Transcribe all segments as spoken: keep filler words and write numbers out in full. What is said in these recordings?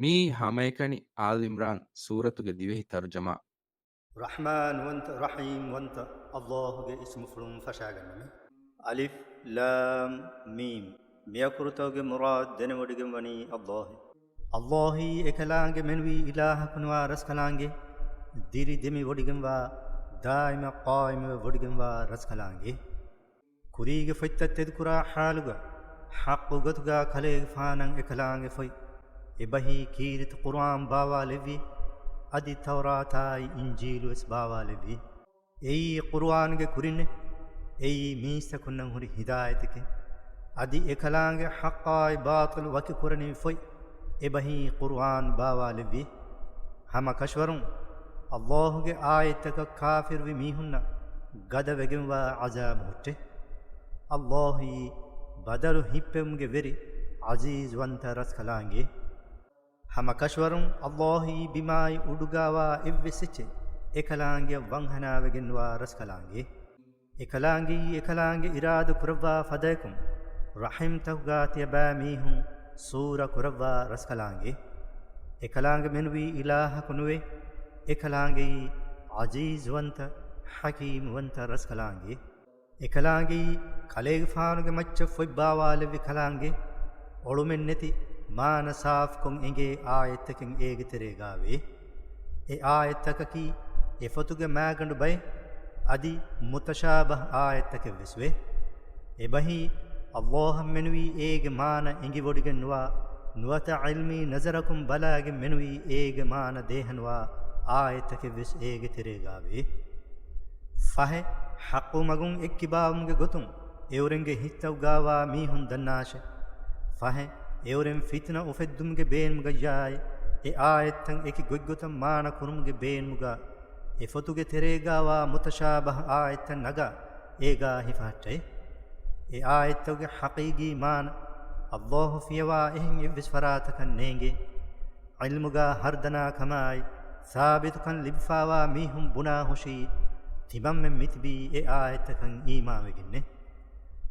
މިއީ ހަމައެކަނި އާލު އިމްރާން ސޫރަތުގެ ދިވެހި ތަރުޖަމާ. ރަޙްމާންވަންތަ، ރަޙީމްވަންތަ އައްލާހުގެ އިސްމުފުޅުން ފަށާގަންނަމެ. އަލިފް ލާމް މީމް. މިއަކުރުތަކުގެ މުރާދު ދެނެވޮޑިގެންވަނީ އައްލާހެ. އައްލާހީ އެކަލާނގެ މެނުވީ އިލާހަކުނުވާ ރަސްކަލާނގެ، ދިރި ދެމިވޮޑިގެންވާ، ދާއިމަށް ޤާއިމުވެ ވޮޑިގެންވާ ރަސްކަލާނގެ. ކުރީގެ ފޮތްތައް ތެދުކުރާ ޙާލުގަ، ޙައްޤު ގޮތުގަ ކަލޭގެފާނަށް އެކަލާނގެ ފޮތް، އެބަހީ ކީރިތި ޤުރުއާން ބާވާލެއްވި، އަދި ތައުރާތާއި އިންޖީލުވެސް ބާވާލެއްވި. އެއީ ޤުރުއާންގެ ކުރިންނޭ. އެއީ މީސްތަކުންނަށް ހުރި ހިދާޔަތެކޭ. އަދި އެކަލާނގެ ޙައްޤާއި ބާޠިލު ވަކިކުރަނިވި ފޮތް، އެބަހީ ޤުރުއާން ބާވާލެއްވި. ހަމަ ކަށަވަރުން އައްލާހުގެ އާޔަތްތަކަށް ކާފިރުވި މީހުންނަށް ގަދަވެގެންވާ ޢަޒާބު ހުއްޓޭ. އައްލާހީ ބަދަލު ހިއްޕެވުމުގެ ވެރި ޢަޒީޒުވަންތަ ރަސްކަލާނގެ. ހަމަ ކަށަވަރުން އައްލާހީ ބިމާއި އުޑުގަވާ އެއްވެސް އެއްޗެއް އެކަލާނގެއަށް ވަންހަނާވެގެންވާ ރަސްކަލާނގެ. އެކަލާނގެއީ އެކަލާނގެ އިރާދަ ކުރައްވާ ފަދައަކުން ރަޙިމްތަކުގަ ތިޔަބައިމީހުން ސޫރަ ކުރައްވާ ރަސްކަލާނގެ. އެކަލާނގެ މެނުވީ އިލާހަކު ނުވޭ. އެކަލާނގެއީ ޢަޒީޒުވަންތަ، ޙަކީމުވަންތަ ރަސްކަލާނގެ. އެކަލާނގެއީ ކަލޭގެފާނުގެ މައްޗަށް ފޮތް ބާވާލެއްވި ކަލާނގެ، އޮޅުމެއްނެތި މާނަ ސާފުކޮށް އެނގޭ އާޔަތްތަކެއް އޭގެ ތެރޭގަވޭ. އެ އާޔަތްތަކަކީ އެފޮތުގެ މާގަނޑު ބައެއް، އަދި މުތަޝާބަހް އާޔަތްތަކެއްވެސް ވޭ. އެބަހީ އައްލާހަށް މެނުވީ އޭގެ މާނަ އެނގިވޮޑިގެންނުވާ، ނުވަތަ ޢިލްމީ ނަޒަރަކުން ބަލާގެން މެނުވީ އޭގެ މާނަ ދޭހަނުވާ އާޔަތްތަކެއްވެސް އޭގެ ތެރޭގަވޭ. ފަހެ، ޙައްޤު މަގުން އެއްކިބާވުމުގެ ގޮތުން އެއުރެންގެ ހިތްތައުގަވާ މީހުން ދަންނާށޭ. ފަހެ، އެއުރެން ފިތުނަ އުފެއްދުމުގެ ބޭނުމުގައްޔާއި، އެ އާޔަތްތައް އެކި ގޮތްގޮތަށް މާނަ ކުރުމުގެ ބޭނުމުގަ، އެ ފޮތުގެ ތެރޭގަވާ މުތަޝާބަހް އާޔަތްތައް ނަގާ އޭގާ ހިފަހައްޓައި. އެ އާޔަތްތަކުގެ ޙަޤީޤީ މާނަ އައްލާހު ފިޔަވާ އެހެން އެއްވެސް ފަރާތަކަށް ނޭނގޭ. ޢިލްމުގަ ހަރުދަނާ ކަމާއި، ސާބިތުކަން ލިބިފާވާ މީހުން ބުނާހުށީ، ތިމަންމެން މިތިބީ އެ އާޔަތްތަކަށް އީމާންވެގެންނޭ.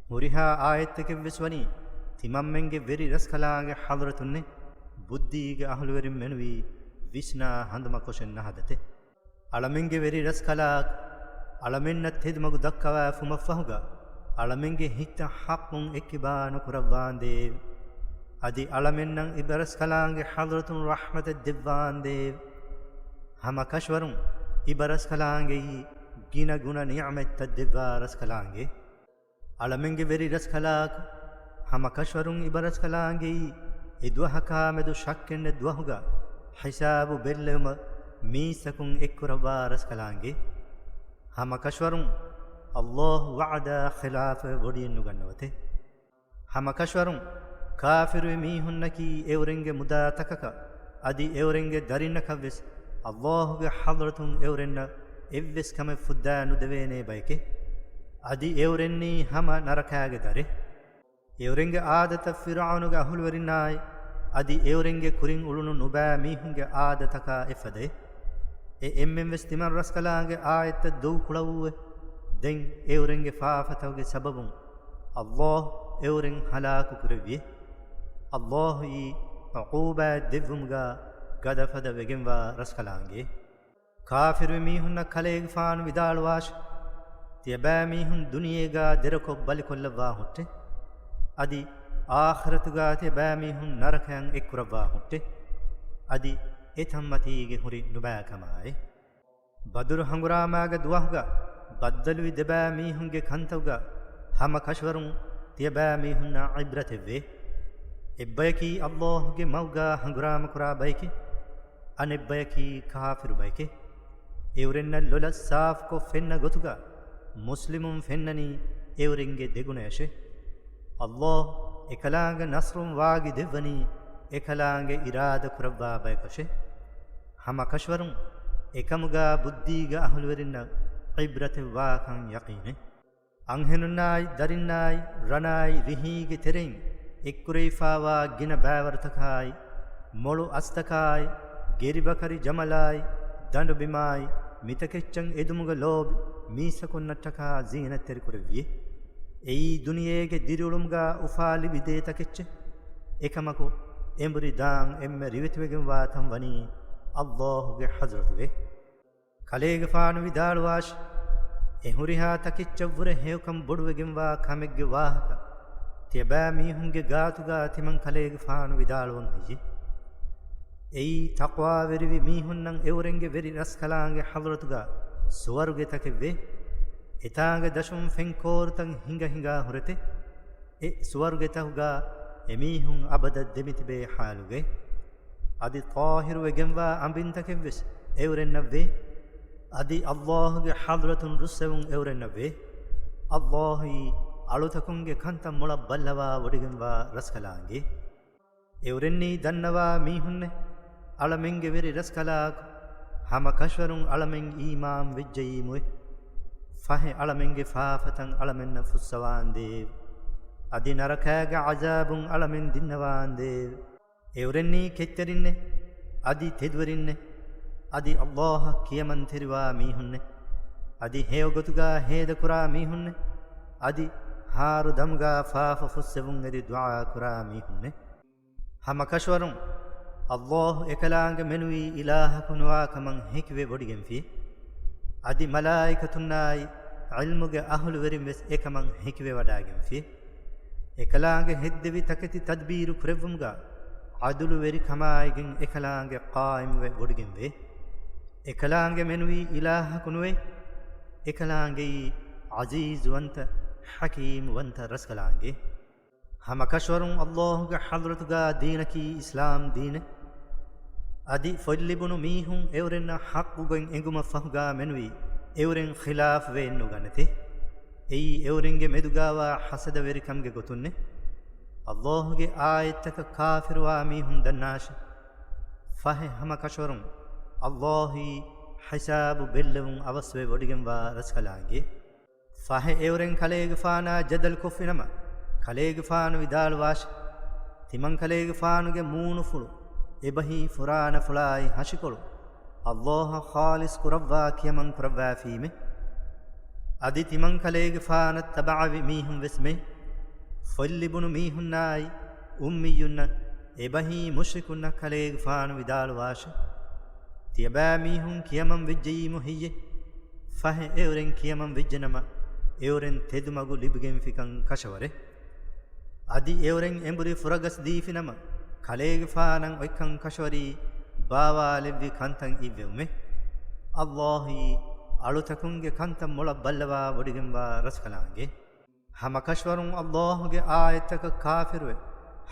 ހުރިހާ އާޔަތްތަކެއްވެސް ވަނީ، ތިމަންމެންގެ ވެރި ރަސްކަލާނގެ ޙަޟްރަތުންނޭ، ބުއްދީގެ އަހުލުވެރިން މެނުވީ ވިސްނާ ހަނދުމަކޮށެއް ނަހަދަތޭ. އަޅަމެންގެ ވެރި ރަސްކަލާކޮ، އަޅަމެންނަށް ތެދުމަގު ދައްކަވާފުމަށްފަހުގަ، އަޅަމެންގެ ހިތަށް ޙައްޤުން އެއްކިބާ ނުކުރައްވާނދޭވެ. އަދި އަޅަމެންނަށް އިބަރަސްކަލާނގެ ޙަޟްރަތުން ރަޙްމަތެއް ދެއްވާނދޭވެ. ހަމަ ކަށަވަރުން އިބަރަސްކަލާނގެއީ ގިނަ ގުނަ ނިޢުމަތްތައް ދެއްވާ ރަސްކަލާނގެ. އަޅަމެންގެ ވެރި ރަސްކަލާކޮ، ހަމަ ކަށަވަރުން އިބަރަސްކަލާނގެއީ އެ ދުވަހަކާމެދު ޝައްކެއްނެތް ދުވަހުގަ ހިސާބު ބެއްލެވުމަށް މީސްތަކުން އެއްކުރައްވާ ރަސްކަލާނގެ. ހަމަ ކަށަވަރުން އައްލާހު ވަޢުދާ ޚިލާފަށް ވޮޑިއެއްނުގަންނަވަތޭ. ހަމަ ކަށަވަރުން ކާފިރުވި މީހުންނަކީ އެއުރެންގެ މުދާތަކަކަށް އަދި އެއުރެންގެ ދަރިންނަކަށްވެސް އައްލާހުގެ ޙަޟްރަތުން އެއުރެންނަށް އެއްވެސް ކަމެއް ފުއްދާ ނުދެވޭނޭ ބައެކޭ. އަދި އެއުރެންނީ ހަމަ ނަރަކާގެ ދަރޭ. އެއުރެންގެ އާދަތައް ފިރްޢައުނުގެ އަހުލުވެރިންނާއި، އަދި އެއުރެންގެ ކުރިން އުޅުނު ނުބައި މީހުންގެ އާދަތަކާ އެއްފަދައޭ. އެ އެންމެންވެސް ތިމަން ރަސްކަލާނގެ އާޔަތްތައް ދޮގުކުޅައުއެވެ. ދެން އެއުރެންގެ ފާފަތަކުގެ ސަބަބުން އައްލާހު އެއުރެން ހަލާކު ކުރެއްވިއޭ. އައްލާހުއީ ޢުޤޫބާތް ދެއްވުމުގަ ގަދަފަދަ ވެގެންވާ ރަސްކަލާނގެ. ކާފިރުވި މީހުންނަށް ކަލޭގެފާނު ވިދާޅުވާށި، ތިޔަބައިމީހުން ދުނިޔޭގާ ދެރަކޮށް ބަލިކޮށްލައްވާ ހުއްޓޭ. އަދި އާޚިރަތުގާ ތިޔަބައިމީހުން ނަރަކަޔަށް އެއްކުރައްވާ ހުއްޓޭ. އަދި އެތަންމަތީގެ ހުރި ނުބައިކަމާއި. ބަދުރު ހަނގުރާމާގެ ދުވަހުގަ ބައްދަލުވި ދެބައިމީހުންގެ ކަންތައްގަ ހަމަ ކަށަވަރުން ތިޔަބައިމީހުންނަށް ޢިބްރަތެއްވޭ. އެއްބަޔަކީ އައްލާހުގެ މަގުގާ ހަނގުރާމަކުރާ ބައެކޭ. އަނެއްބަޔަކީ ކާފިރު ބައެކޭ. އެއުރެންނަށް ލޮލަށް ސާފުކޮށް ފެންނަ ގޮތުގަ މުސްލިމުން ފެންނަނީ އެއުރެންގެ ދެގުނަޔަށޭ. އައްލާހު އެކަލާނގެ ނަޞްރުން ވާގި ދެއްވަނީ އެކަލާނގެ އިރާދަ ކުރައްވާ ބަޔަކަށޭ. ހަމަ ކަށަވަރުން އެކަމުގާ ބުއްދީގެ އަހުލުވެރިންނަށް ޢިބްރަތެއް ވާކަން ޔަޤީނޭ. އަންހެނުންނާއި، ދަރިންނާއި، ރަނާއި، ރިހީގެ ތެރެއިން އެއްކުރެވިފާވާ ގިނަ ބައިވަރުތަކާއި، މޮޅު އަސްތަކާއި، ގެރިބަކަރި ޖަމަލާއި، ދަނޑުބިމާއި، މިތަކެއްޗަށް އެދުމުގެ ލޯބި މީސްތަކުންނަށްޓަކާ ޒީނަތްތެރިކުރެއްވިއޭ. އެއީ ދުނިޔޭގެ ދިރިއުޅުމުގާ އުފާ ލިބިދޭ ތަކެއްޗޭ. އެކަމަކު، އެނބުރި ދާން އެންމެ ރިވެތިވެގެންވާ ތަން ވަނީ ﷲ ގެ ޙަޟްރަތުގައި. ކަލޭގެފާނު ވިދާޅުވާށި، އެ ހުރިހާ ތަކެއްޗަށްވުރެ ހެޔޮކަން ބޮޑުވެގެންވާ ކަމެއްގެ ވާހަކަ ތިޔަބައިމީހުންގެ ގާތުގަ ތިމަން ކަލޭގެފާނު ވިދާޅުވަން ހެއްޔެ؟ އެއީ ތަޤްވާވެރިވި މީހުންނަށް އެއުރެންގެ ވެރި ރަސްކަލާނގެ ޙަޟްރަތުގަ ސުވަރުގެތަކެއްވޭ. އެތާނގެ ދަށުން ފެންކޯރުތައް ހިނގަ ހިނގާ ހުރެތެ. އެ ސުވަރުގެތަކުގަ އެމީހުން އަބަދަށް ދެމިތިބޭ ޙާލުގައި. އަދި ޠާހިރުވެގެންވާ އަނބިންތަކެއްވެސް އެއުރެންނަށްވޭ. އަދި ﷲ ގެ ޙަޟްރަތުން ރުއްސެވުން އެއުރެންނަށްވޭ. ﷲ އީ އަޅުތަކުންގެ ކަންތައް މޮޅަށް ބައްލަވާ ވޮޑިގެންވާ ރަސްކަލާނގެ. އެއުރެންނީ ދަންނަވާ މީހުންނެ، އަޅަމެންގެ ވެރި ރަސްކަލާކޮ، ހަމަ ކަށަވަރުން އަޅަމެން އީމާން ވެއްޖައީމުއެ. ފަހެ އަޅަމެންގެ ފާފަތައް އަޅަމެންނަށް ފުއްސަވާނދޭވެ. އަދި ނަރަކާގެ ޢަޛާބުން އަޅަމެން ދިންނަވާނދޭވެ. އެއުރެންނީ ކެތްތެރިންނެ، އަދި ތެދުވެރިންނެ، އަދި ﷲ އަށް ކިޔަމަންތެރިވާ މީހުންނެ، އަދި ހެޔޮގޮތުގަ ހޭދަކުރާ މީހުންނެ، އަދި ހާރު ދަމުގަ ފާފަ ފުއްސެވުން އެދި ދުޢާ ކުރާ މީހުންނެ. ހަމަ ކަށަވަރުން ﷲ އެކަލާނގެ މެނުވީ އިލާހަކު ނުވާ ކަމަށް ހެކިވެ ވޮޑިގެންފި. އަދި މަލާއިކަތުންނާއި ޢިލްމުގެ އަހުލުވެރިން ވެސް އެކަމަށް ހެކިވެ ވަޑާގެންފި. އެކަލާނގެ ހެއްދެވި ތަކެތި ތަދްބީރު ކުރެއްވުމުގަ ޢަދުލުވެރިކަމާއިގެން އެކަލާނގެ ޤާއިމުވެ ވޮޑިގެންވޭ. އެކަލާނގެ މެނުވީ އިލާހަކު ނުވޭ. އެކަލާނގެއީ ޢަޒީޒުވަންތަ، ޙަކީމުވަންތަ ރަސްކަލާނގެ. ހަމަ ކަށަވަރުން ﷲ ގެ ޙަޟްރަތުގަ ދީނަކީ އިސްލާމް ދީނެއް. އަދި ފޮތްލިބުނު މީހުން އެއުރެންނަށް ޙައްޤުގޮތް އެނގުމަށް ފަހުގަ މެނުވީ އެއުރެން ޚިލާފްވެ ނުގަނެތެ. އެއީ އެއުރެންގެ މެދުގަވާ ޙަސަދަވެރިކަމުގެ ގޮތުންނެ. ﷲ ގެ އާޔަތްތަކަށް ކާފިރުވާ މީހުން ދަންނާށެ. ފަހެ ހަމަ ކަށަވަރުން ﷲ އީ ޙިސާބު ބެއްލެވުން އަވަސްވެ ވޮޑިގެންވާ ރަސްކަލާނގެ. ފަހެ އެއުރެން ކަލޭގެފާނާ ޖަދަލުކޮށްފިނަމަ، ކަލޭގެފާނު ވިދާޅުވާށި، ތިމަން ކަލޭގެފާނުގެ މޫނުފުޅު، އެބަހީ ފުރާނަފުޅާއި ހަށިކޮޅު، ﷲ އަށް ޚާލިޞް ކުރައްވާ ކިޔަމަން ކުރައްވާފީމެ. އަދި ތިމަން ކަލޭގެފާނަށް ތަބަޢަވި މީހުން ވެސް މެ، ފޮތްލިބުނު މީހުންނާއި އުއްމިއްޔުންނަށް އެބަހީ މުޝްރިކުންނަށް ކަލޭގެފާނު ވިދާޅުވާށެ. ތިޔަބައިމީހުން ކިޔަމަން ވެއްޖައީމު ހެއްޔެ؟ ފަހެ އެއުރެން ކިޔަމަން ވެއްޖެނަމަ، އެއުރެން ތެދުމަގު ލިބިގެންފިކަން ކަށަވަރެ. އަދި އެއުރެން އެނބުރި ފުރަގަސް ދީފިނަމަ، ކަލޭގެފާނަށް އޮތްކަން ކަށަވަރީ ބާވާލެއްވި ކަންތައް އިއްވެވުމެ. ﷲ އީ އަޅުތަކުންގެ ކަންތައް މޮޅަށް ބައްލަވާ ވޮޑިގެންވާ ރަސްކަލާނގެ. ހަމަ ކަށަވަރުން ﷲ ގެ އާޔަތްތަކަށް ކާފިރުވެ،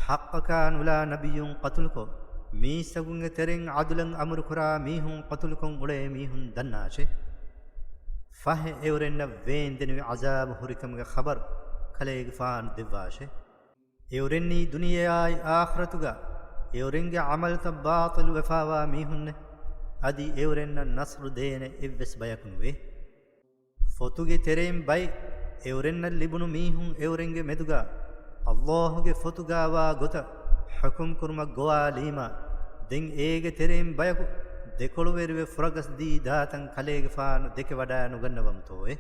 ޙައްޤަކާ ނުލާ ނަބިއްޔުން ޤަތުލުކޮށް، މީސްތަކުންގެ ތެރެއިން ޢަދުލަށް އަމުރުކުރާ މީހުން ޤަތުލުކޮށް އުޅޭ މީހުން ދަންނާށެ. ފަހެ އެއުރެންނަށް ވޭންދެނިވި ޢަޒާބު ހުރިކަމުގެ ޚަބަރު ކަލޭގެފާނު ދެއްވާށެ. އެއުރެންނީ ދުނިޔެއާއި އާޚިރަތުގަ އެއުރެންގެ ޢަމަލުތައް ބާޠިލުވެފާވާ މީހުންނެ. އަދި އެއުރެންނަށް ނަޞްރު ދޭނެ އެއްވެސް ބަޔަކު ނުވޭ. ފޮތުގެ ތެރެއިން ބައެއް އެއުރެންނަށް ލިބުނު މީހުން އެއުރެންގެ މެދުގަ ﷲ ގެ ފޮތުގަވާ ގޮތަށް ޙުކުމް ކުރުމަށް ގޮވާލީމަ، ދެން އޭގެ ތެރެއިން ބަޔަކު ދެކޮޅުވެރިވެ ފުރަގަސްދީ ދާތަން ކަލޭގެފާނު ދެކެވަޑައިނުގަންނަވަމުތޯއެ؟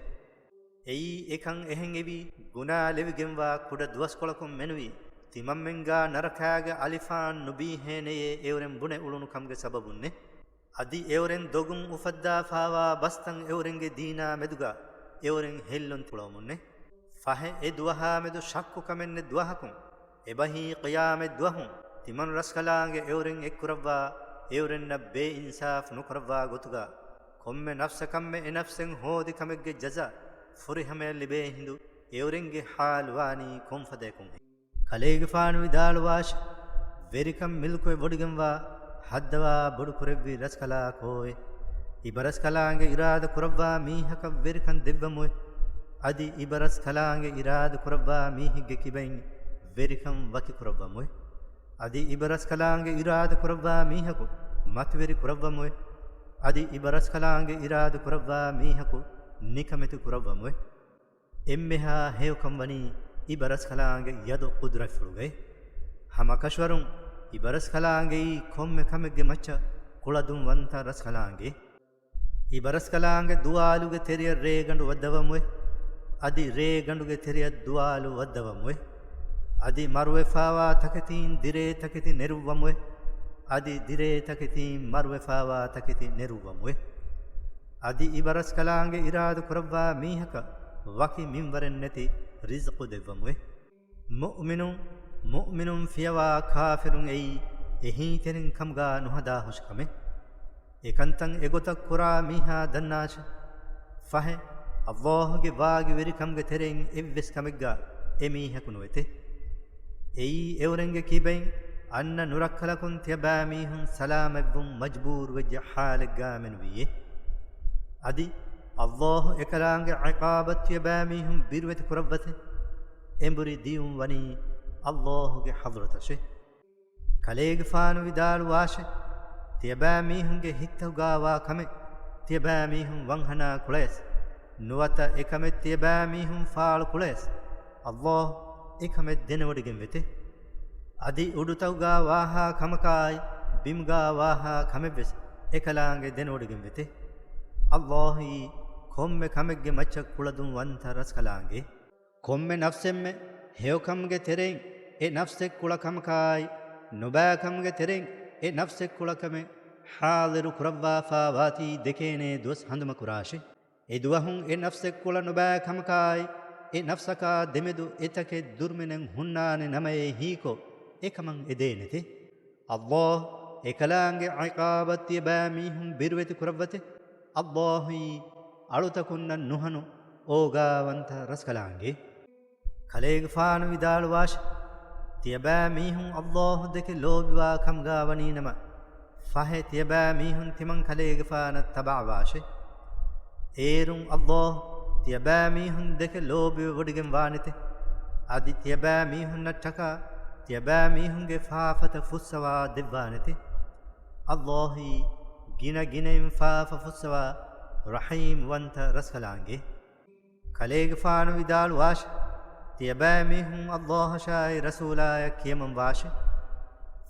އެއީ އެކަން އެހެން އެވީ ގުނާ ލެވިގެންވާ ކުޑަ ދުވަސްކޮޅަކުން މެނުވީ ތިމަންމެންގާ ނަރަކާގެ އަލިފާން ނުބީހޭނެޔޭ އެއުރެން ބުނެ އުޅުނު ކަމުގެ ސަބަބުންނެ. އަދި އެއުރެން ދޮގުން އުފައްދާފާވާ ބަސްތައް އެއުރެންގެ ދީނާ މެދުގަ އެއުރެން ހެއްލުން ކުޅަވަމުންނެ. ފަހެ އެ ދުވަހާ މެދު ޝައްކުކަމެއްނެތް ދުވަހަކުން، އެބަހީ ޤިޔާމަތް ދުވަހުން، ތިމަން ރަސްކަލާނގެ އެއުރެން އެއްކުރައްވާ، އެއުރެންނަށް ބޭއިންސާފް ނުކުރައްވާ ގޮތުގަ، ކޮންމެ ނަފްސަކަށްމެ އެ ނަފްސެއް ހޯދި ކަމެއްގެ ޖަޒާ ފުރިހަމަޔަށް ލިބޭ ހިނދު، އެއުރެންގެ ޙާލު ވާނީ ކޮންފަދަޔަކުންހެން؟ ކަލޭގެފާނު ވިދާޅުވާށި، ވެރިކަން މިލްކުވެ ވޮޑިގެންވާ ހައްދަވާ ބޮޑުކުރެއްވި ރަސްކަލާކޯއެ؟ އިބަރަސްކަލާނގެ އިރާދަ ކުރައްވާ މީހަކަށް ވެރިކަން ދެއްވަމުއެ؟ އަދި އިބަރަސްކަލާނގެ އިރާދަ ކުރައްވާ މީހެއްގެ ކިބައިން ވެރިކަން ވަކި ކުރައްވަމުއެ؟ އަދި އިބަރަސްކަލާނގެ އިރާދަ ކުރައްވާ މީހަކު މަތިވެރި ކުރައްވަމުއެ؟ އަދި އިބަރަސްކަލާނގެ އިރާދަ ކުރައްވާ މީހަކު ނިކަމެތި ކުރައްވަމުއެ؟ އެންމެހާ ހެޔޮކަން ވަނީ އިބަރަސްކަލާނގެ ޔަދު ޤުދުރަތްފުޅުގައި. ހަމަކަށަވަރުން އިބަރަސްކަލާނގެއީ ކޮންމެ ކަމެއްގެ މައްޗަށް ކުޅަދުންވަންތަ ރަސްކަލާނގެ. އިބަރަސްކަލާނގެ ދުވާލުގެ ތެރެޔަށް ރޭގަނޑު ވައްދަވަމުއެ. އަދި ރޭގަނޑުގެ ތެރެޔަށް ދުވާލު ވައްދަވަމުއެ. އަދި މަރުވެފާވާ ތަކެތީން ދިރޭ ތަކެތި ނެރުއްވަމުވެ. އަދި ދިރޭ ތަކެތީން މަރުވެފާވާ ތަކެތި ނެރުއްވަމުވެ. އަދި އިބަރަސްކަލާނގެ އިރާދަ ކުރައްވާ މީހަކަށް ވަކި މިންވަރެއް ނެތި ރިޒްޤު ދެއްވަމުވެ. މުއުމިނުން، މުއުމިނުން ފިޔަވާ ކާފިރުން އެއީ އެހީތެރިން ކަމުގާ ނުހަދާ ހުށި ކަމެއް. އެކަންތައް އެގޮތަށް ކުރާ މީހާ ދަންނާށެ. ފަހެ، އައްލާހުގެ ވާގިވެރިކަމުގެ ތެރެއިން އެއްވެސް ކަމެއްގާ އެ މީހަކު ނުވެތެ. އެއީ އެއުރެންގެ ކިބައިން އަންނަ ނުރައްކަލަކުން ތިޔަބައިމީހުން ސަލާމަތްވުން މަޖްބޫރުވެއްޖެ ޙާލެއްގާ މެނުވީއޭ. އަދި އައްލާހު އެކަލާނގެ ޢިޤާބަށް ތިޔަބައިމީހުން ބިރުވެތި ކުރައްވަތެ. އެނބުރި ދިޔުން ވަނީ އައްލާހުގެ ޙަޟްރަތަށެ. ކަލޭގެފާނު ވިދާޅުވާށެ، ތިޔަބައިމީހުންގެ ހިތްތަކުގާވާ ކަމެއް ތިޔަބައިމީހުން ވަންހަނާ ކުޅަޔަސް، ނުވަތަ އެކަމެއް ތިޔަބައިމީހުން ފާޅު ކުޅަޔަސް، އައްލާހު އެކަމެއް ދެނެވޮޑިގެން ވެތެ. އަދި އުޑުތަކުގާ ވާހާ ކަމަކާއި، ބިމުގާ ވާހާ ކަމެއްވެސް އެކަލާނގެ ދެނެވޮޑިގެން ވެތެ. އައްލާހުއީ ކޮންމެ ކަމެއްގެ މައްޗަށް ކުޅަދުން ވަންތަ ރަސްކަލާނގެ. ކޮންމެ ނަފްސެއްމެ ހެޔޮކަމުގެ ތެރެއިން އެ ނަފްސެއް ކުޅަ ކަމަކާއި، ނުބައިކަމުގެ ތެރެއިން އެ ނަފްސެއް ކުޅަ ކަމެއް ޙާޟިރު ކުރައްވާފާ ވާތީ ދެކޭނޭ ދުވަސް ހަނދުމަ ކުރާށި. އެ ދުވަހުން އެ ނަފްސެއް ކުޅަ ނުބައި ކަމަކާއި، އެ ނަފްސަކާ ދެމެދު އެތަކެއް ދުރުމިނެއް ހުންނާނެ ނަމައޭ ހީކޮށް އެކަމަށް އެދޭނެތެ. އައްލާހު އެކަލާނގެ ޢިޤާބަށް ތިޔަބައިމީހުން ބިރުވެތި ކުރައްވަތެ. އައްލާހުއީ އަޅުތަކުންނަށް ނުހަނު އޯގާވަންތަ ރަސްކަލާނގެ. ކަލޭގެފާނު ވިދާޅުވާށެ، ތިޔަބައިމީހުން އައްލާހު ދެކެ ލޯބިވާ ކަމުގާ ވަނީނަމަ، ފަހެ ތިޔަބައިމީހުން ތިމަން ކަލޭގެފާނަށް ތަބަޢަވާށެ. އޭރުން އައްލާހު ތިޔަބައިމީހުން ދެކެ ލޯބިވެވޮޑިގެން ވާނެތެ. އަދި ތިޔަބައިމީހުންނަށްޓަކާ ތިޔަބައިމީހުންގެ ފާފަތައް ފުއްސަވާ ދެއްވާނެތެ. އައްލާހުއީ ގިނަ ގިނައިން ފާފަ ފުއްސަވާ ރަޙީމް ވަންތަ ރަސްކަލާނގެ. ކަލޭގެފާނު ވިދާޅުވާށެ، ތިޔަބައިމީހުން އައްލާހަށާއި ރަސޫލާޔަށް ކިޔަމަން ވާށެ.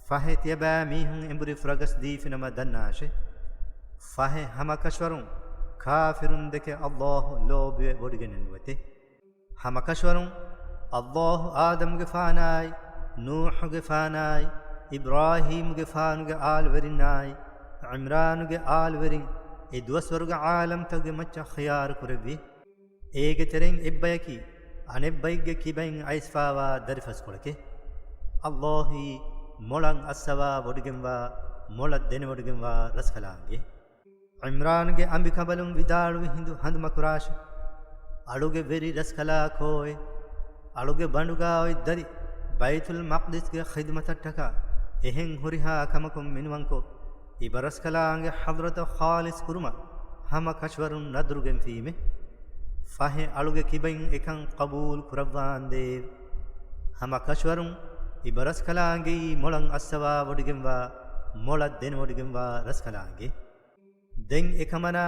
ފަހެ ތިޔަބައިމީހުން އެނބުރި ފުރަގަސް ދީފިނަމަ ދަންނާށެ. ފަހެ ހަމަކަށަވަރުން ކާފިރުން ދެކެ އައްލާހު ލޯބިވެ ވޮޑިގެނެއް ނުވެތެ. ހަމަކަށަވަރުން އައްލާހު އާދަމުގެފާނާއި، ނޫޙުގެފާނާއި، އިބްރާހީމުގެފާނުގެ އާލުވެރިންނާއި، ޢިމްރާނުގެ އާލުވެރިން އެ ދުވަސްވަރުގެ ޢާލަމްތަކުގެ މައްޗަށް ޚިޔާރު ކުރެއްވި. އޭގެ ތެރެއިން އެއްބަޔަކީ އަނެއްބައެއްގެ ކިބައިން އައިސްފާވާ ދަރިފަސްކޮޅެކޭ. އައްލާހުއީ މޮޅަށް އައްސަވާ ވޮޑިގެންވާ، މޮޅަށް ދެނެވޮޑިގެންވާ ރަސްކަލާނގެ. ޢިމްރާނުގެ އަނބިކަނބަލުން ވިދާޅުވި ހިނދު ހަނދުމަކުރާށެ، އަޅުގެ ވެރި ރަސްކަލާކޯއޭ، އަޅުގެ ބަނޑުގާ އޮތް ދަރި ބައިތުލް މަޤްދިސްގެ ޚިދުމަތަށްޓަކާ އެހެން ހުރިހާ ކަމަކުން މިނިވަންކޮށް، އިބަރަސްކަލާނގެ ޙަޟްރަތަށް ޚާލިޞް ކުރުމަށް ހަމަ ކަށަވަރުން ނަދުރުގެންފީމެ. ފަހެ އަޅުގެ ކިބައިން އެކަން ޤަބޫލު ކުރައްވާނދޭވެ. ހަމަ ކަށަވަރުން އިބަރަސްކަލާނގެއީ މޮޅަށް އައްސަވާ ވޮޑިގެންވާ، މޮޅަށް ދެނެވޮޑިގެންވާ ރަސްކަލާނގެ. ދެން އެކަމަނާ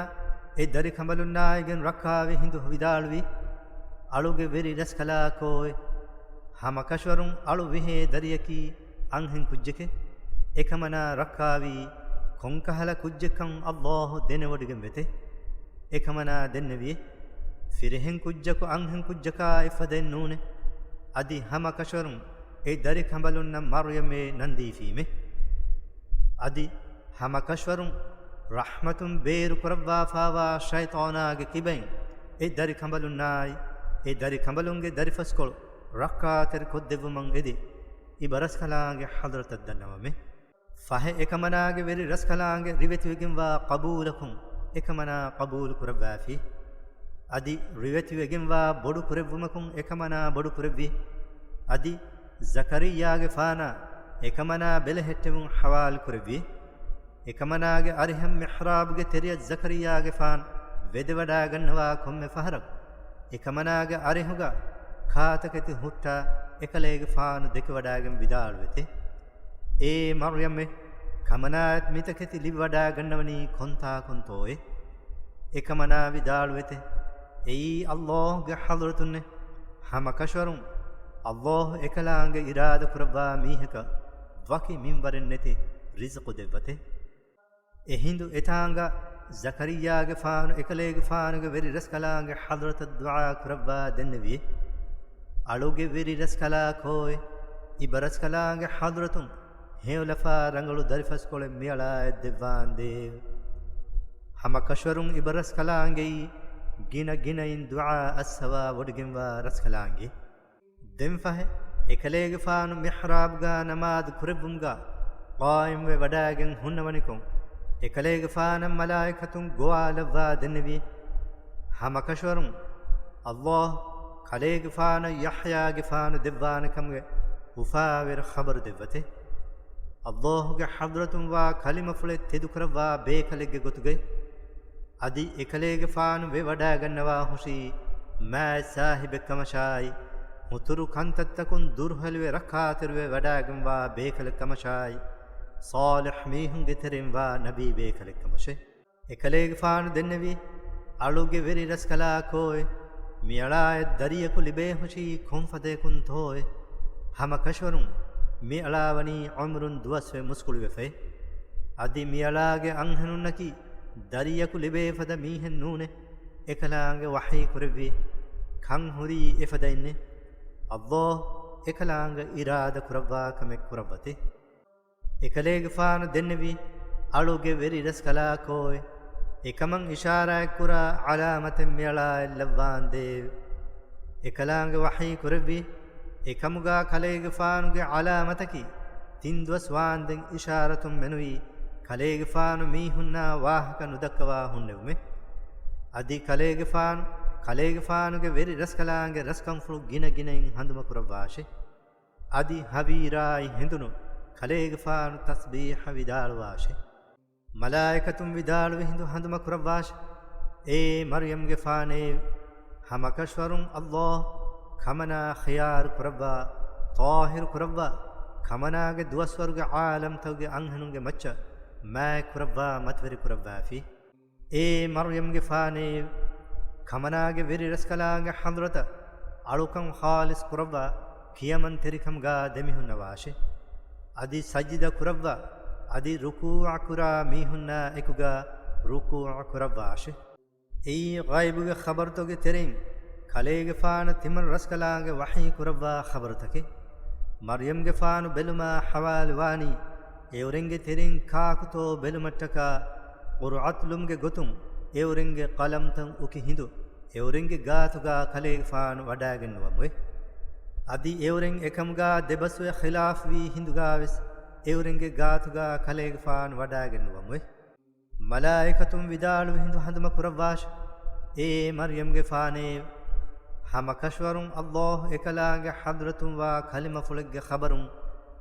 އެ ދަރިކަނބަލުންނާއިގެން ރައްކާވި ހިނދު ވިދާޅުވީ، އަޅުގެ ވެރި ރަސްކަލާކޯއެ، ހަމަކަށަވަރުން އަޅު ވިހޭ ދަރިޔަކީ އަންހެން ކުއްޖެކޭ. އެކަމަނާ ރައްކާވީ ކޮންކަހަލަ ކުއްޖެއްކަން އައްލާހު ދެނެވޮޑިގެން ވެތެ. އެކަމަނާ ދެންނެވިއޭ، ފިރިހެން ކުއްޖަކު އަންހެން ކުއްޖަކާ އެއްފަދައެއް ނޫނޭ. އަދި ހަމަކަށަވަރުން އެ ދަރިކަނބަލުންނަށް މަރުޔަމޭ ނަންދީފީމެ. އަދި ހަމަކަށަވަރުން ރަޙްމަތުން ބޭރުކުރައްވާފާވާ ޝައިޠާނާގެ ކިބައިން އެ ދަރިކަނބަލުންނާއި، އެ ދަރިކަނބަލުންގެ ދަރިފަސްކޮޅު ރައްކާތެރި ކޮށްދެއްވުމަށް އެދި، އިބަރަސްކަލާނގެ ޙަޟްރަތަށް ދަންނަވަމޭ. ފަހެ އެކަމަނާގެ ވެރި ރަސްކަލާނގެ ރިވެތިވެގެންވާ ޤަބޫލަކުން އެކަމަނާ ޤަބޫލު ކުރައްވާފި. އަދި ރިވެތިވެގެންވާ ބޮޑު ކުރެއްވުމަކުން އެކަމަނާ ބޮޑު ކުރެއްވި. އަދި ޒަކަރިއްޔާގެފާނާ އެކަމަނާ ބެލެހެއްޓެވުން ޙަވާލު ކުރެއްވި. އެކަމަނާގެ އަރިހަށް މިޙްރާބުގެ ތެރެޔަށް ޒަކަރިއްޔާގެފާނު ވެދެވަޑާގަންނަވާ ކޮންމެ ފަހަރަކު، އެކަމަނާގެ އަރިހުގަ ކާތަކެތި ހުއްޓާ އެކަލޭގެފާނު ދެކެވަޑާގެން ވިދާޅުވެތެ. އޭ މަރްޔަމޭ، ކަމަނާއަށް މިތަކެތި ލިބިވަޑާގަންނަވަނީ ކޮންތާކުންތޯއޭ؟ އެކަމަނާ ވިދާޅުވެތެ، އެއީ އައްލާހުގެ ޙަޟްރަތުންނޭ. ހަމަކަށަވަރުން އައްލާހު އެކަލާނގެ އިރާދަކުރައްވާ މީހަކަށް ވަކި މިންވަރެއްނެތި ރިޒުޤު ދެއްވަތެ. އެހިނދު އެތާނގަ ޒަކަރިއްޔާގެފާނު އެކަލޭގެފާނުގެ ވެރި ރަސްކަލާނގެ ޙަޟްރަތަށް ދުޢާ ކުރައްވާ ދެންނެވި، އަޅުގެ ވެރި ރަސްކަލާކޯއެ، އިބަރަސްކަލާނގެ ޙަޟްރަތުން ހެޔޮލަފާ ރަނގަޅު ދަރިފަސްކޮޅެއް މިއަޅާއަށް ދެއްވާނދޭވެ! ހަމަކަށަވަރުން އިބަރަސްކަލާނގެއީ ގިނަ ގިނައިން ދުޢާ އައްސަވާ ވޮޑިގެންވާ ރަސްކަލާނގެ. ދެން ފަހެ، އެކަލޭގެފާނު މިޙްރާބްގާ ނަމާދު ކުރެއްވުމުގާ ޤާއިމްވެ ވަޑާގެން ހުންނަވަނިކޮށް، އެކަލޭގެފާނަށް މަލާއިކަތުން ގޮވާލައްވާ ދެންނެވި. ހަމަކަށަވަރުން ﷲ ކަލޭގެފާނަށް ޔަޙްޔާގެފާނު ދެއްވާނެކަމުގެ އުފާވެރި ޚަބަރު ދެއްވަތެ. ﷲގެ ޙަޟްރަތުން ވާ ކަލިމަފުޅެއް ތެދުކުރައްވާ ބޭކަލެއްގެ ގޮތުގައި، އަދި އެކަލޭގެފާނު ވެވަޑާގަންނަވާ ހުށީ މާތް ސާހިބެއްކަމަށާއި، ހުތުރު ކަންތައްތަކުން ދުރުހެލިވެ ރައްކާތެރިވެ ވަޑާގެންވާ ބޭކަލެއްކަމަށާއި، ޞާލިޙް މީހުންގެ ތެރެއިން ވާ ނަބީ ބޭކަލެއްކަމަށެ. އެކަލޭގެފާނު ދެންނެވި، އަޅުގެ ވެރި ރަސްކަލާކޯއެ، މިއަޅާއަށް ދަރިޔަކު ލިބޭހުށީ ކޮންފަދަޔަކުންތޯއެ؟ ހަމަކަށަވަރުން މިއަޅާވަނީ ޢުމުރުން ދުވަސްވެ މުސްކުޅިވެފައި. އަދި މިއަޅާގެ އަންހެނުންނަކީ ދަރިޔަކު ލިބޭފަދަ މީހެއް ނޫނޭ. އެކަލާނގެ ވަޙީ ކުރެއްވި، ކަން ހުރީ އެފަދައިންނޭ. ﷲ އެކަލާނގެ އިރާދަ ކުރައްވާ ކަމެއް ކުރައްވަތެ. އެކަލޭގެފާނު ދެންނެވި، އަޅުގެ ވެރި ރަސްކަލާކޯއެ، އެކަމަށް އިޝާރާތްކުރާ ޢަލާމަތެއް މިއަޅާއަށް ލައްވާނދޭވެ! އެކަލާނގެ ވަޙީ ކުރެއްވި، އެކަމުގާ ކަލޭގެފާނުގެ ޢަލާމަތަކީ، ތިން ދުވަސް ވާންދެން އިޝާރަތުން މެނުވީ، ކަލޭގެފާނު މީހުންނާ ވާހަކަ ނުދައްކަވާ ހުންނެވުމެއް. އަދި ކަލޭގެފާނު، ކަލޭގެފާނުގެ ވެރި ރަސްކަލާނގެ ރަސްކަންފުޅު ގިނަ ގިނައިން ހަނދުމަކުރައްވާށި. އަދި ހަވީރާއި ހެނދުނު ކަލޭގެފާނު ތަސްބީޙަ ވިދާޅުވާށި. މަލާއިކަތުން ވިދާޅުވި ހިނދު ހަނދުމަކުރައްވާށި. އޭ މަރްޔަމްގެފާނޭ! ހަމަކަށަވަރުން ﷲ ކަމަނާ ޚިޔާރު ކުރައްވާ، ޠާހިރު ކުރައްވާ، ކަމަނާގެ ދުވަސްވަރުގެ ޢާލަމްތަކުގެ އަންހެނުންގެ މައްޗަށް މާތް ކުރައްވާ، މަތިވެރި ކުރައްވާފި. އޭ މަރްޔަމްގެފާނޭ! ކަމަނާގެ ވެރި ރަސްކަލާނގެ ޙަޟްރަތަށް އަޅުކަން ޚާލިޞް ކުރައްވާ، ކިޔަމަންތެރިކަމުގާ ދެމިހުންނަވާށި. އަދި ސަޖިދަ ކުރައްވާ، އަދި ރުކޫޢަ ކުރާ މީހުންނާ އެކުގާ ރުކޫޢަ ކުރައްވާށި. އެއީ ޣައިބުގެ ޚަބަރުތަކުގެ ތެރެއިން ކަލޭގެފާނަށް ތިމަން ރަސްކަލާނގެ ވަޙީ ކުރައްވާ ޚަބަރުތަކެއް. މަރްޔަމްގެފާނު ބެލުމާ ޙަވާލުވާނީ، އެއުރެންގެ ތެރެއިން ކާކުތޯ ބެލުމަށްޓަކާ، ޤުރުޢަތުލުމުގެ ގޮތުން އެއުރެންގެ ޤަލަމްތައް އުކި ހިނދު، އެއުރެންގެ ގާތުގާ ކަލޭގެފާނު ވަޑާގެން ނުވަމުވެ. އަދި އެއުރެން އެކަމުގާ ދެބަސްވެ ޚިލާފްވީ ހިނދުގާވެސް، އެއުރެންގެ ގާތުގާ ކަލޭގެފާނު ވަޑާގެން ނުވަމުވެ. މަލާއިކަތުން ވިދާޅުވި ހިނދު ހަނދުމަކުރައްވާށި. އޭ މަރްޔަމްގެފާނޭ! ހަމަކަށަވަރުން ﷲ އެކަލާނގެ ޙަޟްރަތުން ވާ ކަލިމަފުޅެއްގެ ޚަބަރުން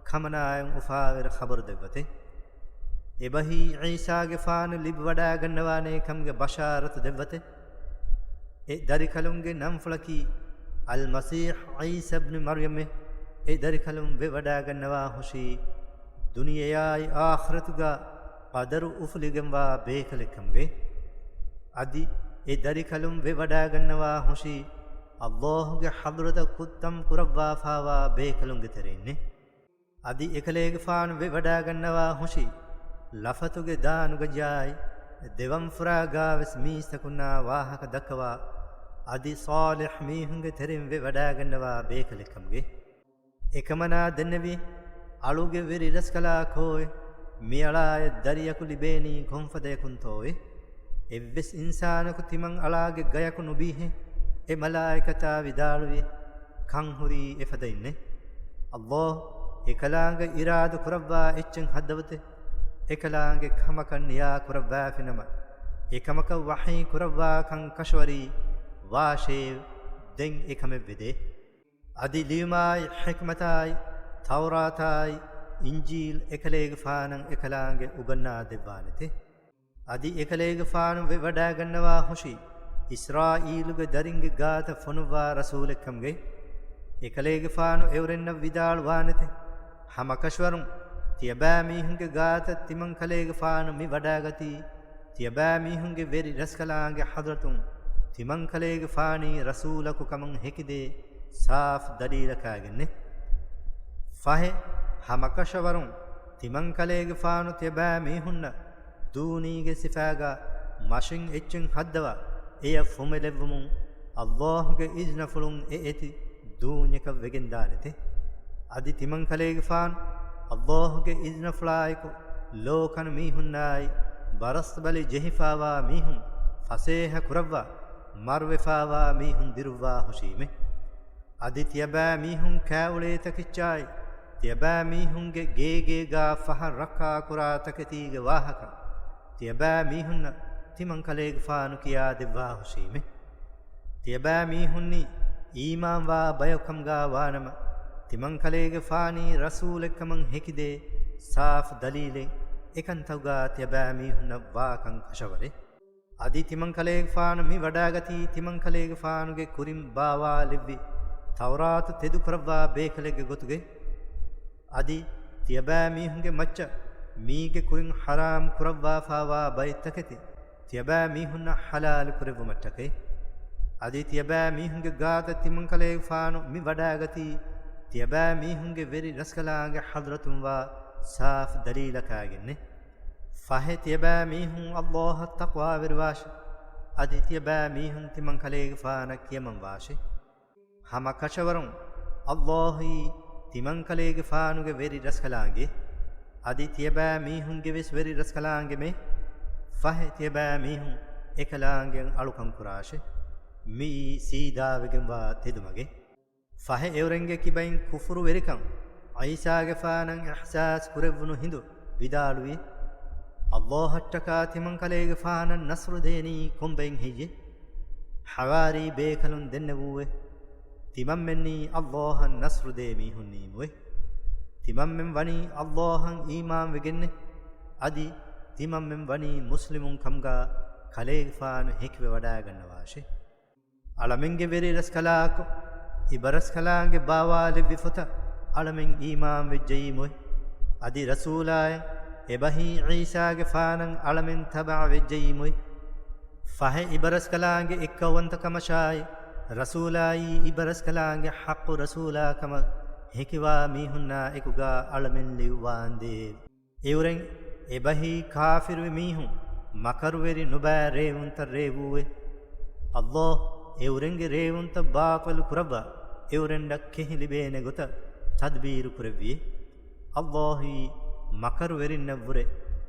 ކަމަނާއަށް އުފާވެރި ޚަބަރު ދެއްވަތެ. އެބަހީ ޢީސާގެފާނު ލިބިވަޑާގަންނަވާނޭ ކަމުގެ ބަޝާރަތު ދެއްވަތެ. އެ ދަރިކަލުންގެ ނަންފުޅަކީ އަލްމަސީޙް ޢީސާ ބްނު މަރްޔަމެ. އެ ދަރިކަލުން ވެވަޑާގަންނަވާ ހުށީ ދުނިޔެޔާއި އާޚިރަތުގަ ޤަދަރު އުފުލިގެންވާ ބޭކަލެއްކަމުގެ. އަދި އެ ދަރިކަލުން ވެވަޑާގަންނަވާ ހުށީ ﷲގެ ޙަޟްރަތަށް ކުއްތަން ކުރައްވާފާވާ ބޭކަލުންގެ ތެރެއިންނެ. އަދި އެކަލޭގެފާނު ވެވަޑާގަންނަވާ ހުށީ ލަފަތުގެ ދާނުގަ ޖާއި ދެވަންފުރާގާވެސް މީސްތަކުންނާ ވާހަކަ ދައްކަވާ، އަދި ޞާލިޙް މީހުންގެ ތެރެއިން ވެވަޑާގަންނަވާ ބޭކަލެއްކަމުގެ. އެކަމަނާ ދެންނެވި، އަޅުގެ ވެރި ރަސްކަލާކޯއެ، މިއަޅާއަށް ދަރިޔަކު ލިބޭނީ ކޮންފަދަޔަކުންތޯއެ؟ އެއްވެސް އިންސާނަކު ތިމަން އަޅާގެ ގަޔަކު ނުބީހޭ. އެ މަލާއިކަތާ ވިދާޅުވި، ކަން ހުރީ އެފަދައިންނޭ. ﷲ އެކަލާނގެ އިރާދަ ކުރައްވާ އެއްޗެއް ހައްދަވަތެ. އެކަލާނގެ ކަމަކަށް ނިޔާ ކުރައްވާފިނަމަ، އެކަމަކަށް ވަޙީ ކުރައްވާކަން ކަށަވަރީ، ވާށޭ، ދެން އެކަމެއް ވެދޭ. އަދި ލިޔުމާއި ޙިކްމަތާއި ތައުރާތާއި އިންޖީލް އެކަލޭގެފާނަށް އެކަލާނގެ އުގަންނާ ދެއްވާނެތެ. އަދި އެކަލޭގެފާނު ވެވަޑާގަންނަވާ ހުށީ އިސްރާއީލުގެ ދަރިންގެ ގާތަށް ފޮނުއްވާ ރަސޫލެއްކަމުގެ. އެކަލޭގެފާނު އެއުރެންނަށް ވިދާޅުވާނެތެ. ހަމަކަށަވަރުން ތިޔަބައިމީހުންގެ ގާތަށް ތިމަންކަލޭގެފާނު މި ވަޑާގަތީ، ތިޔަބައިމީހުންގެ ވެރި ރަސްކަލާނގެ ޙަޟްރަތުން ތިމަންކަލޭގެފާނީ ރަސޫލަކު ކަމަށް ހެކިދޭ ސާފު ދަލީލަކާގެންނެ. ފަހެ، ހަމަކަށަވަރުން ތިމަންކަލޭގެފާނު ތިޔަބައިމީހުންނަށް ދޫނީގެ ސިފާގަ މަށިން އެއްޗެއް ހައްދަވާ، އެޔަށް ފުމެލެއްވުމުން ﷲގެ އިޒްނަފުޅުން އެ އެތި ދޫންޏަކަށް ވެގެންދާނެތެ. އަދި ތިމަންކަލޭގެފާނު ﷲ ގެ އިޒްނަފުޅާއެކު ލޯ ކަނު މީހުންނާއި ބަރަސްބަލި ޖެހިފާވާ މީހުން ފަސޭހަ ކުރައްވާ، މަރުވެފާވާ މީހުން ދިރުއްވާ ހުށީމެ. އަދި ތިޔަބައިމީހުން ކާއުޅޭ ތަކެއްޗާއި، ތިޔަބައިމީހުންގެ ގޭގޭގާ ފަހަށް ރައްކާކުރާ ތަކެތީގެ ވާހަކަ ތިޔަބައިމީހުންނަށް ތިމަންކަލޭގެފާނު ކިޔާދެއްވާ ހުށީމެ. ތިޔަބައިމީހުންނީ އީމާންވާ ބަޔަކު ކަމުގާ ވާނަމަ، ތިމަންކަލޭގެފާނީ ރަސޫލެއްކަމަށް ހެކިދޭ ސާފު ދަލީލެއް އެކަންތައުގާ ތިޔަބައިމީހުންނަށް ވާކަން ކަށަވަރޭ. އަދި ތިމަންކަލޭގެފާނު މި ވަޑާގަތީ ތިމަންކަލޭގެފާނުގެ ކުރިން ބާވާލެއްވި ތައުރާތު ތެދުކުރައްވާ ބޭކަލެއްގެ ގޮތުގައި. އަދި ތިޔަބައިމީހުންގެ މައްޗަށް މީގެ ކުރިން ޙަރާމް ކުރައްވާފާވާ ބައެއް ތަކެތި ތިޔަބައިމީހުންނަށް ޙަލާލު ކުރެއްވުމަށްޓަކައި. އަދި ތިޔަބައިމީހުންގެ ގާތަށް ތިމަންކަލޭގެފާނު މި ވަޑާގަތީ ތިޔަބައިމީހުންގެ ވެރި ރަސްކަލާނގެ ޙަޟްރަތުންވާ ސާފު ދަލީލަކާގެންނޭ. ފަހެ ތިޔަބައިމީހުން ﷲ އަށް ތަޤްވާވެރިވާށި. އަދި ތިޔަބައިމީހުން ތިމަންކަލޭގެފާނަށް ކިޔަމަންވާށި. ހަމަ ކަށަވަރުން ﷲ އީ ތިމަންކަލޭގެފާނުގެ ވެރި ރަސްކަލާނގެ، އަދި ތިޔަބައިމީހުންގެ ވެސް ވެރި ރަސްކަލާނގެމެ. ފަހެ ތިޔަބައިމީހުން އެކަލާނގެއަށް އަޅުކަން ކުރާށި. މިއީ ސީދާވެގެންވާ ތެދުމަގެއް. ފަހެ އެއުރެންގެ ކިބައިން ކުފުރުވެރިކަން ޢީސާގެފާނަށް އިޙްސާސް ކުރެއްވުނު ހިނދު ވިދާޅުވި، ﷲ އަށްޓަކާ ތިމަންކަލޭގެފާނަށް ނަޞްރު ދޭނީ ކޮންބައިން ހެއްޔޭ؟ ޙަވާރީ ބޭކަލުން ދެންނެވޫއެވެ. ތިމަންމެންނީ ﷲ އަށް ނަޞްރު ދޭ މީހުންނީމުވެ. ތިމަންމެން ވަނީ ﷲ އަށް އީމާންވެގެންނެ. އަދި ތިމަންމެން ވަނީ މުސްލިމުން ކަމުގާ ކަލޭގެފާނު ހެކިވެވަޑައިގަންނަވާށި. އަޅަމެންގެ ވެރި ރަސްކަލާކޮ، އިބަރަސްކަލާނގެ ބާވާލެއްވި ފޮތަށް އަޅަމެން އީމާން ވެއްޖައީމުވެ. އަދި ރަސޫލާއި އެބަހީ ޢީސާގެފާނަށް އަޅަމެން ތަބަޢަ ވެއްޖައީމުވެ. ފަހެ އިބަރަސްކަލާނގެ އެއްކައުވަންތަކަމަށާއި، ރަސޫލާއީ އިބަރަސްކަލާނގެ ޙައްޤު ރަސޫލާ ކަމަށް ހެކިވާ މީހުންނާ އެކުގާ އަޅަމެން ލިޔުއްވާނދޭ. އެއުރެން އެބަހީ ކާފިރުވި މީހުން މަކަރުވެރި ނުބައި ރޭވުންތައް ރޭވޫއެވެ. ﷲ އެއުރެންގެ ރޭވުންތައް ބާޠިލު ކުރައްވާ، އެއުރެންނަށް ކެހި ލިބޭނެ ގޮތަށް ތަދްބީރު ކުރެއްވިއެވެ. ﷲ އީ މަކަރުވެރިންނަށްވުރެ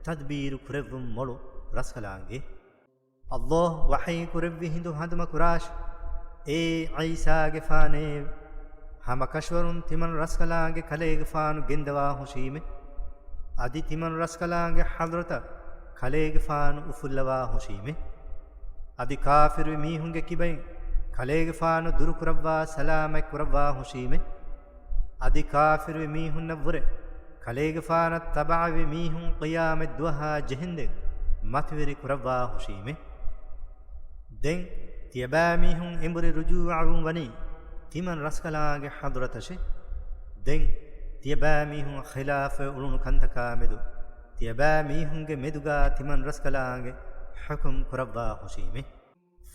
ތަދްބީރު ކުރެއްވުން މޮޅު ރަސްކަލާނގެ. ﷲ ވަޙީ ކުރެއްވި ހިނދު ހަނދުމަ ކުރާށި. އޭ ޢީސާގެފާނޭ! ހަމަކަށަވަރުން ތިމަން ރަސްކަލާނގެ ކަލޭގެފާނު ގެންދަވާ ހުށީމެ. އަދި ތިމަން ރަސްކަލާނގެ ޙަޟްރަތަށް ކަލޭގެފާނު އުފުއްލަވާ ހުށީމެ. އަދި ކާފިރުވި މީހުންގެ ކިބައިން ކަލޭގެފާނު ދުރުކުރައްވާ ސަލާމަތް ކުރައްވާ ހުށީމެ. އަދި ކާފިރުވި މީހުންނަށްވުރެ ކަލޭގެފާނަށް ތަބަޢަވި މީހުން ޤިޔާމަތް ދުވަހާ ޖެހެންދެން މަތިވެރި ކުރައްވާ ހުށީމެ. ދެން ތިޔަބައިމީހުން އެނބުރި ރުޖޫޢަވުން ވަނީ ތިމަން ރަސްކަލާނގެ ޙަޟްރަތަށެ. ދެން ތިޔަބައިމީހުން ޚިލާފަށް އުޅުނު ކަންތަކާ މެދު ތިޔަބައިމީހުންގެ މެދުގާ ތިމަން ރަސްކަލާނގެ ޙުކުމް ކުރައްވާ ހުށީމެ.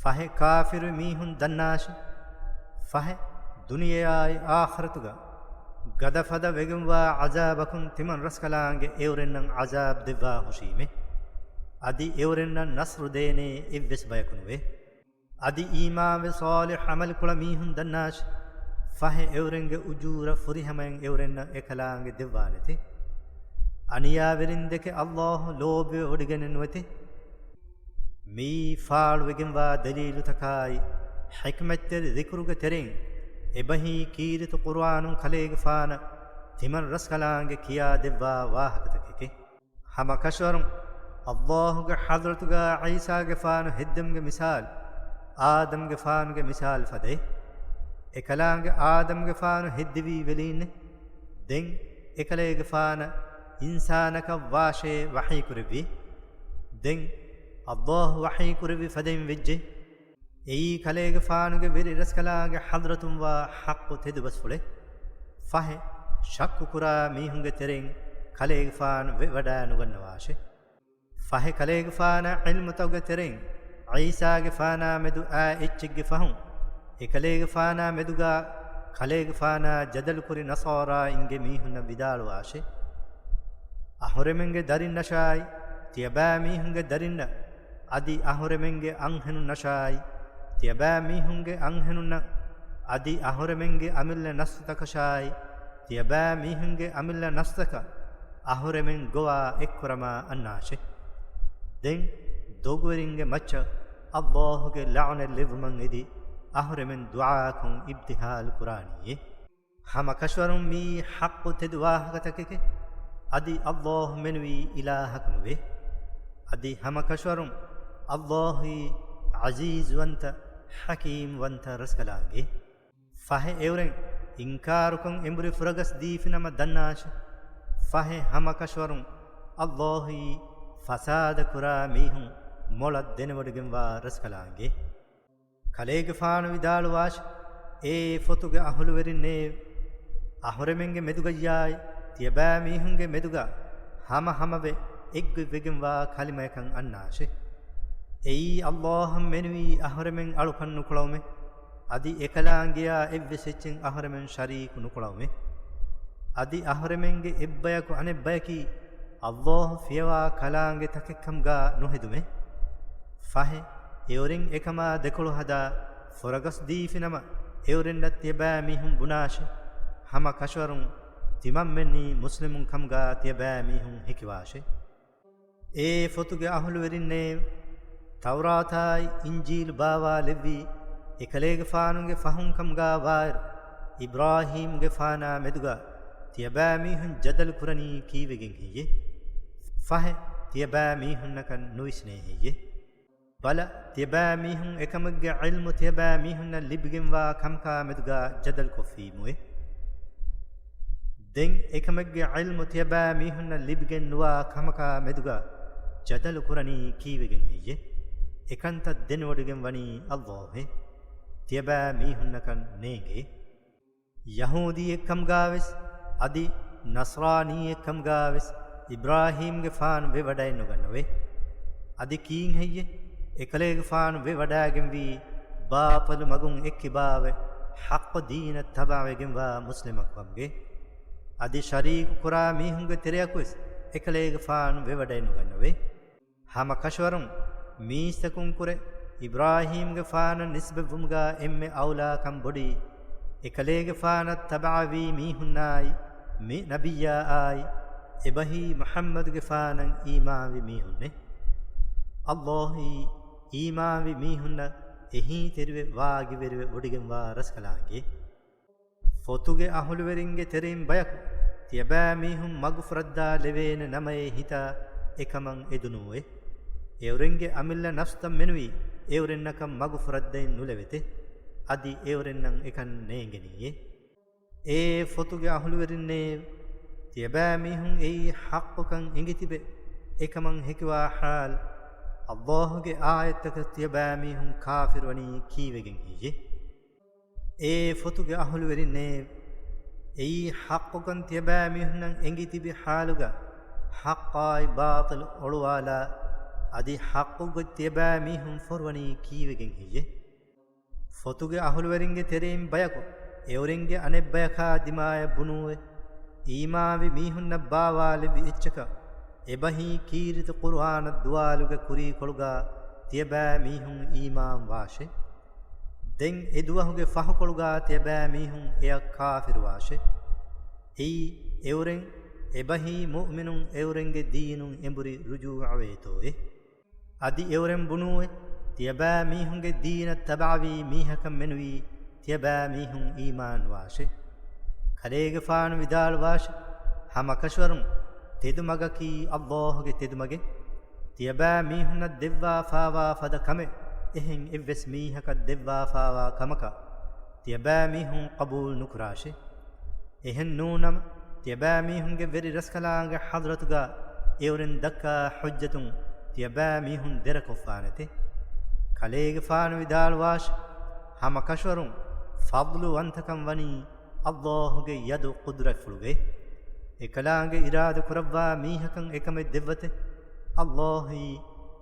ފަހެ ކާފިރު މީހުން ދަންނާށި. ފަހެ ދުނިޔެއާއި އާޚިރަތުގަ ގަދަފަދަ ވެގެންވާ ޢަޒާބަކުން ތިމަން ރަސްކަލާނގެ އެއުރެންނަށް ޢަޒާބް ދެއްވާ ހުށީމެ. އަދި އެއުރެންނަށް ނަޞްރު ދޭނޭ އެއްވެސް ބަޔަކު ނުވޭ. އަދި އީމާންވެ ޞާލިޙް ޢަމަލުކުޅަ މީހުން ދަންނާށި. ފަހެ އެއުރެންގެ އުޖޫރަ ފުރިހަމައިން އެއުރެންނަށް އެކަލާނގެ ދެއްވާނެތެ. އަނިޔާވެރިންދެކެ ﷲ ލޯބިވެވޮޑިގެނެއް ނުވެތެ. މިއީ ފާޅުވެގެންވާ ދަލީލުތަކާއި، ޙިކްމަތްތެރި ޛިކުރުގެ ތެރެއިން އެބަހީ ކީރިތި ޤުރުއާނުން ކަލޭގެފާނަށް ތިމަން ރަސްކަލާނގެ ކިޔާދެއްވާ ވާހަކަތަކެކެ. ހަމަ ކަށަވަރުން ﷲ ގެ ޙަޟްރަތުގާ ޢީސާގެފާނު ހެއްދެމުގެ މިސާލު، އާދަމްގެފާނުގެ މިސާލު ފަދައި. އެކަލާނގެ އާދަމްގެފާނު ހެއްދެވީ ވެލީންނެ. ދެން އެކަލޭގެފާނަށް އިންސާނަކަށް ވާށޭ ވަޙީ ކުރެއްވި. ދެން ﷲ ވަޙީ ކުރެއްވި ފަދައިން ވެއްޖެ. އެއީ ކަލޭގެފާނުގެ ވެރި ރަސްކަލާނގެ ޙަޟްރަތުންވާ ޙައްޤު ތެދުބަސްފުޅެއް. ފަހެ ޝައްކުކުރާ މީހުންގެ ތެރެއިން ކަލޭގެފާނު ވެވަޑައިނުގަންނަވާށޭ. ފަހެ ކަލޭގެފާނަށް ޢިލްމުތަކުގެ ތެރެއިން ޢީސާގެފާނާ މެދު އާ އެއްޗެއްގެ ފަހުން، އެކަލޭގެފާނާ މެދުގާ ކަލޭގެފާނާ ޖަދަލުކުރި ނަޞާރާއިންގެ މީހުންނަށް ވިދާޅުވާށޭ. އަހުރެމެންގެ ދަރިންނަށާއި، ތިޔަބައިމީހުންގެ ދަރިންނަށް، އަދި އަހުރެމެންގެ އަންހެނުންނަށާއި، ތިޔަބައިމީހުންގެ އަންހެނުންނަށް، އަދި އަހުރެމެންގެ އަމިއްލަ ނަސްލުތަކަށާއި، ތިޔަބައިމީހުންގެ އަމިއްލަ ނަފްސަކަށް އަހުރެމެން ގޮވާ އެއްކުރަމާ އަންނާށެ. ދެން ދޮގުވެރިންގެ މައްޗަށް އައްލާހުގެ ލަޢުނަތް ލެއްވުމަށް އެދި އަހުރެމެން ދުޢާކޮށް އިބްތިހާލު ކުރާނީއޭ. ހަމަ ކަށަވަރުން މިއީ ޙައްޤު ތެދު ވާހަކަތަކެކޭ. އަދި އައްލާހު މެނުވީ އިލާހަކު ނުވޭ. އަދި ހަމަ ކަށަވަރުން އައްލާހުއީ ޢަޒީޒުވަންތަ، ޙަކީމްވަންތަ ރަސްކަލާނގެ. ފަހެ އެއުރެން އިންކާރުކޮށް އެނބުރި ފުރަގަސް ދީފިނަމަ ދަންނާށެ. ފަހެ ހަމަ ކަށަވަރުން އައްލާހުއީ ފަސާދަ ކުރާ މީހުން މޮޅަށް ދެނެވޮޑިގެންވާ ރަސްކަލާނގެ. ކަލޭގެފާނު ވިދާޅުވާށި، އޭ ފޮތުގެ އަހުލުވެރިންނޭ! އަހުރެމެންގެ މެދުގައްޔާއި ތިޔަބައިމީހުންގެ މެދުގަ ހަމަހަމަވެ އެއްގޮތްވެގެންވާ ކަލިމަޔަކަށް އަންނާށެ. އެއީ އައްލާހަށް މެނުވީ އަހުރެމެން އަޅުކަން ނުކުޅައުމެ، އަދި އެކަލާނގެޔާ އެއްވެސް އެއްޗެއް އަހުރެމެން ޝަރީކު ނުކުޅައުމެ. އަދި އަހުރެމެންގެ އެއްބަޔަކު އަނެއްބަޔަކީ އައްލާހު ފިޔަވާ ކަލާނގެ ތަކެއްކަމުގާ ނުހެދުމެ. ފަހެ އެއުރެން އެކަމާ ދެކޮޅު ހަދާ ފުރަގަސް ދީފިނަމަ، އެއުރެންނަށް ތިޔަބައިމީހުން ބުނާށެ. ހަމަ ކަށަވަރުން ތިމަންމެންނީ މުސްލިމުން ކަމުގާ ތިޔަބައިމީހުން ހެކިވާށެ. އޭ ފޮތުގެ އަހުލުވެރިންނޭ! ތައުރާތާއި އިންޖީލު ބާވާލެއްވީ އެކަލޭގެފާނުގެ ފަހުން ކަމުގާ ވާއިރު، އިބްރާހީމްގެފާނާ މެދުގަ ތިޔަބައިމީހުން ޖަދަލު ކުރަނީ ކީއްވެގެން ހެއްޔެ؟ ފަހެ ތިޔަބައިމީހުންނަކަށް ނުވިސްނޭ ހެއްޔެ؟ ބަލަ، ތިޔަބައިމީހުން އެކަމެއްގެ ޢިލްމު ތިޔަބައިމީހުންނަށް ލިބިގެންވާ ކަމަކާ މެދުގަ ޖަދަލުކޮށްފީމުއެ. ދެން އެކަމެއްގެ ޢިލްމު ތިޔަބައިމީހުންނަށް ލިބިގެން ނުވާ ކަމަކާ މެދުގަ ޖަދަލު ކުރަނީ ކީއްވެގެން ހެއްޔެ؟ އެކަންތައް ދެނެވޮޑިގެން ވަނީ އައްލާހެ. ތިޔަބައިމީހުންނަކަށް ނޭނގޭ. ޔަހޫދީއެއް ކަމުގާވެސް، އަދި ނަޞްރާނީއެއް ކަމުގާވެސް އިބްރާހީމްގެފާނު ވެވަޑައެއްނުގަންނަވޭ. އަދި ކީއްހެއްޔެ؟ އެކަލޭގެފާނު ވެވަޑައިގެންވީ ބާޠިލު މަގުން އެއްކިބާވެ، ޙައްޤު ދީނަށް ތަބަޢަވެގެންވާ މުސްލިމަކު ކަމުގެ. އަދި ޝަރީކު ކުރާ މީހުންގެ ތެރެއަކުވެސް އެކަލޭގެފާނު ވެވަޑައެއްނުގަންނަވޭ. ހަމަ ކަށަވަރުން މީސްތަކުން ކުރެ އިބްރާހީމްގެފާނަށް ނިސްބަތްވުމުގާ އެންމެ އައުލާކަން ބޮޑީ، އެކަލޭގެފާނަށް ތަބަޢަވީ މީހުންނާއި، މި ނަބިއްޔާއާއި، އެބަހީ މުޙައްމަދުގެފާނަށް އީމާންވި މީހުންނޭ. އައްލާހީ އީމާންވި މީހުންނަށް އެހީތެރިވެ ވާގިވެރިވެ ވޮޑިގެންވާ ރަސްކަލާނގެ. ފޮތުގެ އަހުލުވެރިންގެ ތެރެއިން ބަޔަކު ތިޔަބައިމީހުން މަގުފުރައްދާލެވޭނެ ނަމައޭ ހިތާ އެކަމަށް އެދުނޫއެ. އެއުރެންގެ އަމިއްލަ ނަފްސަށް މެނުވީ އެއުރެންނަކަށް މަގުފުރައްދައެއް ނުލެވެތެ. އަދި އެއުރެންނަށް އެކަން ނޭނގެނީއޭ. އޭ ފޮތުގެ އަހުލުވެރިންނޭ! ތިޔަބައިމީހުން އެއީ ޙައްޤުކަން އެނގިތިބެ އެކަމަށް ހެކިވާ ޙާލު، އައްލާހުގެ އާޔަތްތަކަށް ތިޔަބައިމީހުން ކާފިރުވަނީ ކީއްވެގެން ހެއްޔެ؟ އޭ ފޮތުގެ އަހުލުވެރިންނޭ! އެއީ ޙައްޤުކަން ތިޔަބައިމީހުންނަށް އެނގިތިބި ޙާލުގަ، ޙައްޤާއި ބާޠިލު އޮޅުވާލާ، އަދި ޙައްޤުގަ ތިޔަބައިމީހުން ފޮރުވަނީ ކީއްވެގެން ހެއްޔެ؟ ފޮތުގެ އަހުލުވެރިންގެ ތެރެއިން ބަޔަކު އެއުރެންގެ އަނެއްބަޔަކާ ދިމާޔަށް ބުނޫއެ، އީމާންވި މީހުންނަށް ބާވާލެއްވި އެއްޗަކަށް އެބަހީ ކީރިތި ޤުރުއާނަށް ދުވާލުގެ ކުރީކޮޅުގާ ތިޔަބައިމީހުން އީމާންވާށޭ. ދެން އެ ދުވަހުގެ ފަހުކޮޅުގާ ތިޔަބައިމީހުން އެއަށް ކާފިރުވާށޭ. އެއީ އެއުރެން އެބަހީ މުއުމިނުން އެއުރެންގެ ދީނުން އެނބުރި ރުޖޫޢަވޭތޯއޭ. އަދި އެއުރެން ބުނޫއެ، ތިޔަބައިމީހުންގެ ދީނަށް ތަބަޢަވީ މީހަކަށް މެނުވީ ތިޔަބައިމީހުން އީމާންވާށޭ. ކަލޭގެފާނު ވިދާޅުވާށި، ހަމަކަށަވަރުން ތެދުމަގަކީ އައްލާހުގެ ތެދުމަގެއް. ތިޔަބައިމީހުންނަށް ދެއްވާފާވާ ފަދަ ކަމެއް އެހެން އެއްވެސް މީހަކަށް ދެއްވާފާވާ ކަމަކަށް ތިޔަބައިމީހުން ޤަބޫލު ނުކުރާށޭ. އެހެން ނޫނަމަ، ތިޔަބައިމީހުންގެ ވެރި ރަސްކަލާނގެ ޙަޟްރަތުގަ އެއުރެން ދައްކާ ޙުއްޖަތުން ތިޔަބައިމީހުން ދެރަކޮށްފާނެތެ. ކަލޭގެފާނު ވިދާޅުވާށި، ހަމަކަށަވަރުން ފަޟްލުވަންތަކަން ވަނީ އައްލާހުގެ ޔަދު ޤުދުރަތްފުޅުގައި. އެކަލާނގެ އިރާދަ ކުރައްވާ މީހަކަށް އެކަމެއް ދެއްވަތެ. އައްލާހީ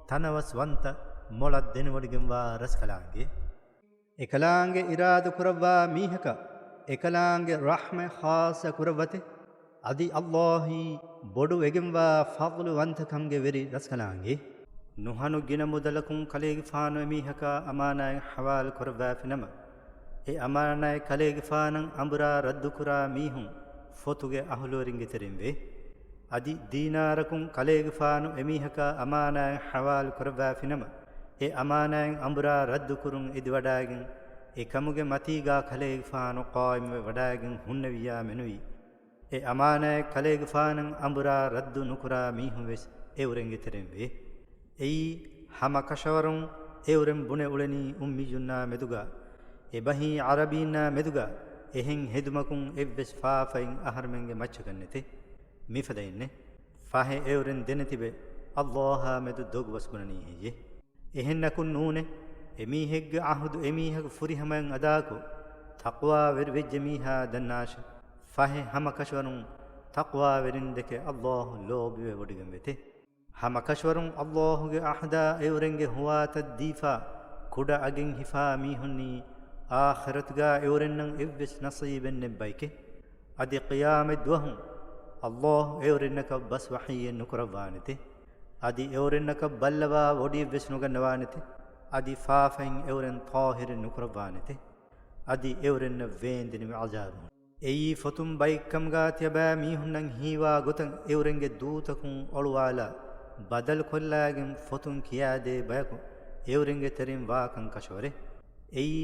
ތަނަވަސްވަންތަ މޮޅަށް ދެނެވޮޑިގެންވާ ރަސްކަލާނގެ. އެކަލާނގެ އިރާދަ ކުރައްވާ މީހަކަށް އެކަލާނގެ ރަޙްމަތް ޚާއްޞަ ކުރައްވަތެ. އަދި އައްލާހީ ބޮޑު ވެގެންވާ ފަޟްލުވަންތަކަމުގެ ވެރި ރަސްކަލާނގެ. ނުހަނު ގިނަ މުދަލަކުން ކަލޭގެފާނު އެމީހަކާ އަމާނާތް ޙަވާލު ކުރައްވާފިނަމަ، އެ އަމާނާތް ކަލޭގެފާނަށް އަނބުރާ ރައްދުކުރާ މީހުން ފޮތުގެ އަހުލުވެރިންގެ ތެރެއިން ވޭ. އަދި ދީނާރަކުން ކަލޭގެފާނު އެމީހަކާ އަމާނާތް ޙަވާލު ކުރައްވާފިނަމަ، އެ އަމާނާތް އަނބުރާ ރައްދުކުރުން އެދިވަޑާގެން، އެކަމުގެ މަތީގާ ކަލޭގެފާނު ޤާއިމްވެވަޑާގެން ހުންނެވިއްޔާ މެނުވީ، އެ އަމާނާތް ކަލޭގެފާނަށް އަނބުރާ ރައްދު ނުކުރާ މީހުން ވެސް އެއުރެންގެ ތެރެއިން ވޭ. އެއީ، ހަމަ ކަށަވަރުން އެއުރެން ބުނެ އުޅެނީ އުއްމިއްޔުންނާ މެދުގާ، އެބަހީ ޢަރަބީންނާ މެދުގާ އެހެން ހެދުމަކުން އެއްވެސް ފާފައިން އަހަރުމެންގެ މައްޗަކަށް ނެތޭ. މިފަދައިންނެއް. ފަހެ އެއުރެން ދެނެތިބެ ﷲ އާ މެދު ދޮގުބަސް ބުނަނީ ހެއްޔޭ؟ އެހެންނަކުން ނޫނޭ. އެމީހެއްގެ ޢަހުދު އެމީހަކު ފުރިހަމައިން އަދާކޮށް، ތަޤްވާވެރިވެއްޖެ މީހާ ދަންނާށެ. ފަހެ ހަމަ ކަށަވަރުން ތަޤްވާވެރިންދެކެ ﷲ ލޯބިވެވޮޑިގެން ވެތޭ. ހަމަ ކަށަވަރުން ﷲ ގެ ޢަހްދާ އެއުރެންގެ ހުވާތައް ދީފާ، ކުޑަ އަގެއް ހިފާ މީހުންނީ، އާޚިރަތުގާ އެއުރެންނަށް އެއްވެސް ނަޞީބެއް ނެތް ބައެކޭ. އަދި ޤިޔާމަތް ދުވަހު ﷲ އެއުރެންނަކަށް ބަސް ވަޙީއެއް ނުކުރައްވާނެތެ. އަދި އެއުރެންނަކަށް ބައްލަވާ ވޮޑިއެއްވެސް ނުގަންނަވާނެތެ. އަދި ފާފައިން އެއުރެން ޠާހިރެއް ނުކުރައްވާނެތެ. އަދި އެއުރެންނަށް ވޭންދެނިވި ޢަޛާބު. އެއީ ފޮތުން ބައެއްކަމުގާ ތިޔަބައިމީހުންނަށް ހީވާ ގޮތަށް އެއުރެންގެ ދޫތަކުން އޮޅުވާލާ، ބަދަލުކޮށްލާގެން ފޮތުން ކިޔާދޭ ބަޔަކު އެއުރެންގެ ތެރެއިން ވާކަން ކަށަވަރޭ. އެއީ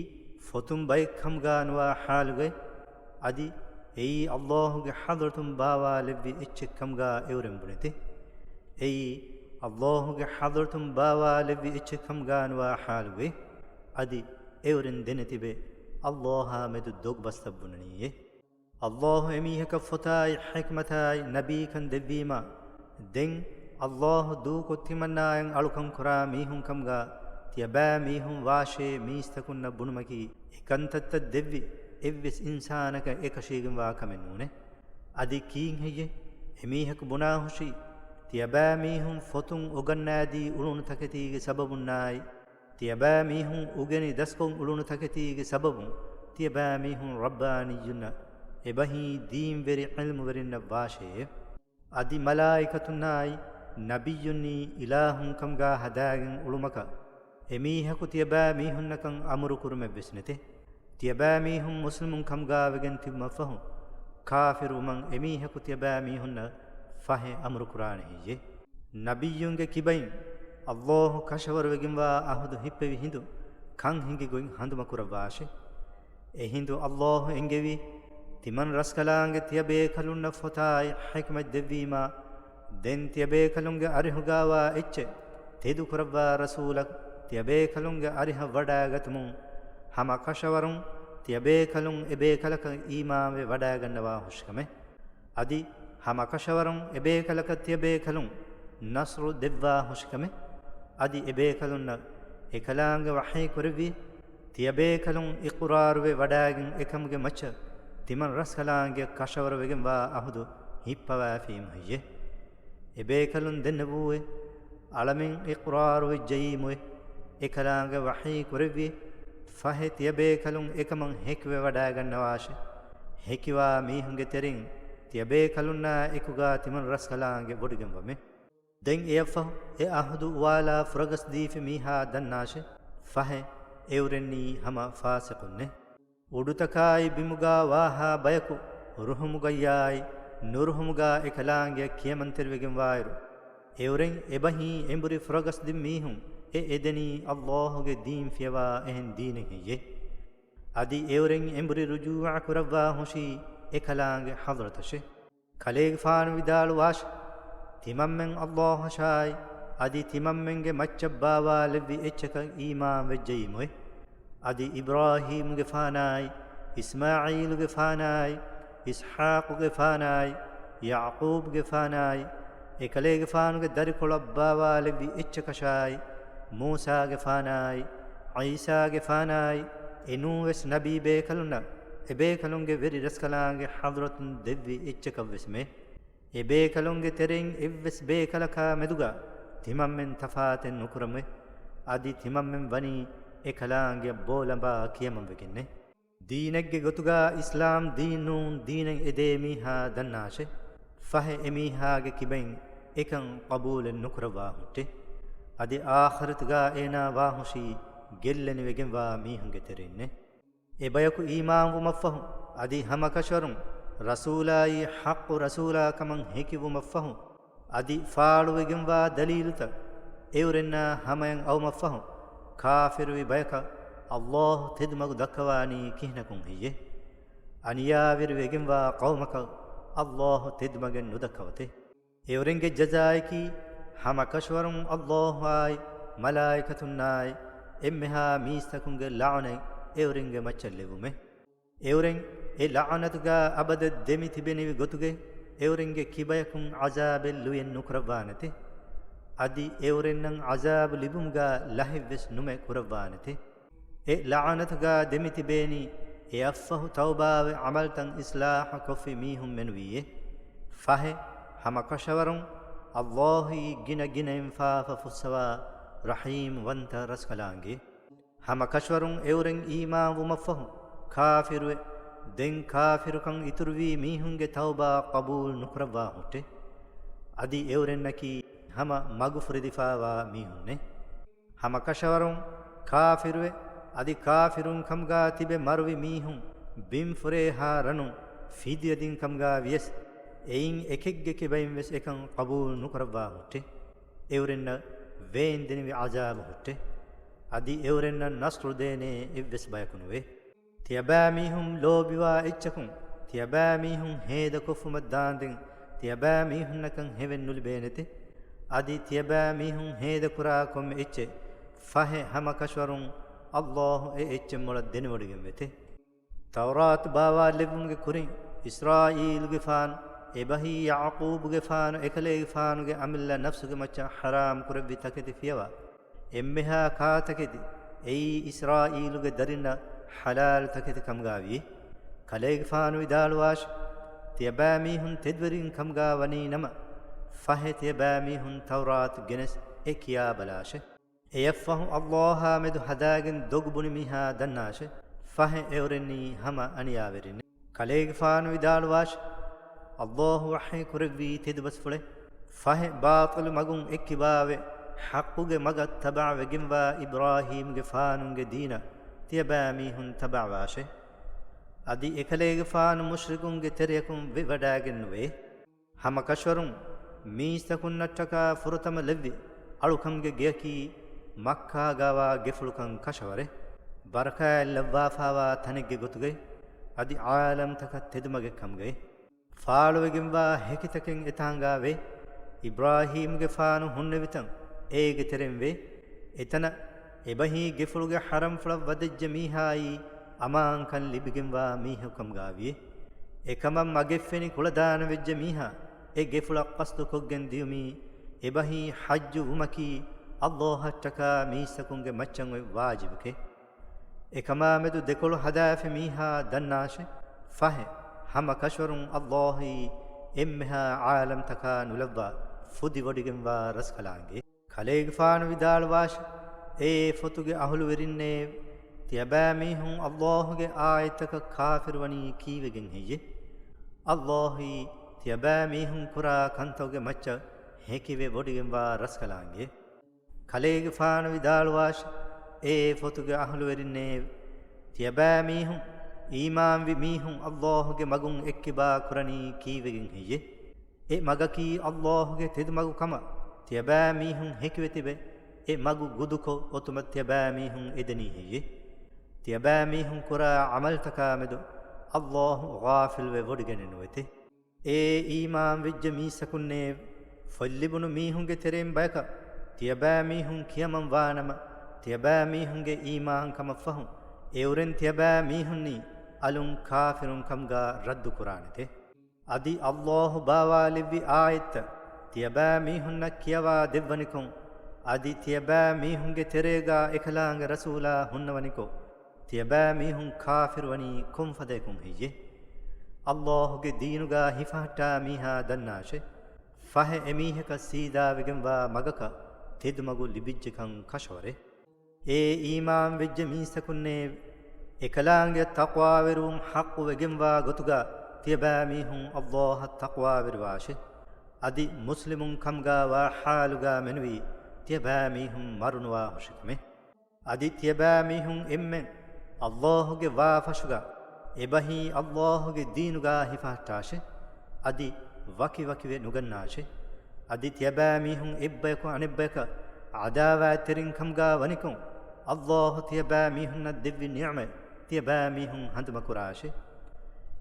ފޮތުން ބައެއްކަމުގާ ނުވާ ޙާލުގައި، އަދި އެއީ ﷲ ގެ ޙަޟްރަތުން ބާވާލެއްވި އެއްޗެއްކަމުގާ އެއުރެން ބުނެތި. އެއީ ﷲ ގެ ޙަޟްރަތުން ބާވާލެއްވި އެއްޗެއްކަމުގާ ނުވާ ޙާލުގައި، އަދި އެއުރެން ދެނެތިބެ ﷲ އާ މެދު ދޮގުބަސްތައް ބުނަނީއޭ. ﷲ އެމީހަކަށް ފޮތާއި ޙިކްމަތާއި ނަބީކަން ދެއްވީމާ، ދެން ﷲ ދޫކޮށް ތިމަންނާއަށް އަޅުކަން ކުރާ މީހުން ކަމުގާ ތިޔަބައިމީހުން ވާށޭ. މީސްތަކުންނަށް ބުނުމަކީ، އެކަންތައްތައް ދެއްވި އެއްވެސް އިންސާނަކަށް އެކަށީގެންވާ ކަމެއް ނޫނޭ. އަދި ކީއްހެއްޔޭ އެމީހަކު ބުނާހުށީ، ތިޔަބައިމީހުން ފޮތުން އުގަންނާދީ އުޅުނު ތަކެތީގެ ސަބަބުންނާއި، ތިޔަބައިމީހުން އުގެނި ދަސްކޮށް އުޅުނު ތަކެތީގެ ސަބަބުން ތިޔަބައިމީހުން ރައްބާނިއްޔުންނަށް، އެބަހީ ދީންވެރި ޢިލްމުވެރިންނަށް ވާށޭ. އަދި މަލާއިކަތުންނާއި ނަބިއްޔުންނީ އިލާހުން ކަމުގާ ހަދާގެން އުޅުމަކަށް، އެމީހަކު ތިޔަބައިމީހުންނަކަށް އަމުރު ކުރުމެއްވެސް ނެތޭ. ތިޔަބައިމީހުން މުސްލިމުން ކަމުގާ ވެގެން ތިބުމަށްފަހު، ކާފިރުވުމަށް އެމީހަކު ތިޔަބައިމީހުންނަށް ފަހެ އަމުރު ކުރާނެ ހެއްޔޭ؟ ނަބިއްޔުންގެ ކިބައިން ﷲ ކަށަވަރުވެގެންވާ އަހުދު ހިއްޕެވި ހިނދު، ކަން ހިނގި ގޮތް ހަނދުމަކުރައްވާށޭ. އެހިނދު ﷲ އެންގެވީ، ތިމަން ރަސްކަލާނގެ ތިޔަބޭކަލުންނަށް ފޮތާއި ޙިކްމަތް ދެއްވީމާ، ދެން ތިޔަބޭކަލުންގެ އަރިހުގާވާ އެއްޗެއް ތެދުކުރައްވާ ރަސޫލަކު ތިޔަބޭކަލުންގެ އަރިހަށް ވަޑާގަތުމުން، ހަމަ ކަށަވަރުން ތިޔަބޭކަލުން އެބޭކަލަކަށް އީމާންވެ ވަޑާގަންނަވާ ހުށިކަމެއް. އަދި ހަމަ ކަށަވަރުން އެބޭކަލަކަށް ތިޔަބޭކަލުން ނަޞްރު ދެއްވާ ހުށިކަމެއް. އަދި އެބޭކަލުންނަށް އެކަލާނގެ ވަޙީ ކުރެއްވި، ތިޔަބޭކަލުން އިޤުރާރުވެ ވަޑާގެން އެކަމުގެ މައްޗަށް ތިމަން ރަސްކަލާނގެ ކަށަވަރުވެގެންވާ އަހުދު ހިއްޕަވާފީމު ހެއްޔެ؟ އެބޭކަލުން ދެންނެވޫއެ، އަޅަމެން އިޤްރާރުވެއްޖައީމުއެ، އެކަލާނގެ ވަޙީ ކުރެއްވި، ފަހެ ތިޔަބޭކަލުން އެކަމަށް ހެކިވެވަޑާގަންނަވާށެ. ހެކިވާ މީހުންގެ ތެރެއިން ތިޔަބޭކަލުންނާ އެކުގާ ތިމަން ރަސްކަލާނގެ ވޮޑިގެންވަމެ. ދެން އެއަށްފަހު އެ އަހުދު އުވާލާ ފުރަގަސް ދީފި މީހާ ދަންނާށެ. ފަހެ އެއުރެންނީ ހަމަ ފާސިޤުންނޭ. އުޑުތަކާއި ބިމުގާ ވާހާ ބަޔަކު ރުހުމުގައްޔާއި ނުރުހުމުގާ އެކަލާނގެއަށް ކިޔަމަންތެރިވެގެންވާއިރު، އެއުރެން އެބަހީ އެނބުރި ފުރަގަސް ދިން މީހުން އެ އެދެނީ ﷲ ގެ ދީން ފިޔަވާ އެހެން ދީނެއް ހެއްޔެ؟ އަދި އެއުރެން އެނބުރި ރުޖޫޢަ ކުރައްވާ ހުށީ އެކަލާނގެ ޙަޟްރަތަށެ. ކަލޭގެފާނު ވިދާޅުވާށި، ތިމަންމެން ﷲ އަށާއި، އަދި ތިމަންމެންގެ މައްޗަށް ބާވާލެއްވި އެއްޗަކަށް އީމާން ވެއްޖައީމުއެ. އަދި އިބްރާހީމުގެފާނާއި، އިސްމާޢީލުގެފާނާއި، އިސްޙާޤުގެފާނާއި، ޔަޢުޤޫބުގެފާނާއި، އެކަލޭގެފާނުގެ ދަރިކޮޅަށް ބާވާލެއްވި އެއްޗަކަށާއި، މޫސާގެފާނާއި، ޢީސާގެފާނާއި، އެނޫންވެސް ނަބީ ބޭކަލުންނަށް އެބޭކަލުންގެ ވެރި ރަސްކަލާނގެ ޙަޟްރަތުން ދެއްވި އެއްޗަކަށްވެސްމެ. އެބޭކަލުންގެ ތެރެއިން އެއްވެސް ބޭކަލަކާ މެދުގަ ތިމަންމެން ތަފާތެއް ނުކުރަމެ. އަދި ތިމަންމެން ވަނީ އެކަލާނގެ ބޯލަނބާ ކިޔަމަންވެގެންނެ. ދީނެއްގެ ގޮތުގާ އިސްލާމް ދީން ނޫން ދީނެއް އެދޭ މީހާ ދަންނާށެ. ފަހެ އެމީހާގެ ކިބައިން އެކަން ޤަބޫލެއް ނުކުރައްވާ ހުއްޓެ. އަދި އާޚިރަތުގާ އޭނާ ވާހުށީ ގެއްލެނިވެގެންވާ މީހުންގެ ތެރެއިންނެ. އެބަޔަކު އީމާންވުމަށްފަހު، އަދި ހަމަކަށަވަރުން ރަސޫލާއީ ޙައްޤު ރަސޫލާ ކަމަށް ހެކިވުމަށްފަހު، އަދި ފާޅުވެގެންވާ ދަލީލުތައް އެއުރެންނާ ހަމަޔަށް އައުމަށްފަހު، ކާފިރުވި ބަޔަކަށް ﷲ ތެދުމަގު ދައްކަވާނީ ކިހިނަކުން ހެއްޔެ؟ އަނިޔާވެރިވެގެންވާ ޤައުމަކަށް ﷲ ތެދުމަގެއް ނުދައްކަވަތެ. އެއުރެންގެ ޖަޒާއަކީ، ހަމަކަށަވަރުން ﷲ އާއި މަލާއިކަތުންނާއި އެންމެހާ މީސްތަކުންގެ ލަޢުނަތް އެއުރެންގެ މައްޗަށް ލެއްވުމެ. އެއުރެން އެ ލަޢުނަތުގާ އަބަދަށް ދެމި ތިބެނިވި ގޮތުގައި އެއުރެންގެ ކިބަޔަކުން ޢަޒާބެއް ލުޔެއް ނުކުރައްވާނެތެ. އަދި އެއުރެންނަށް ޢަޒާބު ލިބުމުގާ ލަހެއްވެސް ނުމެ ކުރައްވާނެތެ. އެ ލަޢުނަތުގާ ދެމިތިބޭނީ އެއަށްފަހު ތައުބާވެ ޢަމަލުތައް އިޞްލާޙު ކޮށްފި މީހުން މެނުވީއޭ. ފަހެ، ހަމަކަށަވަރުން ﷲއީ ގިނަ ގިނައިން ފާފަ ފުއްސަވާ ރަޙީމް ވަންތަ ރަސްކަލާނގެ. ހަމަކަށަވަރުން އެއުރެން އީމާންވުމަށްފަހު ކާފިރުވެ، ދެން ކާފިރުކަން އިތުރުވީ މީހުންގެ ތައުބާ ޤަބޫލު ނުކުރައްވާ ހުއްޓެ. އަދި އެއުރެންނަކީ ހަމަ މަގުފުރެދިފާވާ މީހުންނެ. ހަމަކަށަވަރުން ކާފިރުވެ، އަދި ކާފިރުން ކަމުގާ ތިބެ މަރުވި މީހުން ބިންފުރޭހާ ރަނުން ފިދިޔަ ދިން ކަމުގާ ވިޔަސް، އެއިން އެކެއްގެ ކިބައިން ވެސް އެކަން ޤަބޫލު ނުކުރައްވާ ހުއްޓެ. އެއުރެންނަށް ވޭންދެނިވި ޢަޒާބު ހުއްޓެ. އަދި އެއުރެންނަށް ނަޞްރު ދޭނޭ އެއްވެސް ބަޔަކު ނުވޭ. ތިޔަބައިމީހުން ލޯބިވާ އެއްޗަކުން، ތިޔަބައިމީހުން ހޭދަކޮށްފުމަށް ދާންދެން، ތިޔަބައިމީހުންނަކަށް ހެވެއް ނުލިބޭނެތެ. އަދި ތިޔަބައިމީހުން ހޭދަކުރާ ކޮންމެ އެއްޗެއް، ފަހެ ހަމަކަށަވަރުން ﷲ އެ އެއްޗެއް މޮޅަށް ދެނެވޮޑިގެންވެތެ. ތައުރާތު ބާވާލެއްވުމުގެ ކުރިން، އިސްރާއީލުގެފާނު، އެބަހީ ޔަޢުޤޫބުގެފާނު އެކަލޭގެފާނުގެ އަމިއްލަ ނަފްސުގެ މައްޗަށް ޙަރާމް ކުރެއްވި ތަކެތި ފިޔަވާ، އެންމެހާ ކާތަކެތި އެއީ އިސްރާއީލުގެ ދަރިންނަށް ޙަލާލު ތަކެތި ކަމުގާވި. ކަލޭގެފާނު ވިދާޅުވާށި، ތިޔަބައިމީހުން ތެދުވެރިން ކަމުގާ ވަނީ ނަމަ، ފަހެ ތިޔަބައިމީހުން ތައުރާތު ގެނެސް އެ ކިޔާބަލާށެ. އެޔަށްފަހު ﷲ އާ މެދު ހަދާގެން ދޮގު ބުނި މީހާ ދަންނާށެ، ފަހެ އެއުރެންނީ ހަމަ އަނިޔާވެރިންނެ. ކަލޭގެފާނު ވިދާޅުވާށި، ﷲ ވަޙީ ކުރެއްވީ ތެދުބަސްފުޅެއް، ފަހެ ބާޠިލު މަގުން އެއްކިބާވެ، ޙައްޤުގެ މަގަށް ތަބަޢަވެގެންވާ އިބްރާހީމްގެފާނުގެ ދީނަށް ތިޔަބައިމީހުން ތަބަޢަވާށެ. އަދި އެކަލޭގެފާނު މުޝްރިކުންގެ ތެރެއަކުން ވެވަޑާގެން ނުވޭ. ހަމަކަށަވަރުން މީސްތަކުންނަށްޓަކާ ފުރަތަމަ ލެއްވި އަޅުކަމުގެ ގެއަކީ މައްކާގާވާ ގެފުޅުކަން ކަށަވަރެ. ބަރަކާތް ލައްވާފާވާ ތަނެއްގެ ގޮތުގައި، އަދި ޢާލަމްތަކަށް ތެދުމަގެއް ކަމުގައި. ފާޅުވެގެންވާ ހެކިތަކެއް އެތާނގާވޭ. އިބްރާހީމްގެފާނު ހުންނެވިތަން އޭގެ ތެރެއިން ވޭ. އެތަނަށް އެބަހީ ގެފުޅުގެ ޙަރަމްފުޅަށް ވަދެއްޖެ މީހާއީ އަމާންކަން ލިބިގެންވާ މީހަކު ކަމުގާވިޔޭ. އެކަމަށް މަގެއްފެނި ކުޅަދާނަވެއްޖެ މީހާ އެ ގެފުޅަށް ޤަޞްދުކޮށްގެން ދިޔުމީ އެބަހީ ޙައްޖު ވުމަކީ ﷲ އަށްޓަކާ މީސްތަކުންގެ މައްޗަށް އޮތް ވާޖިބެކޭ. އެކަމާމެދު ދެކޮޅު ހަދާފި މީހާ ދަންނާށެ، ފަހެ، ހަމަކަށަވަރުން ﷲ އީ އެންމެހާ ޢާލަމްތަކާ ނުލައްވާ ފުދިވޮޑިގެންވާ ރަސްކަލާނގެ. ކަލޭގެފާނު ވިދާޅުވާށެ، އޭ ފޮތުގެ އަހުލުވެރިންނޭވެ! ތިޔަބައިމީހުން ﷲ ގެ އާޔަތްތަކަށް ކާފިރުވަނީ ކީއްވެގެން ހެއްޔެ؟ ﷲ އީ ތިޔަބައިމީހުން ކުރާ ކަންތަކުގެ މައްޗަށް ހެކިވެ ވޮޑިގެންވާ ރަސްކަލާނގެ. ކަލޭގެފާނު ވިދާޅުވާށެ، އޭ ފޮތުގެ އަހުލުވެރިންނޭވެ! ތިޔަބައިމީހުން، އީމާންވި މީހުން ﷲ ގެ މަގުން އެއްކިބާ ކުރަނީ ކީއްވެގެން ހެއްޔެ؟ އެ މަގަކީ ﷲ ގެ ތެދުމަގު ކަމަށް ތިޔަބައިމީހުން ހެކިވެ ތިބެ، އެ މަގު ގުދުކޮށް އޮތުމަށް ތިޔަބައިމީހުން އެދެނީ ހެއްޔެ؟ ތިޔަބައިމީހުން ކުރާ ޢަމަލްތަކާމެދު ﷲ ޣާފިލުވެ ވޮޑިގެނެއް ނުވެތެ. އޭ އީމާންވެއްޖެ މީސްތަކުންނޭވެ! ފޮތްލިބުނު މީހުންގެ ތެރެއިން ބަޔަކަށް ތިޔަބައިމީހުން ކިޔަމަން ވާނަމަ، ތިޔަބައިމީހުންގެ އީމާންކަމަށްފަހު، އެއުރެން ތިޔަބައިމީހުންނީ އަލުން ކާފިރުން ކަމުގާ ރައްދުކުރާނެތެ. އަދި ﷲ ބާވާލެއްވި އާޔަތްތައް ތިޔަބައިމީހުންނަށް ކިޔަވާ ދެއްވަނިކޮށް، އަދި ތިޔަބައިމީހުންގެ ތެރޭގާ އެކަލާނގެ ރަސޫލާ ހުންނަވަނިކޮށް، ތިޔަބައިމީހުން ކާފިރުވަނީ ކޮންފަދަޔަކުން ހެއްޔެ؟ ﷲ ގެ ދީނުގާ ހިފަހައްޓާ މީހާ ދަންނާށެ، ފަހެ އެމީހަކަށް ސީދާވެގެންވާ މަގަކަށް ތެދުމަގު ލިބިއްޖެކަން ކަށަވަރެ. އޭ އީމާންވެއްޖެ މީސްތަކުންނޭވެ! އެކަލާނގެއަށް ތަޤްވާވެރިވުން ޙައްޤުވެގެންވާ ގޮތުގާ ތިޔަބައިމީހުން ﷲ އަށް ތަޤްވާވެރިވާށެ. އަދި މުސްލިމުން ކަމުގާވާ ޙާލުގާ މެނުވީ ތިޔަބައިމީހުން މަރުނުވާ ހުށިކަމެއް. އަދި ތިޔަބައިމީހުން އެންމެން ﷲ ގެ ވާފަށުގާ އެބަހީ ﷲ ގެ ދީނުގާ ހިފަހައްޓާށޭ. އަދި ވަކިވަކިވެ ނުގަންނާށޭ. އަދި ތިޔަބައިމީހުން އެއްބަޔަކު އަނެއްބަޔަކަށް އަދާވާތްތެރިން ކަމުގާ ވަނިކޮށް، ﷲ ތިޔަބައިމީހުންނަށް ދެއްވި ނިޢުމަތް ތިޔަބައިމީހުން ހަނދުމަކުރާށޭ.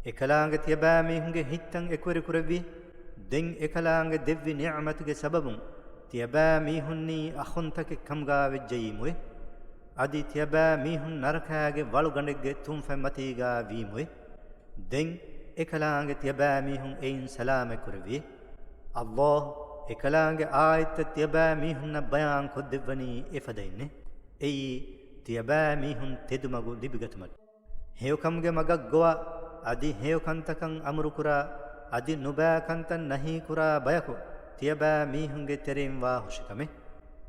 އެކަލާނގެ ތިޔަބައިމީހުންގެ ހިތްތައް އެކުވެރިކުރެއްވި، ދެން އެކަލާނގެ ދެއްވި ނިޢުމަތުގެ ސަބަބުން ތިޔަބައިމީހުންނީ އަޚުންތަކެއް ކަމުގާ ވެއްޖައީމުވެ. އަދި ތިޔަބައިމީހުން ނަރަކާގެ ވަޅުގަނޑެއްގެ ތުންފަތް މަތީގާ ވީމުވެ. ދެން އެކަލާނގެ ތިޔަބައިމީހުން އެއިން ސަލާމަތްކުރެއްވި. ﷲ އެކަލާނގެ އާޔަތްތައް ތިޔަބައިމީހުންނަށް ބަޔާން ކޮށްދެއްވަނީ އެފަދައިންނޭ. އެއީ ތިޔަބައިމީހުން ތެދުމަގު ލިބިގަތުމަށް. ހެޔޮކަމުގެ މަގަށް ގޮވާ، އަދި ހެޔޮކަންތަކަށް އަމުރުކުރާ، އަދި ނުބައިކަންތައް ނަހީކުރާ ބަޔަކު ތިޔަބައިމީހުންގެ ތެރެއިން ވާ ހުށިކަމެއް.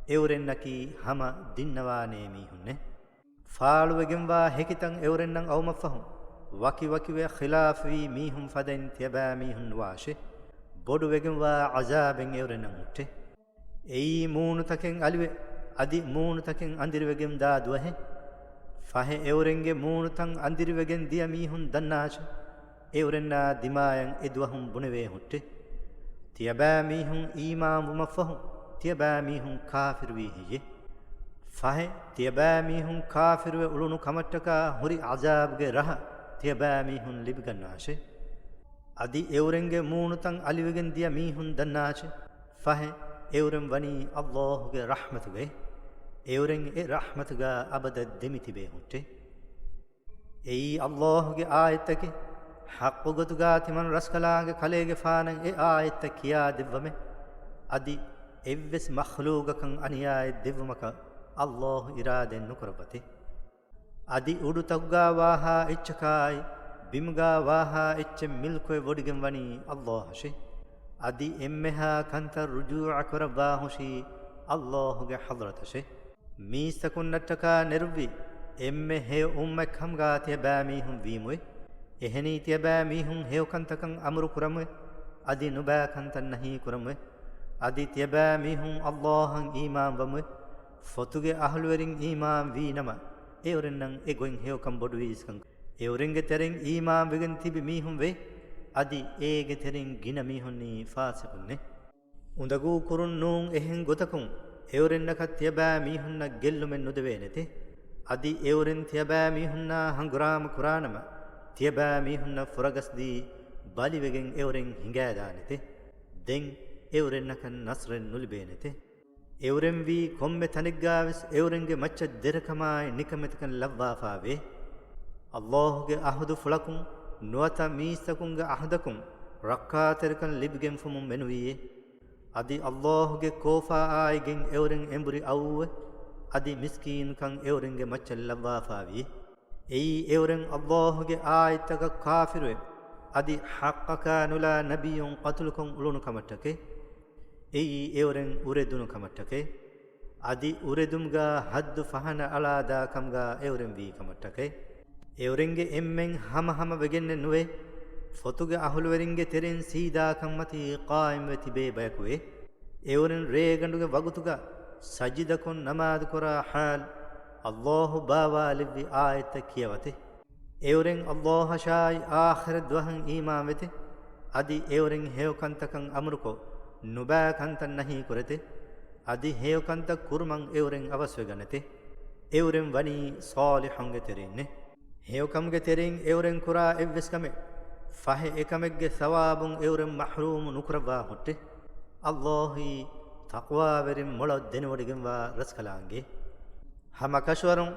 އެއުރެންނަކީ ހަމަ ދިންނަވާނޭ މީހުންނޭ. ފާޅުވެގެންވާ ހެކިތައް އެއުރެންނަށް އައުމަށްފަހު، ވަކިވަކިވެ ޚިލާފުވީ މީހުން ފަދައިން ތިޔަބައިމީހުން ނުވާށޭ. ބޮޑުވެގެންވާ ޢަޒާބެއް އެއުރެންނަށް ހުއްޓޭ. އެއީ މޫނުތަކެއް އަލިވެ، އަދި މޫނުތަކެއް އަނދިރިވެގެން ދާ ދުވަހެއް. ފަހެ އެއުރެންގެ މޫނުތައް އަނދިރިވެގެން ދިޔަ މީހުން ދަންނާށޭ. އެއުރެންނާ ދިމާޔަށް އެ ދުވަހުން ބުނެވޭ ހުއްޓޭ. ތިޔަބައިމީހުން އީމާންވުމަށްފަހު، ތިޔަބައިމީހުން ކާފިރުވީ ހެއްޔޭ؟ ފަހެ، ތިޔަބައިމީހުން ކާފިރުވެ އުޅުނު ކަމަށްޓަކާ ހުރި ޢަޒާބުގެ ރަހަ ތިޔަބައިމީހުން ލިބިގަންނާށޭ. އަދި އެއުރެންގެ މޫނުތައް އަލިވެގެން ދިޔަ މީހުން ދަންނާށޭ. ފަހެ، އެއުރެން ވަނީ ﷲ ގެ ރަޙްމަތުގައި. އެއުރެން އެ ރަޙްމަތުގާ އަބަދަށް ދެމިތިބޭ ހުއްޓޭ. އެއީ ﷲ ގެ އާޔަތްތަކެއް. ޙައްޤު ގޮތުގާ ތިމަން ރަސްކަލާނގެ ކަލޭގެފާނަށް އެ އާޔަތްތައް ކިޔާދެއްވަމޭ. އަދި އެއްވެސް މަޚްލޫގަކަށް އަނިޔާއެއް ދެއްވުމަކަށް ﷲ އިރާދައެއް ނުކުރައްވަތޭ. އަދި އުޑުތަކުގާ ވާހާ އެއްޗަކާއި، ބިމުގާ ވާހާ އެއްޗެއް މިލްކުވެ ވޮޑިގެން ވަނީ ﷲ އަށޭ. އަދި އެންމެހާ ކަންތައް ރުޖޫޢަކުރައްވާ ހުށީ ﷲ ގެ ޙަޟްރަތަށޭ. މީސްތަކުންނަށްޓަކާ ނެރުއްވި އެންމެ ހެޔޮ އުއްމަތް ކަމުގާ ތިޔަބައިމީހުން ވީމުވެ. އެހެނީ ތިޔަބައިމީހުން ހެޔޮކަންތަކަށް އަމުރުކުރަމުވެ، އަދި ނުބައިކަންތައް ނަހީކުރަމުވެ. އަދި ތިޔަބައިމީހުން ﷲ އަށް އީމާންވަމުވެ. ފޮތުގެ އަހުލުވެރިން އީމާންވީނަމަ، އެއުރެންނަށް އެގޮތް ހެޔޮކަން ބޮޑުވީސްކަން. އެއުރެންގެ ތެރެއިން އީމާންވެގެން ތިބި މީހުން ވޭ. އަދި އޭގެ ތެރެއިން ގިނަ މީހުންނީ ފާސިޤުންނޭ. އުނދަގޫ ކުރުން ނޫން އެހެން ގޮތަކުން އެއުރެންނަކަށް ތިޔަބައިމީހުންނަށް ގެއްލުމެއް ނުދެވޭނެތެ. އަދި އެއުރެން ތިޔަބައިމީހުންނާ ހަނގުރާމަ ކުރާނަމަ، ތިޔަބައިމީހުންނަށް ފުރަގަސްދީ ބަލިވެގެން އެއުރެން ހިނގާދާނެތެ. ދެން އެއުރެންނަކަށް ނަޞްރެއް ނުލިބޭނެތެ. އެއުރެންވީ ކޮންމެ ތަނެއްގާވެސް އެއުރެންގެ މައްޗަށް ދެރަކަމާއި ނިކަމެތިކަން ލައްވާފާވޭ. ﷲ ގެ އަހުދުފުޅަކުން ނުވަތަ މީސްތަކުންގެ އަހުދަކުން ރައްކާތެރިކަން ލިބިގެންފުމުން މެނުވީއޭ. އަދި ﷲ ގެ ކޯފާއާއިގެން އެއުރެން އެނބުރި އައުއެވެ. އަދި މިސްކީނުކަން އެއުރެންގެ މައްޗަށް ލައްވާފާވިއޭ. އެއީ އެއުރެން ﷲ ގެ އާޔަތްތަކަށް ކާފިރުވެ، އަދި ޙައްޤަކާ ނުލާ ނަބިއްޔުން ޤަތުލުކޮށް އުޅުނު ކަމަށްޓަކައި. އެއީ އެއުރެން އުރެދުނު ކަމަށްޓަކައި. އަދި އުރެދުމުގާ ޙައްދު ފަހަނަ އަޅާދާ ކަމުގާ އެއުރެން ވީ ކަމަށްޓަކައި. އެއުރެންގެ އެންމެން ހަމަހަމަ ވެގެންނެއް ނުވޭ. ފޮތުގެ އަހުލުވެރިންގެ ތެރެއިން ސީދާކަންމަތީ ޤާއިމްވެ ތިބޭ ބަޔަކުވޭ. އެއުރެން ރޭގަނޑުގެ ވަގުތުގަ ސަޖިދަކޮށް ނަމާދުކުރާ ޙާލު، ﷲ ބާވާލެއްވި އާޔަތްތައް ކިޔަވަތެ. އެއުރެން ﷲ އަށާއި އާޚިރަތް ދުވަހަށް އީމާންވެތެ. އަދި އެއުރެން ހެޔޮކަންތަކަށް އަމުރުކޮށް، ނުބައި ކަންތައް ނަހީ ކުރެތެ. އަދި ހެޔޮކަންތައް ކުރުމަށް އެއުރެން އަވަސްވެގަނެތެ. އެއުރެން ވަނީ ޞާލިޙުންގެ ތެރެއިންނޭ. ހެޔޮކަމުގެ ތެރެއިން އެއުރެން ކުރާ އެއްވެސް ކަމެއް، ފަހެ އެކަމެއްގެ ސަވާބުން އެއުރެން މަޙްރޫމު ނުކުރައްވާ ހުއްޓެ. ﷲ އީ ތަޤްވާވެރިން މޮޅަށް ދެނެވޮޑިގެންވާ ރަސްކަލާނގެ. ހަމަކަށަވަރުން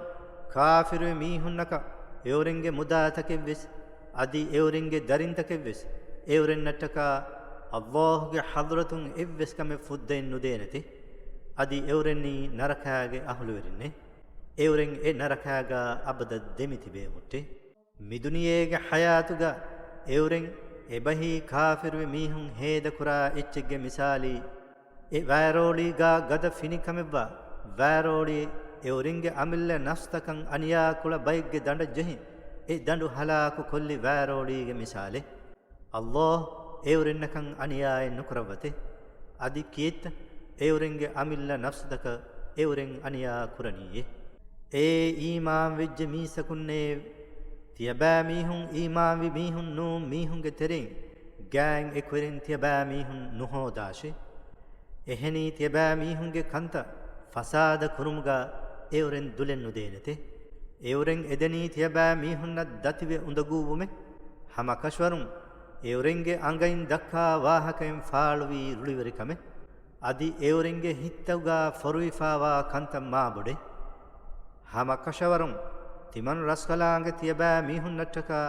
ކާފިރުވި މީހުންނަކަށް އެއުރެންގެ މުދާތަކެއްވެސް، އަދި އެއުރެންގެ ދަރިންތަކެއްވެސް އެއުރެންނަށްޓަކާ ﷲގެ ޙަޟްރަތުން އެއްވެސް ކަމެއް ފުއްދައެއް ނުދޭނެތެ. އަދި އެއުރެންނީ ނަރަކާގެ އަހުލުވެރިންނޭ. އެއުރެން އެ ނަރަކާގާ އަބަދަށް ދެމިތިބޭ ހުއްޓެ. މިދުނިޔޭގެ ޙަޔާތުގަ އެއުރެން އެބަހީ ކާފިރުވި މީހުން ހޭދަކުރާ އެއްޗެއްގެ މިސާލީ، އެ ވައިރޯޅީގާ ގަދަ ފިނިކަމެއްވާ ވައިރޯޅިއެއް އެއުރެންގެ އަމިއްލަ ނަފްސްތަކަށް އަނިޔާކުޅަ ބައެއްގެ ދަނޑަށް ޖެހި، އެ ދަނޑު ހަލާކު ކޮށްލި ވައިރޯޅީގެ މިސާލެއް. ﷲ އެއުރެންނަކަށް އަނިޔާއެއް ނުކުރައްވަތެ. އަދި ކިއެއްތަ އެއުރެންގެ އަމިއްލަ ނަފްސުތަކަށް އެއުރެން އަނިޔާ ކުރަނީއޭ؟ އޭ އީމާންވެއްޖެ މީސްތަކުންނޭ! ތިޔަބައިމީހުން އީމާންވި މީހުން ނޫން މީހުންގެ ތެރެއިން ގާތް އެކުވެރިން ތިޔަބައިމީހުން ނުހޯދާށި. އެހެނީ ތިޔަބައިމީހުންގެ ކަންތައް ފަސާދަ ކުރުމުގަ އެއުރެން ދުލެއް ނުދޭނެތެ. އެއުރެން އެދެނީ ތިޔަބައިމީހުންނަށް ދަތިވެ އުނދަގޫވުމެއް. ހަމަކަށަވަރުން އެއުރެންގެ އަނގައިން ދައްކާ ވާހަކައިން ފާޅުވީ ރުޅިވެރިކަމެއް. އަދި އެއުރެންގެ ހިތްތަކުގަ ފޮރުވިފާވާ ކަންތައް މާބޮޑޭ. ހަމަކަށަވަރުން ތިމަން ރަސްކަލާނގެ ތިޔަބައިމީހުންނަށްޓަކާ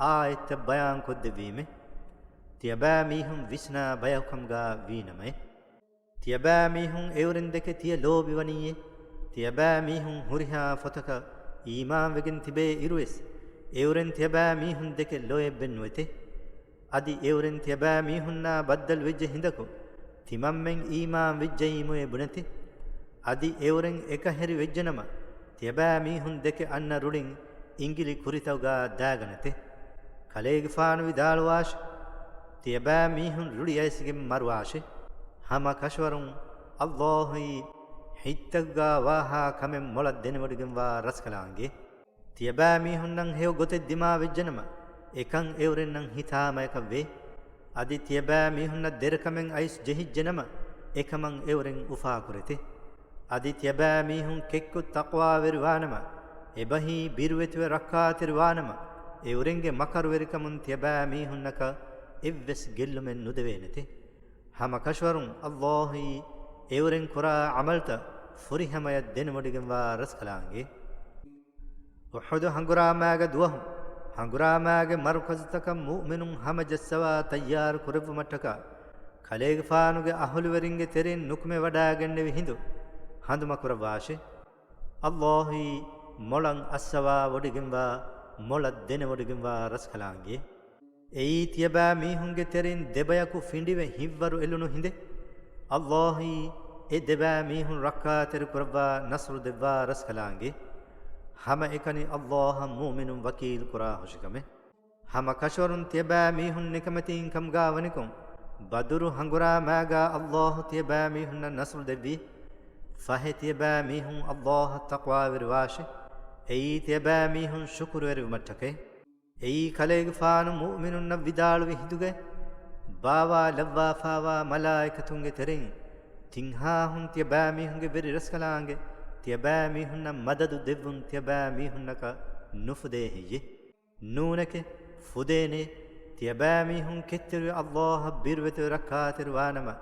އާޔަތްތައް ބަޔާންކޮށްދެއްވީމެ. ތިޔަބައިމީހުން ވިސްނާ ބަޔަކުކަމުގަ ވީނަމައެ. ތިޔަބައިމީހުން އެއުރެން ދެކެ ތިޔަ ލޯބިވަނީއޭ. ތިޔަބައިމީހުން ހުރިހާ ފޮތަކަށް އީމާންވެގެން ތިބޭ އިރުވެސް، އެއުރެން ތިޔަބައިމީހުން ދެކެ ލޯތްބެއް ނުވެތެ. އަދި އެއުރެން ތިޔަބައިމީހުންނާ ބައްދަލުވެއްޖެ ހިނދަކު، ތިމަންމެން އީމާން ވެއްޖައީމުއޭ ބުނެތި. އަދި އެއުރެން އެކަހެރި ވެއްޖެނަމަ، ތިޔަބައިމީހުން ދެކެ އަންނަ ރުޅިން އިނގިލި ކުރިތަކުގަ ދާގަނެތެ. ކަލޭގެފާނު ވިދާޅުވާށި، ތިޔަބައިމީހުން ރުޅި އައިސްގެން މަރުވާށި. ހަމަ ކަށަވަރުން އައްލާހުއީ ހިތްތަކުގަ ވާހާ ކަމެއް މޮޅަށް ދެނެވޮޑިގެންވާ ރަސްކަލާނގެ. ތިޔަބައިމީހުންނަށް ހެޔޮ ގޮތެއް ދިމާވެއްޖެނަމަ، އެކަން އެއުރެންނަށް ހިތާމަޔަކަށްވޭ. އަދި ތިޔަބައިމީހުންނަށް ދެރަކަމެއް އައިސް ޖެހިއްޖެނަމަ، އެކަމަށް އެއުރެން އުފާކުރެތެ. އަދި ތިޔަބައިމީހުން ކެއްކު ތަޤްވާވެރިވާނަމަ، އެބަހީ ބިރުވެތިވެ ރައްކާތެރިވާނަމަ، އެއުރެންގެ މަކަރުވެރިކަމުން ތިޔަބައިމީހުންނަކަށް އެއްވެސް ގެއްލުމެއް ނުދެވޭނެތެ. ހަމަ ކަށަވަރުން އައްލާހުއީ އެއުރެން ކުރާ ޢަމަލުތައް ފުރިހަމަޔަށް ދެނެވޮޑިގެންވާ ރަސްކަލާނގެ. އުޙުދު ހަނގުރާމާގެ ދުވަހު، ހަނގުރާމާގެ މަރުކަޒުތަކަށް މުއުމިނުން ހަމަޖައްސަވާ ތައްޔާރު ކުރެއްވުމަށްޓަކާ، ކަލޭގެފާނުގެ އަހުލުވެރިންގެ ތެރެއިން ނުކުމެވަޑާގެންނެވި ހިނދު ހަނދުމަކުރައްވާށި. އައްލާހުއީ މޮޅަށް އައްސަވާ ވޮޑިގެންވާ މޮޅަށް ދެނެވޮޑިގެންވާ ރަސްކަލާނގެ. އެއީ ތިޔަބައިމީހުންގެ ތެރެއިން ދެބަޔަކު ފިނޑިވެ ހިތްވަރު އެލުނު ހިނދެއް. އައްލާހުއީ އެ ދެބައިމީހުން ރައްކާތެރި ކުރައްވާ ނަޞްރު ދެއްވާ ރަސްކަލާނގެ. ހަމައެކަނި އައްލާހަށް މުއުމިނުން ވަކީލު ކުރާ ހުށިކަމެއް. ހަމަ ކަށަވަރުން ތިޔަބައިމީހުން ނިކަމެތީން ކަމުގަ ވަނިކޮށް، ބަދުރު ހަނގުރާމާގަ އައްލާހު ތިޔަބައިމީހުންނަށް ނަޞްރު ދެއްވީ. ފަހެ ތިޔަބައިމީހުން އައްލާހަށް ތަޤްވާވެރިވާށި. އެއީ ތިޔަބައިމީހުން ޝުކުރުވެރިވުމަށްޓަކައި. އެއީ ކަލޭގެފާނު މުއުމިނުންނަށް ވިދާޅުވި ހިނދުގައި، ބާވާލައްވާފާވާ މަލާއިކަތުންގެ ތެރެއިން ތިންހާހުން ތިޔަބައިމީހުންގެ ވެރި ރަސްކަލާނގެ ތިޔަބައިމީހުންނަށް މަދަދު ދެއްވުން ތިޔަބައިމީހުންނަކަށް ނުފުދޭ ހެއްޔެ؟ ނޫނެކެ، ފުދޭނެ. ތިޔަބައިމީހުން ކެތްތެރިވެ އައްލާހަށް ބިރުވެތިވެ ރައްކާތެރިވާނަމަ،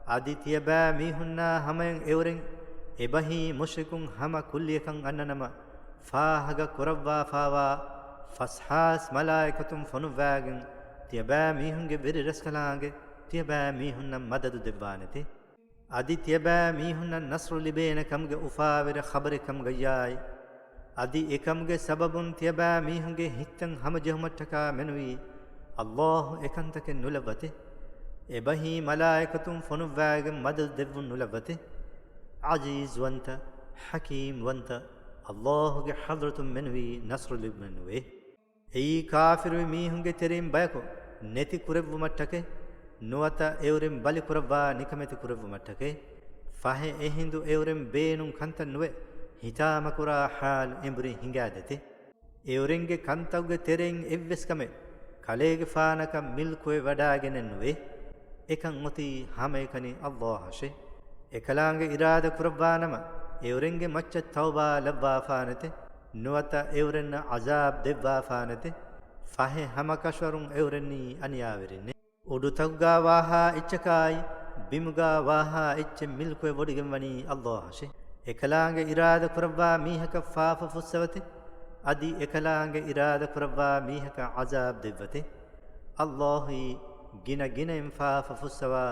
އަދި ތިޔަބައިމީހުންނާ ހަމަޔަށް އެއުރެން އެބަހީ މުޝްރިކުން ހަމަ ކުއްލިއަކަށް އަންނަނަމަ، ފާހަގަ ކުރައްވާފާވާ ފަސްހާސް މަލާއިކަތުން ފޮނުއްވާގެން ތިޔަބައިމީހުންގެ ވެރި ރަސްކަލާނގެ ތިޔަބައިމީހުންނަށް މަދަދު ދެއްވާނެތެ. އަދި ތިޔަބައިމީހުންނަށް ނަޞްރު ލިބޭނެ ކަމުގެ އުފާވެރި ޚަބަރެއް ކަމުގައްޔާއި، އަދި އެކަމުގެ ސަބަބުން ތިޔަބައިމީހުންގެ ހިތްތައް ހަމަޖެހުމަށްޓަކާ މެނުވީ، އައްލާހު އެކަންތަކެއް ނުލައްވަތެ. އެބަހީ މަލާއިކަތުން ފޮނުއްވާގެން މަދަދު ދެއްވުން ނުލައްވަތެ. ޢަޒީޒުވަންތަ، ޙަކީމްވަންތަ، އައްލާހުގެ ޙަޟްރަތުން މެނުވީ ނަޞްރު ލިބުމެއް ނުވޭ. އެއީ ކާފިރުވި މީހުންގެ ތެރެއިން ބަޔަކު ނެތި ކުރެއްވުމަށްޓަކައި، ނުވަތަ އެއުރެން ބަލި ކުރައްވާ ނިކަމެތި ކުރެއްވުމަށްޓަކައި. ފަހެ އެހިނދު އެއުރެން ބޭނުން ކަންތައް ނުވެ، ހިތާމަކުރާ ޙާލު އެނބުރި ހިނގާދޭތެ. އެއުރެންގެ ކަންތައްގެ ތެރެއިން އެއްވެސް ކަމެއް ކަލޭގެފާނަކަށް މިލްކުވެ ވަޑާގެނެއް ނުވޭ. އެކަން އޮތީ ހަމައެކަނި އައްލާހަށެ. އެކަލާނގެ އިރާދަ ކުރައްވާނަމަ، އެއުރެންގެ މައްޗަށް ތައުބާ ލައްވާފާނެތެ، ނުވަތަ އެއުރެންނަށް ޢަޒާބް ދެއްވާފާނެތެ. ފަހެ ހަމަކަށަވަރުން އެއުރެންނީ އަނިޔާވެރިންނެ. އުޑުތަކުގަ ވާހާ އެއްޗަކާއި، ބިމުގަ ވާހާ އެއްޗެއް މިލްކުވެ ވޮޑިގެންވަނީ އައްލާހަށެ. އެކަލާނގެ އިރާދަ ކުރައްވާ މީހަކަށް ފާފަ ފުއްސަވަތެ، އަދި އެކަލާނގެ އިރާދަ ކުރައްވާ މީހަކަށް ޢަޒާބް ދެއްވަތެ. އައްލާހުއީ ގިނަ ގިނައިން ފާފަ ފުއްސަވާ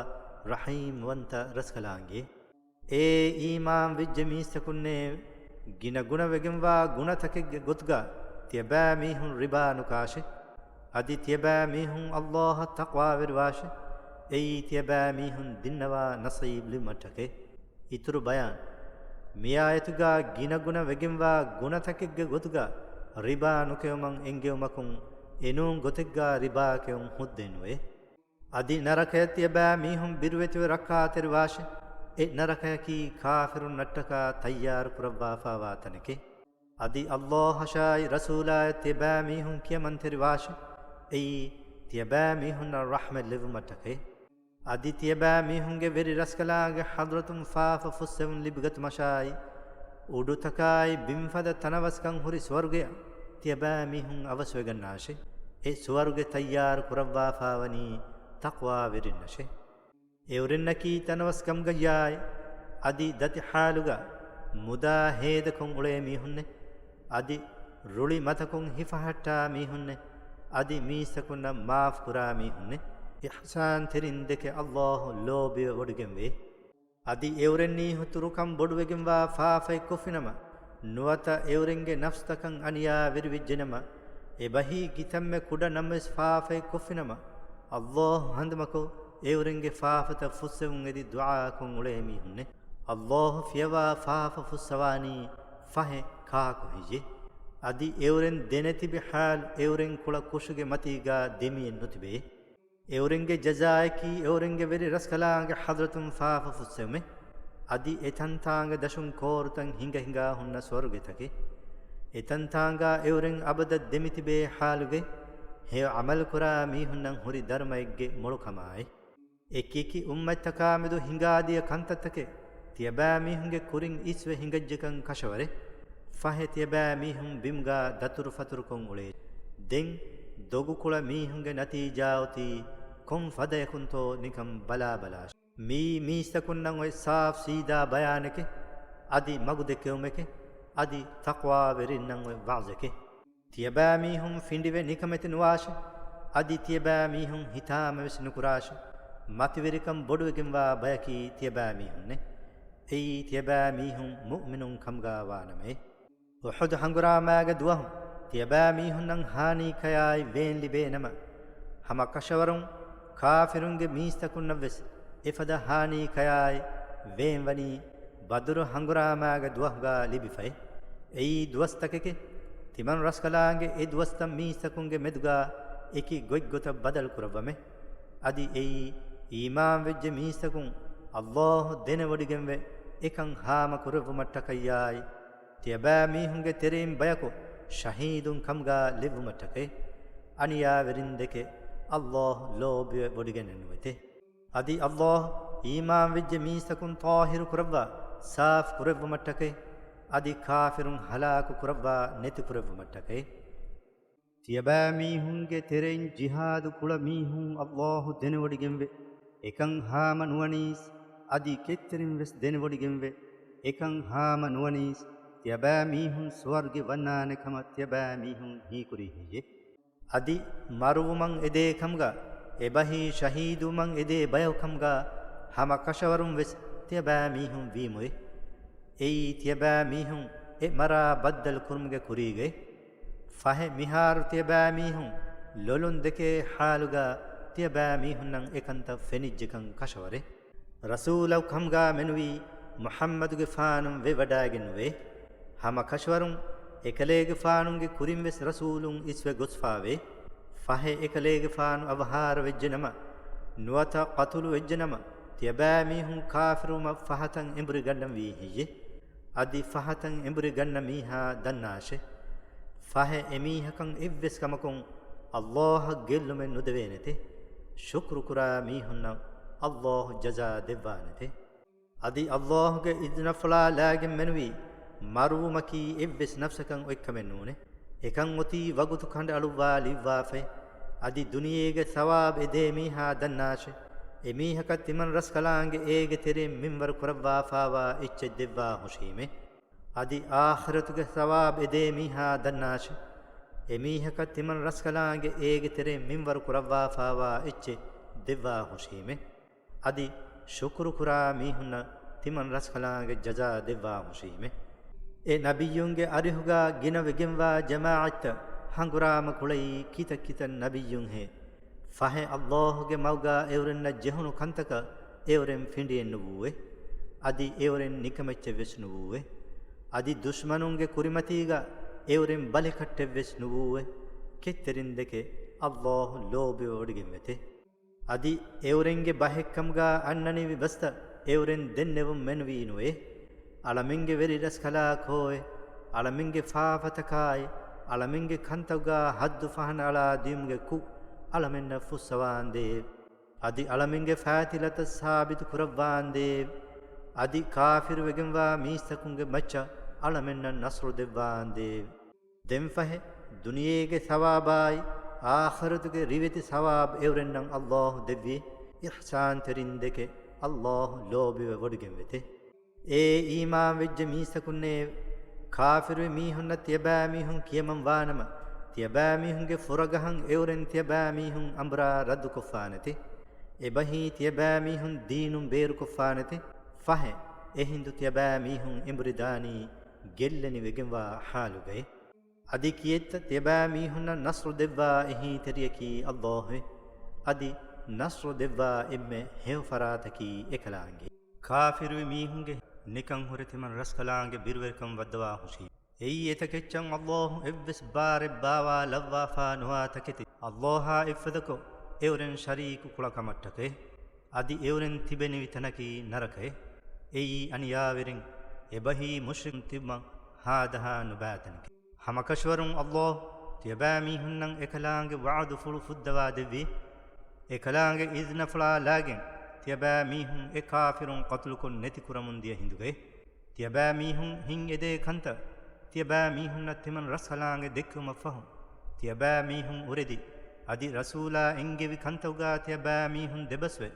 ރަޙީމްވަންތަ ރަސްކަލާނގެ. އޭ އީމާން ވެއްޖެ މީސްތަކުންނޭ! ގިނަގުނަ ވެގެންވާ ގުނަތަކެއްގެ ގޮތުގަ ތިޔަބައިމީހުން ރިބާ ނުކާށެ. އަދި ތިޔަބައިމީހުން އައްލާހަށް ތަޤްވާވެރިވާށެ. އެއީ ތިޔަބައިމީހުން ދިންނަވާ ނަޞީބް ލިބުމަށްޓަކައި. އިތުރު ބަޔާން. މިއާޔަތުގަ ގިނަގުނަ ވެގެންވާ ގުނަތަކެއްގެ ގޮތުގަ ރިބާ ނުކެއުމަށް އެންގެވުމަކުން، އެނޫން ގޮތެއްގަ ރިބާ ކެއުން ހުއްދައެއް ނުވޭ. އަދި ނަރަކަޔަށް ތިޔަބައިމީހުން ބިރުވެތިވެ ރައްކާތެރިވާށެ. އެ ނަރަކަޔަކީ ކާފިރުންނަށްޓަކާ ތައްޔާރު ކުރައްވާފާވާ ތަނެކެ. އަދި އައްލާހަށާއި ރަސޫލާއަށް ތިޔަބައިމީހުން ކިޔަމަންތެރިވާށި. އެއީ، ތިޔަބައިމީހުންނަށް ރަޙްމަތް ލެއްވުމަށްޓަކައި. އަދި ތިޔަބައިމީހުންގެ ވެރި ރަސްކަލާނގެ ޙަޟްރަތުން ފާފަ ފުއްސެވުން ލިބިގަތުމަށާއި، އުޑުތަކާއި ބިންފަދަ ތަނަވަސްކަން ހުރި ސުވަރުގެއަށް ތިޔަބައިމީހުން އަވަސްވެގަންނާށި. އެ ސުވަރުގެ ތައްޔާރު ކުރައްވާފާވަނީ ތަޤްވާވެރިންނަށޭ. އެއުރެންނަކީ ތަނަވަސްކަމުގައްޔާއި، އަދި ދަތި ޙާލުގަ މުދާ ހޭދަކޮށް އުޅޭ މީހުންނޭ. އަދި ރުޅި މަތަކުން ހިފަހައްޓާ މީހުންނޭ. އަދި މީސްތަކުންނަށް މާފުކުރާ މީހުންނޭ. އިޙްސާންތެރިން ދެކެ އައްލާހު ލޯބިވެވޮޑިގެންވޭ. އަދި އެއުރެންނީ ހުތުރުކަން ބޮޑުވެގެންވާ ފާފައެއް ކޮށްފިނަމަ، ނުވަތަ އެއުރެންގެ ނަފްސްތަކަށް އަނިޔާވެރިވެއްޖެނަމަ، އެބަހީ ކިތަންމެ ކުޑަ ނަމަވެސް ފާފައެއް ކޮށްފިނަމަ، އައްލާހު ހަނދުމަކޮށް އެއުރެންގެ ފާފަތައް ފުއްސެވުން އެދި ދުޢާކޮށް އުޅޭ މީހުންނޭ. އައްލާހު ފިޔަވާ ފާފަ ފުއްސަވާނީ ފަހެ ކާކު ހެއްޔޭ؟ އަދި އެއުރެން ދެނެތިބި ޙާލު އެއުރެން ކުޅަ ކުށުގެ މަތީގާ ދެމިއެއް ނުތިބޭ. އެއުރެންގެ ޖަޒާއަކީ އެއުރެންގެ ވެރި ރަސްކަލާނގެ ޙަޟްރަތުން ފާފަ ފުއްސެވުމޭ. އަދި އެތަންތާނގަ ދަށުން ކޯރުތައް ހިނގަ ހިނގާ ހުންނަ ސުވަރުގެތަކޭ. އެތަންތާނގާ އެއުރެން އަބަދަށް ދެމިތިބޭ ޙާލުގައި ހެޔޮ ޢަމަލުކުރާ މީހުންނަށް ހުރި ދަރުމައެއްގެ މޮޅުކަމާއި. އެކިއެކި އުއްމަތްތަކާމެދު ހިނގާދިޔަ ކަންތައްތަކެއް ތިޔަބައިމީހުންގެ ކުރިން އިސްވެ ހިނގައްޖެކަން ކަށަވަރޭ. ފަހެ ތިޔަބައިމީހުން ބިމުގާ ދަތުރުފަތުރުކޮށް އުޅޭ. ދެން ދޮގުކުޅަ މީހުންގެ ނަތީޖާ އޮތީ ކޮން ފަދަޔަކުންތޯ ނިކަން ބަލާބަލާށި. މިއީ މީސްތަކުންނަށް އޮތް ސާފް ސީދާ ބަޔާނެކޭ، އަދި މަގުދެއްކެވުމެކޭ، އަދި ތަޤްވާވެރިންނަށް އޮތް ވަޢުޒެކޭ. ތިޔަބައިމީހުން ފިނޑިވެ ނިކަމެތި ނުވާށި. އަދި ތިޔަބައިމީހުން ހިތާމަވެސް ނުކުރާށި. މަތިވެރިކަން ބޮޑުވެގެންވާ ބަޔަކީ ތިޔަބައިމީހުންނޭ. އެއީ ތިޔަބައިމީހުން މުއުމިނުން ކަމުގާ ވާނަމައޭ. އުޙުދު ހަނގުރާމާގެ ދުވަހު ތިޔަބައިމީހުންނަށް ހާނީ ކަޔާއި ވޭން ލިބޭނަމަ، ހަމަ ކަށަވަރުން ކާފިރުންގެ މީސްތަކުންނަށްވެސް އެފަދަ ހާނީ ކަޔާއި ވޭން ވަނީ ބަދުރު ހަނގުރާމާގެ ދުވަހުގާ ލިބިފައި. އެއީ ދުވަސްތަކެކޭ. ތިމަން ރަސްކަލާނގެ އެ ދުވަސްތައް މީސްތަކުންގެ މެދުގާ އެކި ގޮތްގޮތަށް ބަދަލު ކުރައްވަމޭ. އަދި އެއީ އީމާންވެއްޖެ މީސްތަކުން އައްލާހު ދެނެވޮޑިގެންވެ އެކަން ހާމަ ކުރެއްވުމަށްޓަކައްޔާއި، ތިޔަބައިމީހުންގެ ތެރެއިން ބަޔަކު ޝަހީދުން ކަމުގާ ލެއްވުމަށްޓަކައި. އަނިޔާވެރިން ދެކެ އައްލާހު ލޯބިވެ ވޮޑިގެނެއް ނުވެތޭ. އަދި އައްލާހު އީމާންވެއްޖެ މީސްތަކުން ޠާހިރު ކުރައްވާ ސާފު ކުރެއްވުމަށްޓަކައި، އަދި ކާފިރުން ހަލާކު ކުރައްވާ ނެތި ކުރެއްވުމަށްޓަކައި. ތިޔަބައިމީހުންގެ ތެރެއިން ޖިހާދު ކުޅަ މީހުން އައްލާހު ދެނެވޮޑިގެންވެ އެކަން ހާމަ ނުވަނީސް، އަދި ކެތްތެރިން ވެސް ދެނެވޮޑިގެންވެ އެކަން ހާމަ ނުވަނީސް، ތިޔަބައިމީހުން ސުވަރުގެ ވަންނާނެ ކަމަށް ތިޔަބައިމީހުން ހީކުރީ ހެއްޔޭ؟ އަދި މަރުވުމަށް އެދޭ ކަމުގަ އެބަހީ ޝަހީދުވުމަށް އެދޭ ބަޔަކު ކަމުގަ ހަމަ ކަށަވަރުން ވެސް ތިޔަބައިމީހުން ވީމުއޭ. އެއީ ތިޔަބައިމީހުން އެ މަރާ ބައްދަލު ކުރުމުގެ ކުރީގައި. ފަހެ މިހާރު ތިޔަބައިމީހުން ލޮލުން ދެކޭ ޙާލުގަ ތިޔަބައިމީހުންނަށް އެކަންތައް ފެނިއްޖެކަން ކަށަވަރޭ. ރަސޫލަކު ކަމުގާ މެނުވީ މުޙައްމަދުގެފާނު ވެވަޑައިގެން ނުވޭ. ހަމަ ކަށަވަރުން އެކަލޭގެފާނުގެ ކުރިން ވެސް ރަސޫލުން އިސްވެ ގޮސްފާވޭ. ފަހެ އެކަލޭގެފާނު އަވަހާރަ ވެއްޖެނަމަ، ނުވަތަ ޤަތުލު ވެއްޖެނަމަ، ތިޔަބައިމީހުން ކާފިރުވުމަށް ފަހަތަށް އެނބުރި ގަންނަންވީ ހެއްޔޭ؟ އަދި ފަހަތަށް އެނބުރި ގަންނަ މީހާ ދަންނާށޭ. ފަހެ އެމީހަކަށް އެއްވެސް ކަމަކުން އައްލާހަށް ގެއްލުމެއް ނުދެވޭނެތެ. ޝުކުރުކުރާ މީހުންނަށް އައްލާހު ޖަޒާ ދެއްވާނެތެ. އަދި އައްލާހުގެ އިޒުނަފުޅާ ލާގެން މެނުވީ، މަރުވުމަކީ އެއްވެސް ނަފްސަކަށް އޮތްކަމެއް ނޫނޭ. އެކަން އޮތީ ވަގުތު ކަނޑައަޅުއްވާލިއްވާފައި. އަދި ދުނިޔޭގެ ސަވާބު އެދޭ މީހާ ދަންނާށޭ. އެމީހަކަށް ތިމަން ރަސްކަލާނގެ އޭގެ ތެރެއިން މިންވަރު ކުރައްވާފާވާ އެއްޗެއް ދެއްވާ ހުށީމޭ. އަދި އާޚިރަތުގެ ސަވާބު އެދޭ މީހާ ދަންނާށޭ. އެމީހަކަށް ތިމަން ރަސްކަލާނގެ އޭގެ ތެރެއިން މިންވަރު ކުރައްވާފާވާ އެއްޗެއް ދެއްވާ ހުށީމޭ. އަދި ޝުކުރުކުރާ މީހުންނަށް ތިމަން ރަސްކަލާނގެ ޖަޒާ ދެއްވާ ހުށީމޭ. އެ ނަބިއްޔުންގެ އަރިހުގާ ގިނަވެގެންވާ ޖަމާޢަތްތައް ހަނގުރާމަ ކުޅައީ ކިތައް ކިތައް ނަބިއްޔުންހޭ. ފަހެ އައްލާހުގެ މަގުގާ އެއުރެންނަށް ޖެހުނު ކަންތަކަށް އެއުރެން ފިނޑިއެއް ނުވޫއެ. އަދި އެއުރެން ނިކަމެއްޗެއް ވެސް ނުވޫއެ. އަދި ދުޝްމަނުންގެ ކުރިމަތީގަ އެއުރެން ބަލިކައްޓެއް ވެސް ނުވޫއެ. ކެތްތެރިން ދެކެ އައްލާހު ލޯބިވެވޮޑިގެންވެތެ. އަދި އެއުރެންގެ ބަހެއްކަމުގާ އަންނަނިވި ބަސްތައް އެއުރެން ދެންނެވުން މެނުވީ ނުވޭ. އަޅަމެންގެ ވެރި ރަސްކަލާކޯއެ؟ އަޅަމެންގެ ފާފަތަކާއި، އަޅަމެންގެ ކަންތައްގާ ޙައްދު ފަހަނައަޅާ ދިޔުމުގެ ކުށް އަޅަމެންނަށް ފުއްސަވާނދޭވެ. އަދި އަޅަމެންގެ ފާތިލަތައް ސާބިތު ކުރައްވާނދޭވެ. އަދި ކާފިރުވެގެންވާ މީސްތަކުންގެ މައްޗަށް އަޅަމެންނަށް ނަޞްރު ދެއްވާނދޭވެ. ދެންފަހެ، ދުނިޔޭގެ ޘަވާބާއި، އާޚިރަތުގެ ރިވެތި ޘަވާބު އެއުރެންނަށް އައްލާހު ދެއްވި އިޙްސާންތެރިން ދެކެ އައްލާހު ލޯބިވެ ވޮޑިގެންވެތެ. އޭ އީމާންވެއްޖެ މީސްތަކުންނޭވެ! ކާފިރުވި މީހުންނަށް ތިޔަބައިމީހުން ކިޔަމަން ވާނަމަ، ތިޔަބައިމީހުންގެ ފުރަގަހަށް އެއުރެން ތިޔަބައިމީހުން އަނބުރާ ރައްދުކޮށްފާނެތެ. އެބަހީ ތިޔަބައިމީހުން ދީނުން ބޭރުކޮށްފާނެތެ. ފަހެ، އެހިނދު ތިޔަބައިމީހުން އެނބުރިދާނީ ގެއްލެނިވެގެންވާ ޙާލުގައި. އަދި ކިއެއްތަ ތިޔަބައިމީހުންނަށް ނަޞްރު ދެއްވާ އެހީތެރިޔަކީ އައްލާހުއޭ. އަދި ނަޞްރު ދެއްވާ އެންމެ ހެޔޮ ފަރާތަކީ އެކަލާނގެ. ކާފިރުވި މީހުންގެ ނިކަން ހުރެ ތިމަން ރަސްކަލާނގެ ބިރުވެރިކަން ވައްދަވާ ހުށީ. އެއީ އެތަކެއްޗަށް އައްލާހު އެއްވެސް ބާރެއް ބާވާ ލައްވާފާ ނުވާ ތަކެތި، އައްލާހާ އެއްފަދަކޮށް އެއުރެން ޝަރީކު ކުޅަކަމަށްޓަކައި. އަދި އެއުރެން ތިބެނިވި ތަނަކީ ނަރަކައެއް. އެއީ އަނިޔާވެރިން އެބަހީ މުޝްރިކުން ތިބުމަށް ހާދަހާ ނުބައި ތަނެކެވެ. ހަމަކަށަވަރުން އައްލާހު ތިޔަބައިމީހުންނަށް އެކަލާނގެ ވަޢުދުފުޅު ފުއްދަވާ ދެއްވީ، އެކަލާނގެ އިޒްނަފުޅާ ލާގެން ތިޔަބައިމީހުން އެ ކާފިރުން ޤަތުލުކޮށް ނެތިކުރަމުން ދިޔަ ހިނދުގައި. ތިޔަބައިމީހުން ހިތް އެދޭ ކަންތައް ތިޔަބައިމީހުންނަށް ތިމަން ރަސްކަލާނގެ ދެއްކެވުމަށްފަހު، ތިޔަބައިމީހުން އުރެދި، އަދި ރަސޫލާ އެންގެވި ކަންތައްގާ ތިޔަބައިމީހުން ދެބަސްވެ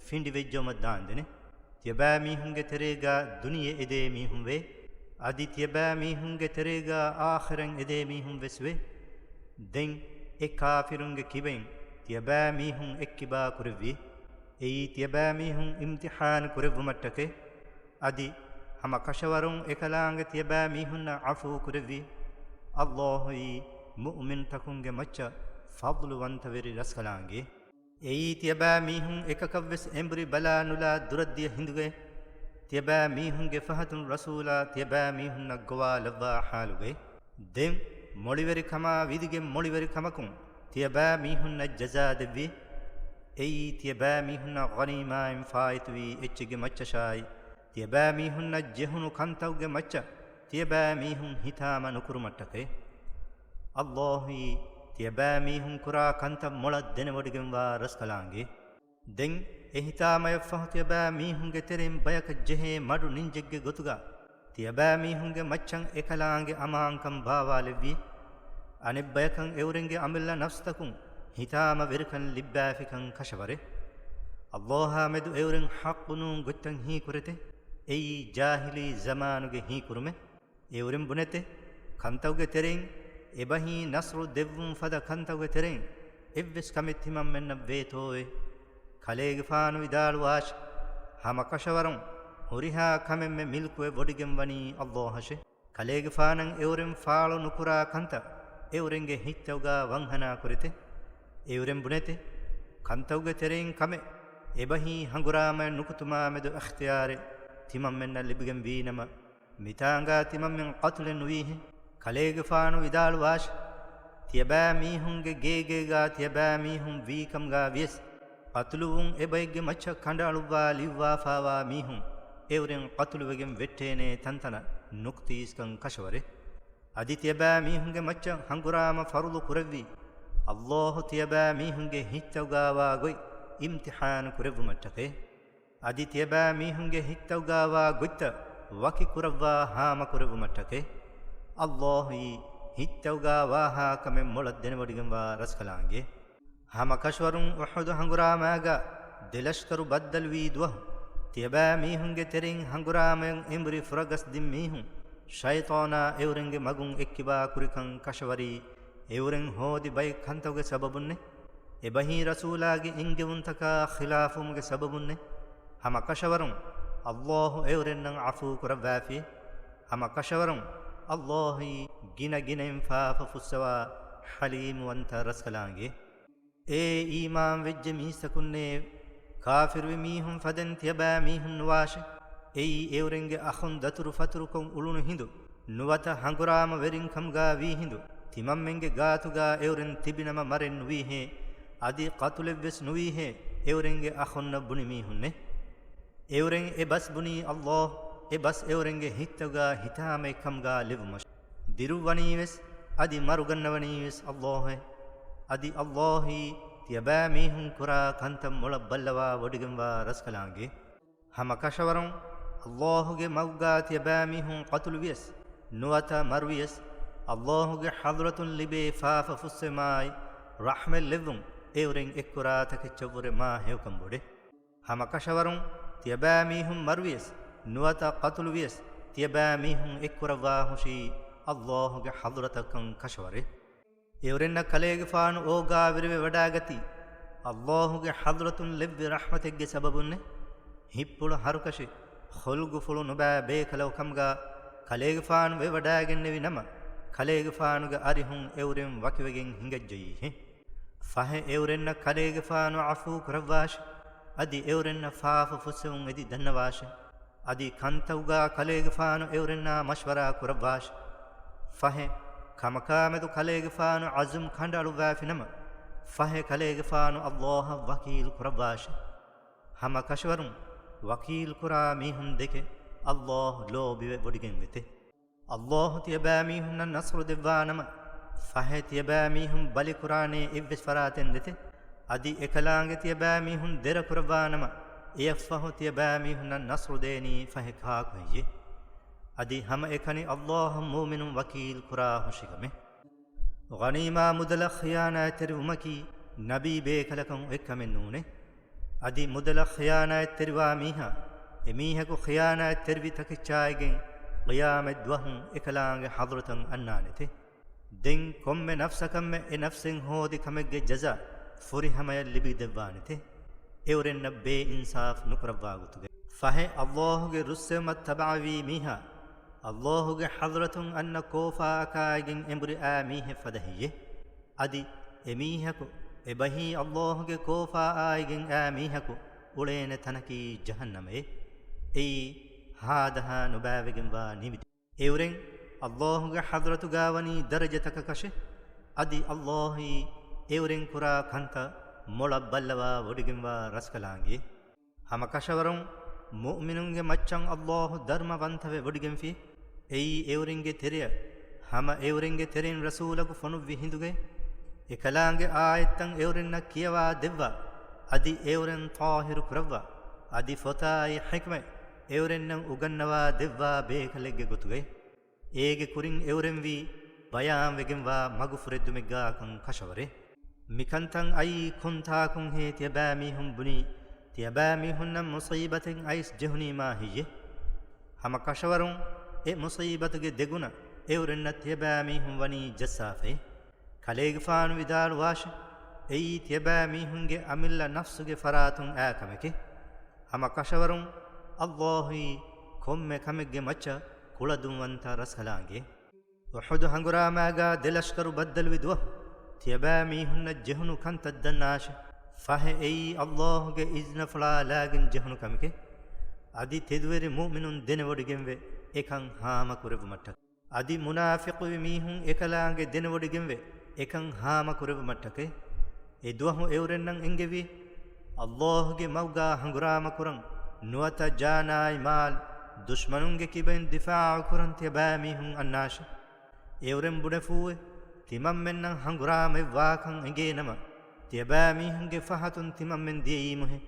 ފިނޑިވެއްޖައުމަށްދާންދެނެ. ތިޔަބައިމީހުންގެ ތެރޭގާ ދުނިޔެ އެދޭ މީހުން ވޭ، އަދި ތިޔަބައިމީހުންގެ ތެރޭގާ އާޚިރަތް އެދޭ މީހުން ވެސް ވޭ. ދެން އެ ކާފިރުންގެ ކިބައިން ތިޔަބައިމީހުން އެއްކިބާ ކުރެއްވީ. އެއީ ތިޔަބައިމީހުން އިމްތިޙާނު ކުރެއްވުމަށްޓަކައި. އަދި ހަމަ ކަށަވަރުން އެކަލާނގެ ތިޔަބައިމީހުންނަށް ޢަފޫ ކުރެއްވީ. އައްލާހުއީ މުއުމިންތަކުންގެ މައްޗަށް ފަޟްލުވަންތަވެރި ރަސްކަލާނގެ. އެއީ ތިޔަބައިމީހުން އެކަކަށްވެސް އެނބުރި ބަލާ ނުލާ ދުރަށްދިޔަ ހިނދުގައި. ތިޔަބައިމީހުންގެ ފަހަތުން ރަސޫލާ ތިޔަބައިމީހުންނަށް ގޮވާލައްވާ ޙާލުގައި. ދެން މޮޅިވެރިކަމާ ވިދިގެން މޮޅިވެރިކަމަކުން ތިޔަބައިމީހުންނަށް ޖަޒާ ދެއްވި. އެއީ ތިޔަބައިމީހުންނަށް ޣަނީމާއިން ފާއިތުވީ އެއްޗެއްގެ މައްޗަށާއި، ތިޔަބައިމީހުންނަށް ޖެހުނު ކަންތައްގެ މައްޗަށް ތިޔަބައިމީހުން ހިތާމަ ނުކުރުމަށްޓަކައި. އައްލާހުއީ ތިޔަބައިމީހުން ކުރާ ކަންތައް މޮޅަށް ދެނެވޮޑިގެންވާ ރަސްކަލާނގެ. ދެން އެހިތާމަޔަށްފަހު ތިޔަބައިމީހުންގެ ތެރެއިން ބަޔަކަށް ޖެހޭ މަޑު ނިންޖެއްގެ ގޮތުގަ ތިޔަބައިމީހުންގެ މައްޗަށް އެކަލާނގެ އަމާންކަން ބާވާލެއްވި. އަނެއްބަޔަކަށް އެއުރެންގެ އަމިއްލަ ނަފްސްތަކުން ހިތާމަވެރިކަން ލިއްބާފިކަން ކަށަވަރެއް. އައްލާހާމެދު އެއުރެން ޙައްޤު ނޫން ގޮތްތައް ހީކުރެތެ. އެއީ ޖާހިލީ ޒަމާނުގެ ހީކުރުމެއް. އެއުރެން ބުނެތެ، ކަންތައުގެ ތެރެއިން އެބަހީ ނަޞްރު ދެއްވުން ފަދަ ކަންތައުގެ ތެރެއިން އެއްވެސް ކަމެއް ތިމަންމެންނަށް ވޭތޯއޭ؟ ކަލޭގެފާނު ވިދާޅުވާށި، ހަމަކަށަވަރުން ހުރިހާ ކަމެއްމެ މިލްކުވެ ވޮޑިގެން ވަނީ އައްލާހަށެ. ކަލޭގެފާނަށް އެއުރެން ފާޅު ނުކުރާ ކަންތައް އެއުރެންގެ ހިތްތައުގާ ވަންހަނާ ކުރެތެ. އެއުރެން ބުނެތެ، ކަންތައުގެ ތެރެއިން ކަމެއް އެބަހީ ހަނގުރާމައެއް ނުކުތުމާމެދު އިޚްތިޔާރެއް ތިމަންމެންނަށް ލިބިގެން ވީނަމަ، މިތާނގާ ތިމަންމެން ޤަތުލެއް ނުވީހެއް. ކަލޭގެފާނު ވިދާޅުވާށި، ތިޔަބައިމީހުންގެ ގޭގޭގާ ތިޔަބައިމީހުން ވީކަމުގާ ވިޔަސް، ޤަތުލުވުން އެބައެއްގެ މައްޗަށް ކަނޑައަޅުއްވާ ލިޔުއްވާފާވާ މީހުން އެއުރެން ޤަތުލުވެގެން ވެއްޓޭނޭ ތަންތަނަށް ނުކުތީސްކަން ކަށަވަރެއް. އަދި ތިޔަބައިމީހުންގެ މައްޗަށް ހަނގުރާމަ ފަރުޟު ކުރެއްވީ، އައްލާހު ތިޔަބައިމީހުންގެ ހިތްތައުގާވާ ގޮތް އިމްތިޙާނު ކުރެއްވުމަށްޓަކައި. އަދި ތިޔަބައިމީހުންގެ ހިތްތައުގާވާ ގޮތްތައް ވަކިކުރައްވާ ހާމަކުރެއްވުމަށްޓަކައި. އައްލާހުއީ ހިތްތައުގާ ވާހާ ކަމެއް މޮޅަށް ދެނެވޮޑިގެންވާ ރަސްކަލާނގެ. ހަމަ ކަށަވަރުން އުޙުދު ހަނގުރާމާގާ ދެލަޝްކަރު ބައްދަލުވީ ދުވަހު، ތިޔަބައިމީހުންގެ ތެރެއިން ހަނގުރާމަޔަށް އެނބުރި ފުރަގަސްދިން މީހުން ޝައިޠާނާ އެއުރެންގެ މަގުން އެއްކިބާ ކުރިކަން ކަށަވަރީ، އެއުރެން ހޯދި ބައެއް ކަންތައުގެ ސަބަބުންނެ. އެބަހީ ރަސޫލާގެ އެންގެވުންތަކާ ޚިލާފުވުމުގެ ސަބަބުންނެ. ހަމަ ކަށަވަރުން އައްލާހު އެއުރެންނަށް ޢަފޫ ކުރައްވާފި. ހަމަ ކަށަވަރުން އައްލާހުއީ ގިނަ ގިނައިން ފާފަ ފުއްސަވާ ޙަލީމުވަންތަ ރަސްކަލާނގެ. އޭ އީމާންވެއްޖެ މީސްތަކުންނޭވެ! ކާފިރުވި މީހުން ފަދައިން ތިޔަބައިމީހުން ނުވާށެ. އެއީ އެއުރެންގެ އަޚުން ދަތުރުފަތުރުކޮށް އުޅުނު ހިނދު، ނުވަތަ ހަނގުރާމަ ވެރިން ކަމުގާ ވީ ހިނދު، ތިމަންމެންގެ ގާތުގާ އެއުރެން ތިބިނަމަ މަރެއް ނުވީހޭ، އަދި ޤަތުލެއްވެސް ނުވީހޭ، އެއުރެންގެ އަޚުންނަށް ބުނި މީހުންނެ. އެއުރެން އެ ބަސް ބުނީ އައްލާހު، އެ ބަސް އެއުރެންގެ ހިތްތައުގާ ހިތާމައެއް ކަމުގާ ލެއްވުމަށް. ދިރުއްވަނީވެސް، އަދި މަރުގަންނަވަނީވެސް އައްލާހޭ. އަދި އައްލާހީ، ތިޔަބައިމީހުން ކުރާ ކަންތައް މޮޅަށް ބައްލަވާ ވޮޑިގެންވާ ރަސްކަލާނގެ. ހަމަ ކަށަވަރުން، އައްލާހުގެ މަގުގާ ތިޔަބައިމީހުން ޤަތުލުވިޔަސް، ނުވަތަ މަރުވިޔަސް، އައްލާހުގެ ޙަޟްރަތުން ލިބޭ ފާފަ ފުއްސެވުމާއި، ރަޙްމަތް ލެއްވުން، އެއުރެން އެއްކުރާ ތަކެއްޗަށްވުރެ މާ ހެޔޮކަން ބޮޑެ. ހަމަ ކަށަވަރުން، ތިޔަބައިމީހުން މަރުވިޔަސް، ނުވަތަ ޤަތުލުވިޔަސް، ތިޔަބައިމީހުން އެއްކުރައްވާ ހުށީ، އައްލާހުގެ ޙަޟްރަތަކަށް ކަށަވަރެ. އެއުރެންނަށް ކަލޭގެފާނު އޯގާވެރިވެ ވަޑާގަތީ، އައްލާހުގެ ޙަޟްރަތުން ލެއްވި ރަޙްމަތެއްގެ ސަބަބުންނެ. ހިތްޕުޅު ހަރުކަށި، ޚުލްގުފުޅު ނުބައި ބޭކަލަކު ކަމުގާ ކަލޭގެފާނު ވެވަޑާގެންނެވި ނަމަ، ކަލޭގެފާނުގެ އަރިހުން އެއުރެން ވަކިވެގެން ހިނގައްޖައީހެ. ފަހެ އެއުރެންނަށް ކަލޭގެފާނު ޢަފޫ ކުރައްވާށި، އަދި އެއުރެންނަށް ފާފަ ފުއްސެވުން އެދި ދަންނަވާށި. އަދި ކަންތައްގާ ކަލޭގެފާނު އެއުރެންނާ މަޝްވަރާ ކުރައްވާށި. ފަހެ، ކަމަކާމެދު ކަލޭގެފާނު ޢަޒުމް ކަނޑައަޅުއްވާފިނަމަ، ފަހެ ކަލޭގެފާނު އައްލާހަށް ވަކީލް ކުރައްވާށި. ހަމަ ކަށަވަރުން ވަކީލް ކުރާ މީހުން ދެކެ އައްލާހު ލޯބިވެ ވޮޑިގެންވެތެ. އައްލާހު ތިޔަބައިމީހުންނަށް ނަޞްރު ދެއްވާނަމަ، ފަހެ ތިޔަބައިމީހުން ބަލިކުރާނޭ އެއްވެސް ފަރާތެއް ނެތެ. އަދި އެކަލާނގެ ތިޔަބައިމީހުން ދެރަކުރައްވާނަމަ، އެޔަށްފަހު ތިޔަބައިމީހުންނަށް ނަޞްރު ދޭނީ ފަހެ ކާކު ހެއްޔޭ؟ އަދި ހަމައެކަނި އައްލާހަށް މުއުމިނުން ވަކީލް ކުރާ ހުށިކަމެއް. ޣަނީމާ މުދަލަށް ޚިޔާނާތްތެރިވުމަކީ ނަބީ ބޭކަލަކަށް އެއްކަމެއް ނޫނޭ. އަދި މުދަލަށް ޚިޔާނާތްތެރިވާ މީހާ، އެމީހަކު ޚިޔާނާތްތެރިވި ތަކެއްޗާއިގެން ޤިޔާމަތް ދުވަހު އެކަލާނގެ ޙަޟްރަތަށް އަންނާނެތެ. ދެން ކޮންމެ ނަފްސަކަށްމެ އެ ނަފްސެއް ހޯދި ކަމެއްގެ ޖަޒާ ފުރިހަމަޔަށް ލިބިދެއްވާނެތެ. އެއުރެންނަށް ބޭއިންސާފު ނުކުރައްވާ ގޮތުގައި. ފަހެ އައްލާހުގެ ރުއްސެވުމަށް ތަބަޢަވީ މީހާ، އައްލާހުގެ ޙަޟްރަތުން އަންނަ ކޯފާއަކާއިގެން އެނބުރި އާ މީހެއް ފަދަ ހެއްޔޭ؟ އަދި އެމީހަކު، އެބަހީ އައްލާހުގެ ކޯފާއާއިގެން އާ މީހަކު އުޅޭނެ ތަނަކީ ޖަހަންނަމައޭ. އެއީ ހާދަހާ ނުބައިވެގެންވާ ނިމިދި. އެއުރެން އައްލާހުގެ ޙަޟްރަތުގާ ވަނީ ދަރަޖަތަކަކަށެ. އަދި އައްލާހީ އެއުރެން ކުރާ ކަންތައް މޮޅަށް ބައްލަވާ ވޮޑިގެންވާ ރަސްކަލާނގެ. ހަމަ ކަށަވަރުން މުއުމިނުންގެ މައްޗަށް އައްލާހު ދަރުމަވަންތަވެ ވޮޑިގެންފި. އެއީ އެއުރެންގެ ތެރެއަށް ހަމަ އެއުރެންގެ ތެރެއިން ރަސޫލަކު ފޮނުއްވި ހިނދުގައި، އެކަލާނގެ އާޔަތްތައް އެއުރެންނަށް ކިޔަވާ ދެއްވާ، އަދި އެއުރެން ޠާހިރު ކުރައްވާ، އަދި ފޮތާއި ޙިކްމަތް އެއުރެންނަށް އުގަންނަވާ ދެއްވާ ބޭކަލެއްގެ ގޮތުގައި. އޭގެ ކުރިން އެއުރެންވީ ބަޔާންވެގެންވާ މަގުފުރެއްދުމެއްގާކަން ކަށަވަރެއް. މިކަންތައް އައީ ކޮންތާކުންހޭ ތިޔަބައިމީހުން ބުނީ؟ ތިޔަބައިމީހުންނަށް މުޞީބަތެއް އައިސް ޖެހުނީމާ ހެއްޔޭ؟ ހަމަ ކަށަވަރުން އެ މުޞީބަތުގެ ދެގުނަ އެއުރެންނަށް ތިޔަބައިމީހުން ވަނީ ޖައްސާފައި. ކަލޭގެފާނު ވިދާޅުވާށި، އެއީ ތިޔަބައިމީހުންގެ އަމިއްލަ ނަފްސުގެ ފަރާތުން އާ ކަމެކެ. ހަމަ ކަށަވަރުން އައްލާހީ ކޮންމެ ކަމެއްގެ މައްޗަށް ކުޅަދުންވަންތަ ރަސްކަލާނގެ. އުޙުދު ހަނގުރާމާގާ ދެ ލަޝްކަރު ބައްދަލުވި ދުވަހު ތިޔަބައިމީހުންނަށް ޖެހުނު ކަންތައް ދަންނާށި. ފަހެ އެއީ އައްލާހުގެ އިޒްނަފުޅާ ލާގެން ޖެހުނު ކަމެކެ. އަދި ތެދުވެރި މުއުމިނުން ދެނެވޮޑިގެންވެ އެކަން ހާމަކުރެއްވުމަށްޓަކައި. އަދި މުނާފިޤުވި މީހުން އެކަލާނގެ ދެނެވޮޑިގެންވެ އެކަން ހާމަކުރެއްވުމަށްޓަކައި. އެދުވަހު އެއުރެންނަށް އެންގެވީ، އައްލާހުގެ މަގުގާ ހަނގުރާމަކުރަން ނުވަތަ ޖާނާއި މާލް ދުޝްމަނުންގެ ކިބައިން ދިފާޢުކުރަން ތިޔަބައިމީހުން އަންނާށި. އެއުރެން ބުނެފޫއެ، ތިމަންމެންނަށް ހަނގުރާމައެއް ވާކަން އެނގޭނަމަ، ތިޔަބައިމީހުންގެ ފަހަތުން ތިމަންމެން ދިޔައީމުހެ.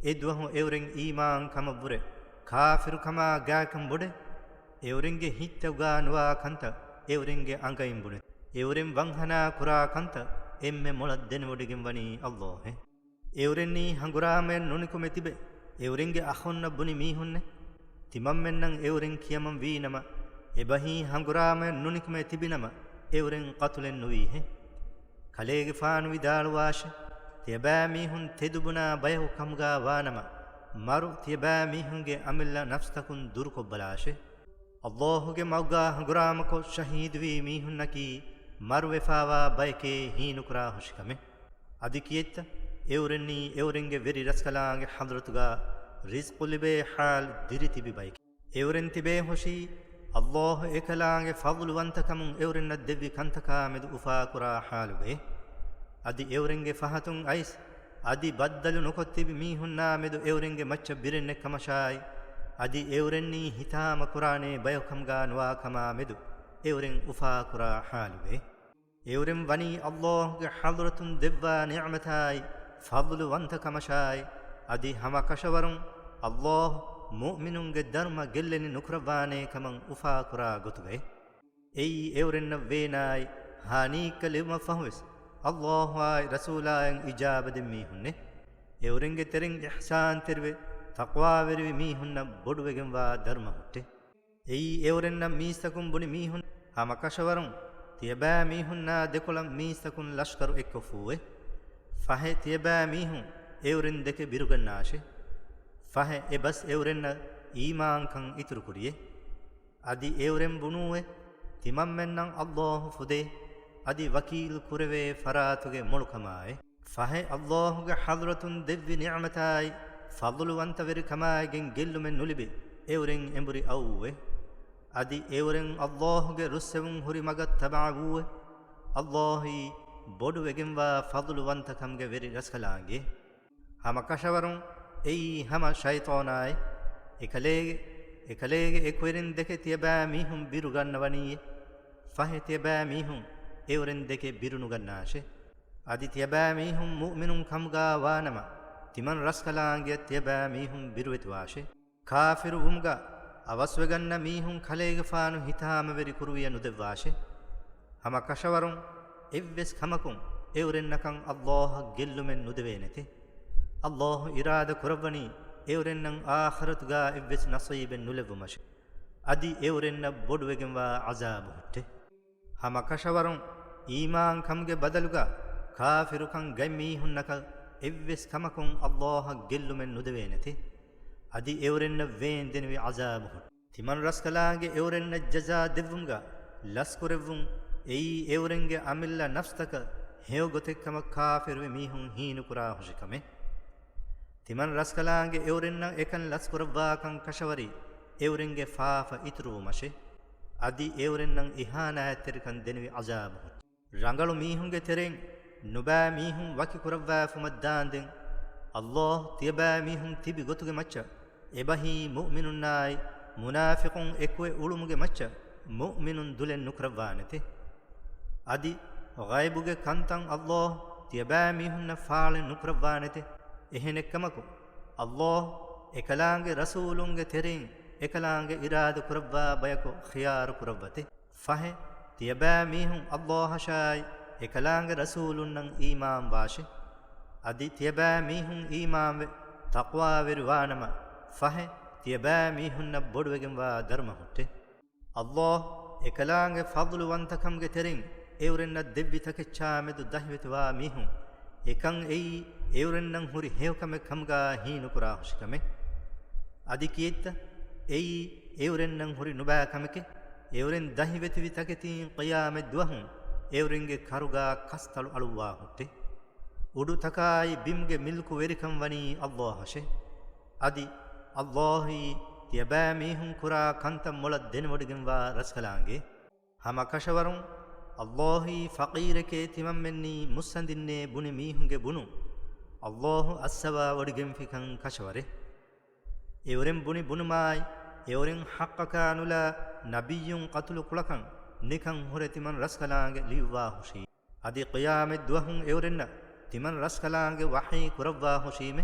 އެދުވަހު އެއުރެން އީމާން ކަމަށްވުރެ ކާފިރުކަމާ ގާކަން ބޮޑެ. އެއުރެންގެ ހިތްތައުގާ ނުވާ ކަންތައް އެއުރެންގެ އަނގައިން ބުނެ. އެއުރެން ވަންހަނާ ކުރާ ކަންތައް އެންމެ މޮޅަށް ދެނެވޮޑިގެން ވަނީ އައްލާހެ. އެއުރެންނީ ހަނގުރާމަޔަށް ނުނިކުމެ ތިބެ، އެއުރެންގެ އަޚުންނަށް ބުނި މީހުންނެ. ތިމަންމެންނަށް އެއުރެން ކިޔަމަން ވީނަމަ، އެބަހީ ހަނގުރާމަޔަށް ނުނިކުމެ ތިބިނަމަ، އެއުރެން ޤަތުލެއް ނުވީހެ. ކަލޭގެފާނު ވިދާޅުވާށެ، ތިޔަބައިމީހުން ތެދުބުނާ ބަޔަކު ކަމުގާ ވާނަމަ، މަރު ތިޔަބައިމީހުންގެ އަމިއްލަ ނަފްސްތަކުން ދުރުކޮށްބަލާށެ. އައްލާހުގެ މަގުގާ ހަނގުރާމަކޮށް ޝަހީދުވީ މީހުންނަކީ މަރުވެފާވާ ބަޔެކޭ ހީނުކުރާ ހުށިކަމެއް. އަދި ކިއެއްތަ؟ އެއުރެންނީ އެއުރެންގެ ވެރި ރަސްކަލާނގެ ޙަޟްރަތުގާ ރިޒްޤު ލިބޭ ޙާލު ދިރިތިބި ބަޔެކޭ. އެއުރެން ތިބޭ ހުށީ، އައްލާހު އެކަލާނގެ ފަޟްލުވަންތަކަމުން އެއުރެންނަށް ދެއްވި ކަންތަކާމެދު އުފާކުރާ ޙާލުގައި. އަދި އެއުރެންގެ ފަހަތުން އައިސް، އަދި ބައްދަލު ނުކޮށްތިބި މީހުންނާމެދު އެއުރެންގެ މައްޗަށް ބިރެއްނެއްކަމަށާއި، އަދި އެއުރެންނީ ހިތާމަކުރާނޭ ބަޔަކުކަމުގާ ނުވާކަމާމެދު އެއުރެން އުފާކުރާ ޙާލުގައި. އެއުރެން ވަނީ ﷲ ގެ ޙަޟްރަތުން ދެއްވާ ނިޢުމަތާއި، ފަޟްލުވަންތަކަމަށާއި، އަދި ހަމަކަށަވަރުން ﷲ މުއުމިނުންގެ ދަރުމަ ގެއްލެނި ނުކުރައްވާނޭ ކަމަށް އުފާކުރާ ގޮތުގައި. އެއީ އެއުރެންނަށް ވޭނާއި ހާނީއްކަ ލިބުމަށް ފަހުވެސް، ﷲއާއި ރަސޫލާއަށް އިޖާބަ ދިން މީހުންނޭ. އެއުރެންގެ ތެރެއިން އިޙްސާންތެރިވެ، ތަޤްވާވެރިވި މީހުންނަށް ބޮޑުވެގެންވާ ދަރުމަ ހުއްޓޭ. އެއީ އެއުރެންނަށް މީސްތަކުން ބުނި މީހުން ހަމަކަށަވަރުން ތިޔަބައިމީހުންނާ ދެކޮޅަށް މީސްތަކުން ލަޝްކަރު އެއްކޮށްފޫއެ. ފަހެ ތިޔަބައިމީހުން އެއުރެން ދެކެ ބިރުގަންނާށޭ. ފަހެ އެބަސް އެއުރެންނަށް އީމާންކަން އިތުރުކުރިއޭ. އަދި އެއުރެން ބުނޫއެ، ތިމަންމެންނަށް ﷲ ފުދޭ، އަދި ވަކީލް ކުރެވޭ ފަރާތުގެ މޮޅުކަމާއޭ. ފަހެ ﷲ ގެ ޙަޟްރަތުން ދެއްވި ނިޢުމަތާއި، ފަޟްލުވަންތަވެރިކަމާއިގެން ގެއްލުމެއް ނުލިބި، އެއުރެން އެނބުރި އައުއެ. އަދި އެއުރެން ﷲ ގެ ރުއްސެވުން ހުރި މަގަށް ތަބަޢަވޫއެ. ﷲއީ ބޮޑުވެގެންވާ ފަޟްލުވަންތަކަމުގެ ވެރި ރަސްކަލާނގެ. ހަމަ ކަށަވަރުން އެއީ ހަމަ ޝައިޠާނާއި، އެކަލޭގެ، އެކަލޭގެ އެކުވެރިން ދެކެ ތިޔަބައިމީހުން ބިރުގަންނަވަނީއޭ. ފަހެ ތިޔަބައިމީހުން އެއުރެން ދެކެ ބިރުނުގަންނާށޭ. އަދި ތިޔަބައިމީހުން މުއުމިނުން ކަމުގާ ވާނަމަ، ތިމަން ރަސްކަލާނގެއަށް ތިޔަބައިމީހުން ބިރުވެތިވާށޭ. ކާފިރު ވުމުގަ އަވަސްވެގަންނަ މީހުން ކަލޭގެފާނު ހިތާމަވެރި ކުރުވިޔަ ނުދެއްވާށޭ. ހަމަ ކަށަވަރުން އެއްވެސް ކަމަކުން އެއުރެންނަކަށް ﷲއަށް ގެއްލުމެއް ނުދެވޭނެތެ. ﷲ އިރާދަ ކުރައްވަނީ އެއުރެންނަށް އާޚިރަތުގާ އެއްވެސް ނަޞީބެއް ނުލެއްވުމަށެ. އަދި އެއުރެންނަށް ބޮޑުވެގެންވާ ޢަޒާބު ހުއްޓެ. ހަމަ ކަށަވަރުން އީމާންކަމުގެ ބަދަލުގަ ކާފިރުކަން ގަތް މީހުންނަކަށް އެއްވެސް ކަމަކުން ﷲއަށް ގެއްލުމެއް ނުދެވޭނެތެ. އަދި އެއުރެންނަށް ވޭންދެނިވި ޢަޒާބު ހުއްޓެ. ތިމަން ރަސްކަލާނގެ އެއުރެންނަށް ޖަޒާ ދެއްވުމުގަ ލަސްކުރެއްވުން އެއީ އެއުރެންގެ އަމިއްލަ ނަފްސްތަކަށް ހެޔޮ ގޮތެއްކަމަށް ކާފިރުވި މީހުން ހީނުކުރާ ހުށިކަމެއް. ތިމަން ރަސްކަލާނގެ އެއުރެންނަށް އެކަން ލަސްކުރައްވާކަން ކަށަވަރީ އެއުރެންގެ ފާފަ އިތުރުވުމަށޭ. އަދި އެއުރެންނަށް އިހާނާތްތެރިކަން ދެނިވި ޢަޒާބު ހުއްޓެ. ރަނގަޅު މީހުންގެ ތެރެއިން ނުބައި މީހުން ވަކި ކުރައްވާފުމަށް ދާންދެން، ﷲ ތިޔަބައިމީހުން ތިބި ގޮތުގެ މައްޗަށް އެބަހީ މުއުމިނުންނާއި މުނާފިޤުން އެކުވެ އުޅުމުގެ މައްޗަށް މުއުމިނުން ދުލެއް ނުކުރައްވާނެތެ. އަދި ޣައިބުގެ ކަންތައް ﷲ ތިޔަބައިމީހުންނަށް ފާޅެއް ނުކުރައްވާނެތެ. އެހެނެއްކަމަކު، ﷲ އެކަލާނގެ ރަސޫލުންގެ ތެރެއިން އެކަލާނގެ އިރާދަ ކުރައްވާ ބަޔަކު ޚިޔާރު ކުރައްވަތެ. ފަހެ، ތިޔަބައިމީހުން ﷲއަށާއި އެކަލާނގެ ރަސޫލުންނަށް އީމާންވާށި. އަދި ތިޔަބައިމީހުން އީމާންވެ، ތަޤްވާވެރިވާނަމަ، ފަހެ، ތިޔަބައިމީހުންނަށް ބޮޑުވެގެންވާ ދަރުމަ ހުއްޓެ. ﷲ އެކަލާނގެ ފަޟްލުވަންތަކަމުގެ ތެރެއިން އެއުރެންނަށް ދެއްވި ތަކެއްޗާމެދު ދަހިވެތިވާ މީހުން، އެކަން އެއީ އެއުރެންނަށް ހުރި ހެޔޮކަމެއް ކަމުގާ ހީނުކުރާ ހުށިކަމެއް. އަދި ކިއެއްތަ؟ އެއީ އެއުރެންނަށް ހުރި ނުބައި ކަމެކޭ. އެއުރެން ދަހިވެތިވި ތަކެތީން ޤިޔާމަތް ދުވަހުން އެއުރެންގެ ކަރުގާ ކަސްތަޅު އަޅުއްވާ ހުއްޓެ. އުޑުތަކާއި ބިމުގެ މިލްކުވެރިކަން ވަނީ ﷲއަށެ. އަދި ﷲއީ ތިޔަބައިމީހުން ކުރާ ކަންތައް މޮޅަށް ދެނެވޮޑިގެންވާ ރަސްކަލާނގެ. ހަމަ ކަށަވަރުން ﷲއީ ފަޤީރެކޭ ތިމަންމެންނީ މުއްސަނދިންނޭ ބުނި މީހުންގެ ބުނުން ﷲ އައްސަވާވޮޑިގެންފިކަން ކަށަވަރެއް. އެއުރެން ބުނި ބުނުމާއި، އެއުރެން ޙައްޤަކާ ނުލާ ނަބިއްޔުން ޤަތުލު ކުޅަކަން ނިކަން ހުރެ ތިމަން ރަސްކަލާނގެ ލިޔުއްވާ ހުށީ. އަދި ޤިޔާމަތް ދުވަހުން އެއުރެންނަށް ތިމަން ރަސްކަލާނގެ ވަޙީ ކުރައްވާ ހުށީމެ،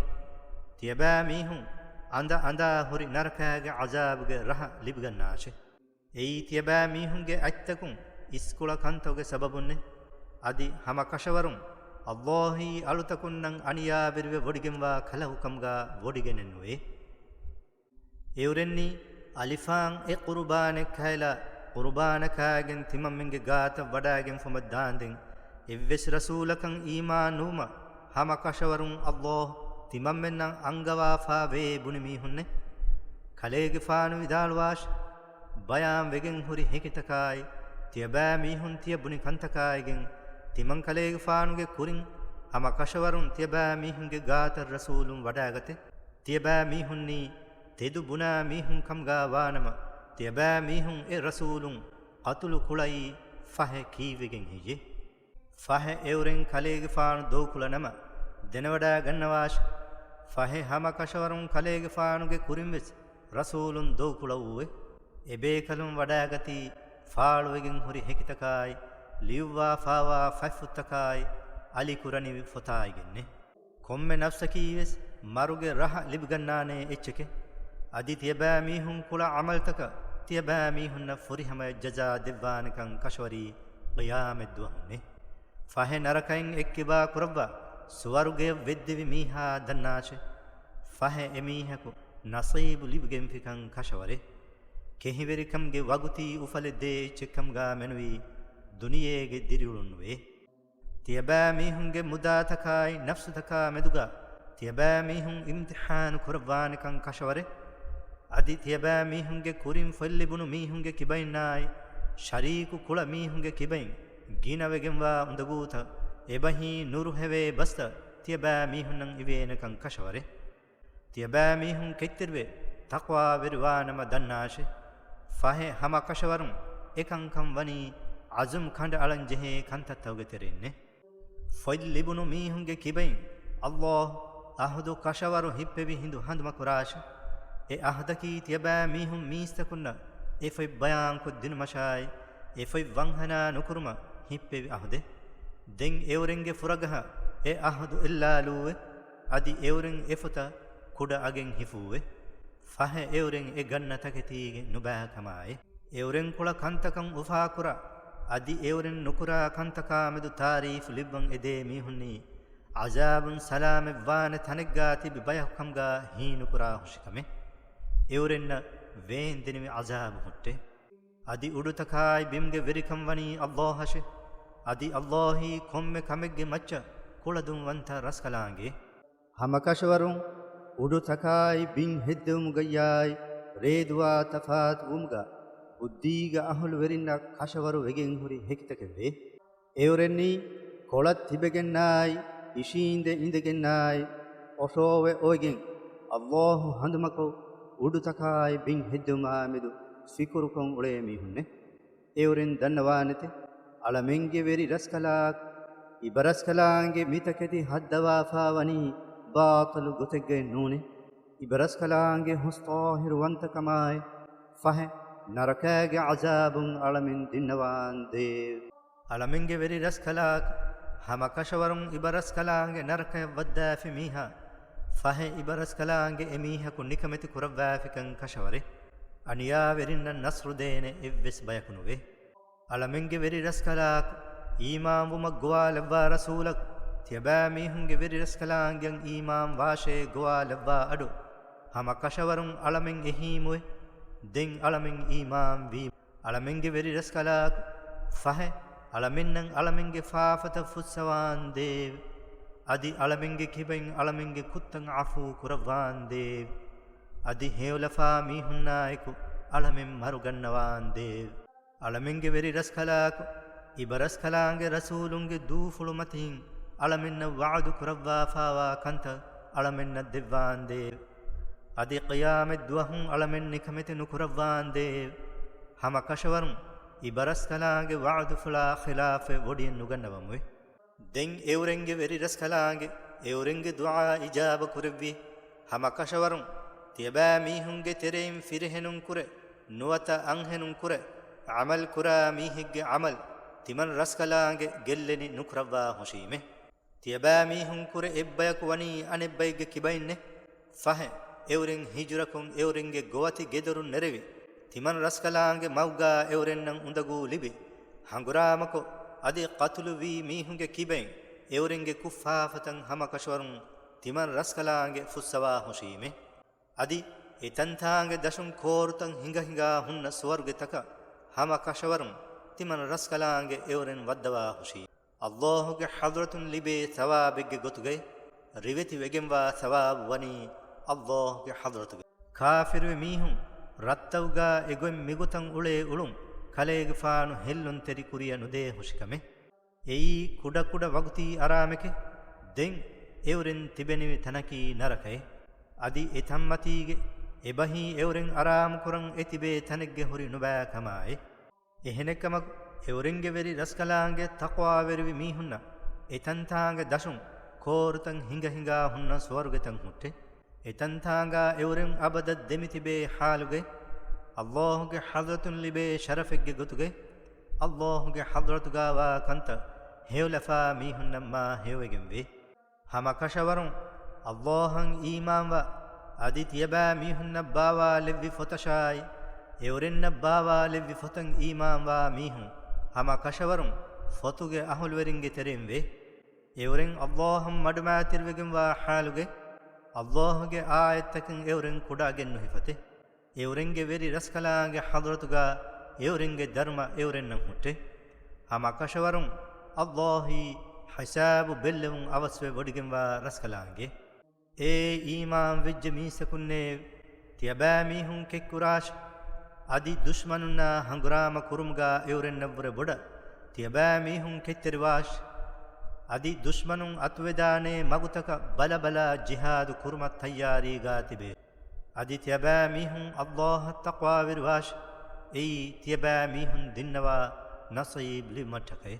ތިޔަބައިމީހުން އަނދަ އަނދާ ހުރި ނަރަކާގެ ޢަޒާބުގެ ރަހަ ލިބިގަންނާށެ. އެއީ ތިޔަބައިމީހުންގެ އަތްތަކުން އިސްކުޅަ ކަންތަކުގެ ސަބަބުންނެ. އަދި ހަމަ ކަށަވަރުން ﷲއީ އަޅުތަކުންނަށް އަނިޔާވެރިވެ ވޮޑިގެންވާ ކަލަކު ކަމުގާ ވޮޑިގެނެއްނުވޭ. އެއުރެންނީ އަލިފާން އެއް ޤުރުބާނެއް ކައިލާ، ޤުރުބާނަކާގެން ތިމަންމެންގެ ގާތަށް ވަޑާގެންފުމަށް ދާންދެން، އެއްވެސް ރަސޫލަކަށް އީމާން ނުވުމަށް ހަމަ ކަށަވަރުން ﷲ ތިމަންމެންނަށް އަންގަވާފާވޭ ބުނި މީހުންނެ. ކަލޭގެފާނު ވިދާޅުވާށި، ބަޔާން ވެގެން ހުރި ހެކިތަކާއި، ތިޔަބައިމީހުން ތިޔަ ބުނި ކަންތަކާއިގެން، ތިމަން ކަލޭގެފާނުގެ ކުރިން ހަމަ ކަށަވަރުން ތިޔަބައިމީހުންގެ ގާތަށް ރަސޫލުން ވަޑާގަތެ. ތިޔަބައިމީހުންނީ ތެދު ބުނާ މީހުން ކަމުގާ ވާނަމަ، ތިޔަބައިމީހުން އެ ރަސޫލުން ޤަތުލު ކުޅައީ ފަހެ ކީއްވެގެން ހެއްޔެ؟ ފަހެ އެއުރެން ކަލޭގެފާނު ދޮގުކުޅަނަމަ، ދެނެވަޑާ ގަންނަވާށި. ފަހެ ހަމަ ކަށަވަރުން ކަލޭގެފާނުގެ ކުރިންވެސް ރަސޫލުން ދޮގުކުޅައޫވެ. އެބޭކަލުން ވަޑާގަތީ ފާޅުވެގެން ހުރި ހެކިތަކާއި، ލިޔުއްވާފާވާ ފަތްފުށްތަކާއި، އަލިކުރަނިވި ފޮތާއިގެންނެ. ކޮންމެ ނަފްސަކީވެސް މަރުގެ ރަހަ ލިބިގަންނާނޭ އެއްޗެކޭ. އަދި ތިޔަބައިމީހުން ކުޅަ ޢަމަލުތަކަށް ތިޔަބައިމީހުންނަށް ފުރިހަމަޔަށް ޖަޒާ ދެއްވާނެކަން ކަށަވަރީ ޤިޔާމަތްދުވަހުންނޭ. ފަހެ ނަރަކައިން އެއްކިބާ ކުރައްވާ ސުވަރުގެޔަށް ވެއްދެވި މީހާ ދަންނާށޭ. ފަހެ އެމީހަކު ނަސީބު ލިބިގެންފިކަން ކަށަވަރޭ. ކެހިވެރިކަމުގެ ވަގުތީ އުފަލެއް ދޭ އެއްޗެއްކަމުގާ މެނުވީ ދުނިޔޭގެ ދިރިއުޅުން ނުވޭ. ތިޔަބައިމީހުންގެ މުދާތަކާއި ނަފްސުތަކާ މެދުގާ ތިޔަބައިމީހުން އިމްތިޙާނު ކުރައްވާނެކަން ކަށަވަރޭ. އަދި ތިޔަބައިމީހުންގެ ކުރިން ފޮތްލިބުނު މީހުންގެ ކިބައިންނާއި، ޝަރީކު ކުޅަ މީހުންގެ ކިބައިން ގިނަވެގެންވާ އުނދަގޫތައް އެބަހީ ނުރުހެވޭ ބަސްތައް ތިޔަބައިމީހުންނަށް އިވޭނެކަން ކަށަވަރޭ. ތިޔަބައިމީހުން ކެތްތެރިވެ ތަޤްވާވެރިވާނަމަ ދަންނާށޭ. ފަހެ ހަމަކަށަވަރުން އެކަންކަން ވަނީ ޢަޒުމް ކަނޑައަޅަން ޖެހޭ ކަންތައްތަކުގެ ތެރެއިންނޭ. ފޮތް ލިބުނު މީހުންގެ ކިބައިން ﷲ ޢަހުދު ކަށަވަރު ހިއްޕެވި ހިނދު ހަނދުމަކުރާށޭ. އެ ޢަހުދަކީ ތިޔަބައިމީހުން މީސްތަކުންނަށް އެ ފޮތް ބަޔާންކޮށްދިނުމަށާއި، އެ ފޮތް ވަންހަނާ ނުކުރުމަށް ހިއްޕެވި ޢަހުދެއް. ދެން އެއުރެންގެ ފުރަގަހަށް އެ ޢަހުދު އެއްލާލޫއެވެ. އަދި އެއުރެން އެ ފޮތަށް ކުޑަ އަގެއް ހިފޫއެވެ. ފަހެ އެއުރެން އެ ގަންނަ ތަކެތީގެ ނުބައިކަމާއި، އެއުރެން ކުޅަ ކަންތަކަށް އުފާކުރާ، އަދި އެއުރެން ނުކުރާ ކަންތަކާމެދު ތާރީފު ލިބިވަން އެދޭ މީހުންނީ، ޢަޒާބުން ސަލާމަތްވާނެ ތަނެއްގާ ތިބި ބަޔަކު ކަމުގާ ހީނުކުރާ ހުށިކަމެއް. އެއުރެންނަށް ވޭންދެނިވި ޢަޒާބު ހުއްޓޭ. އަދި އުޑުތަކާއި ބިމުގެ ވެރިކަން ވަނީ ﷲ އަށެވެ. އަދި ﷲ އީ ކޮންމެ ކަމެއްގެ މައްޗަށް ކުޅަދުންވަންތަ ރަސްކަލާނގެ. ހަމަކަށަވަރުން އުޑުތަކާއި ބިން ހެއްދެވުމުގައްޔާއި، ރޭދުވާ ތަފާތުވުމުގަ ބުއްދީގެ އަހުލުވެރިންނަށް ކަށަވަރު ވެގެން ހުރި ހެކިތަކެއްވޭ. އެއުރެންނީ ކޮޅަށް ތިބެގެންނާއި، އިށީނދެ އިނދެގެންނާއި، އޮށޯވެ އޮވެގެން، ﷲ ހަނދުމަކޮށް، އުޑުތަކާއި ބިން ހެއްދެވުމާމެދު ފިކުރުކޮށް އުޅޭ މީހުންނޭ. އެއުރެން ދަންނަވާނެތެ، އަޅަމެންގެ ވެރި ރަސްކަލާކޮ، އިބަރަސްކަލާނގެ މިތަކެތި ހައްދަވާފާވަނީ ބާޠިލު ގޮތެއްގައެއް ނޫނޭ. އިބަރަސްކަލާނގެ ހުސް ޠާހިރުވަންތަކަމާއި، ފަހެ ނަރަކައިގެ ޢަޒާބުން އަޅަމެން ދިންނަވާންދޭވެ. އަޅަމެންގެ ވެރި ރަސްކަލާކޮ، ހަމަކަށަވަރުން އިބަރަސްކަލާނގެ ނަރަކަޔަށް ވައްދާފި މީހާ، ފަހެ އިބަރަސްކަލާނގެ އެމީހަކު ނިކަމެތި ކުރައްވާފިކަން ކަށަވަރޭ. އަނިޔާވެރިންނަށް ނަޞްރު ދޭނެ އެއްވެސް ބަޔަކު ނުވޭ. އަޅަމެންގެ ވެރި ރަސްކަލާކޮ، އީމާންވުމަށް ގޮވާލައްވާ ރަސޫލަކު، ތިޔަބައިމީހުންގެ ވެރި ރަސްކަލާނގެއަށް އީމާން ވާށޭ ގޮވާލައްވާ އަޑު، ހަމަކަށަވަރުން އަޅަމެން އެހީމުވެ. ދެން އަޅަމެން އީމާން ވީ. އަޅަމެންގެ ވެރި ރަސްކަލާކޮ، ފަހެ އަޅަމެންނަށް އަޅަމެންގެ ފާފަތައް ފުއްސަވާންދޭވެ. އަދި އަޅަމެންގެ ކިބައިން އަޅަމެންގެ ކުށްތައް ޢަފޫ ކުރައްވާންދޭވެ. އަދި ހެޔޮލަފާ މީހުންނާއެކު އަޅަމެން މަރުގަންނަވާންދޭވެ. އަޅަމެންގެ ވެރި ރަސްކަލާކޮ، އިބަރަސްކަލާނގެ ރަސޫލުންގެ ދޫފުޅު މަތިން އަޅަމެންނަށް ވަޢުދު ކުރައްވާފާވާ ކަންތައް އަޅަމެންނަށް ދެއްވާންދޭވެ. އަދި ޤިޔާމަތް ދުވަހުން އަޅަމެން ނިކަމެތި ނުކުރައްވާންދޭވެ. ހަމަކަށަވަރުން އިބަރަސްކަލާނގެ ވަޢުދުފުޅާ ޚިލާފެއް ވޮޑިއެއް ނުގަންނަވަމުވެ. ދެން އެއުރެންގެ ވެރި ރަސްކަލާނގެ އެއުރެންގެ ދުޢާ އިޖާބަ ކުރެއްވި. ހަމަކަށަވަރުން ތިޔަބައިމީހުންގެ ތެރެއިން ފިރިހެނުން ކުރެ، ނުވަތަ އަންހެނުން ކުރެ، ޢަމަލް ކުރާ މީހެއްގެ ޢަމަލް ތިމަން ރަސްކަލާނގެ ގެއްލެނި ނުކުރައްވާ ހުށީމެ. ތިޔަބައިމީހުން ކުރެ އެއްބަޔަކު ވަނީ އަނެއްބައެއްގެ ކިބައިންނެ. ފަހެ، އެއުރެން ހިޖުރަކޮށް އެއުރެންގެ ގޮވަތި ގެދޮރުން ނެރެވި، ތިމަން ރަސްކަލާނގެ މަގުގާ އެއުރެންނަށް އުނދަގޫ ލިބި، ހަނގުރާމަކޮށް، އަދި ޤަތުލުވީ މީހުންގެ ކިބައިން އެއުރެންގެ ކުށްފާފަތައް ހަމަކަށަވަރުން ތިމަން ރަސްކަލާނގެ ފުއްސަވާ ހުށީމެ. އަދި އެތަންތާނގެ ދަށުން ކޯރުތައް ހިނގަ ހިނގާ ހުންނަ ސުވަރުގެތަކަށް ހަމަ ކަށަވަރުން ތިމަން ރަސްކަލާނގެ އެއުރެން ވައްދަވާ ހުށީ. ﷲ ގެ ޙަޟްރަތުން ލިބޭ ޘަވާބެއްގެ ގޮތުގައި ރިވެތި ވެގެންވާ ޘަވާބު ވަނީ ﷲ ގެ ޙަޟްރަތުގައި. ކާފިރުވި މީހުން ރަށްތަކުގާ އެގޮތް މިގޮތަށް އުޅޭ އުޅުން ކަލޭގެފާނު ހެއްލުންތެރި ކުރިއަށް ނުދޭ ހުށިކަމެއް. އެއީ ކުޑަކުޑަ ވަގުތީ އަރާމެކޭ. ދެން އެއުރެން ތިބެނިވި ތަނަކީ ނަރަކައެއް. އަދި އެތަންމަތީގެ އެބަހީ އެއުރެން އަރާމުކުރަން އެތިބޭ ތަނެއްގެ ހުރި ނުބައިކަމާއި. އެހެނެއްކަމަކު، އެއުރެންގެ ވެރި ރަސްކަލާނގެ ތަޤްވާވެރިވި މީހުންނަށް އެތަންތާނގެ ދަށުން ކޯރުތައް ހިނގަ ހިނގާ ހުންނަ ސުވަރުގެތައް ހުއްޓޭ. އެތަންތާނގާ އެއުރެން އަބަދަށް ދެމިތިބޭ ޙާލުގައި، ﷲ ގެ ޙަޟްރަތުން ލިބޭ ޝަރަފެއްގެ ގޮތުގައި، ﷲ ގެ ޙަޟްރަތުގާވާ ކަންތައް ހެޔޮލަފާ މީހުންނަށްމާ ހެޔޮވެގެންވޭ. ހަމަ ކަށަވަރުން ﷲ އަށް އީމާންވާ، އަދި ތިޔަބައިމީހުންނަށް ބާވާލެއްވި ފޮތަށާއި، އެއުރެންނަށް ބާވާލެއްވި ފޮތަށް އީމާންވާ މީހުން، ހަމަ ކަށަވަރުން ފޮތުގެ އަހުލުވެރިންގެ ތެރެއިން ވޭ. އެއުރެން ﷲ އަށް މަޑުމައިތިރިވެގެންވާ ޙާލުގައި، ﷲ ގެ އާޔަތްތަކިން އެއުރެން ކުޑައަގެއް ނުހިފަތޭ. އެއުރެންގެ ވެރި ރަސްކަލާނގެ ޙަޟްރަތުގާ އެއުރެންގެ ދަރުމަ އެއުރެންނަށް ހުއްޓޭ. ހަމަ ކަށަވަރުން ﷲ އީ ޙިސާބު ބެއްލެވުން އަވަސްވެ ވޮޑިގެންވާ ރަސްކަލާނގެ. އޭ އީމާން ވެއްޖެ މީސްތަކުންނޭ! ތިޔަބައިމީހުން ކެތްކުރާށި! އަދި ދުޝްމަނުންނާ ހަނގުރާމަ ކުރުމުގާ އެއުރެންނަށްވުރެ ބޮޑަށް ތިޔަބައިމީހުން ކެތްތެރިވާށި! އަދި ދުޝްމަނުން އަތުވެދާނޭ މަގުތަކަށް ބަލަބަލާ ޖިހާދު ކުރުމަށް ތައްޔާރީގާ ތިބޭ. އަދި ތިޔަބައިމީހުން ﷲ އަށް ތަޤްވާވެރިވާށި! އެއީ ތިޔަބައިމީހުން ދިންނަވާ ނަޞީބު ލިބުމަށްޓަކައި.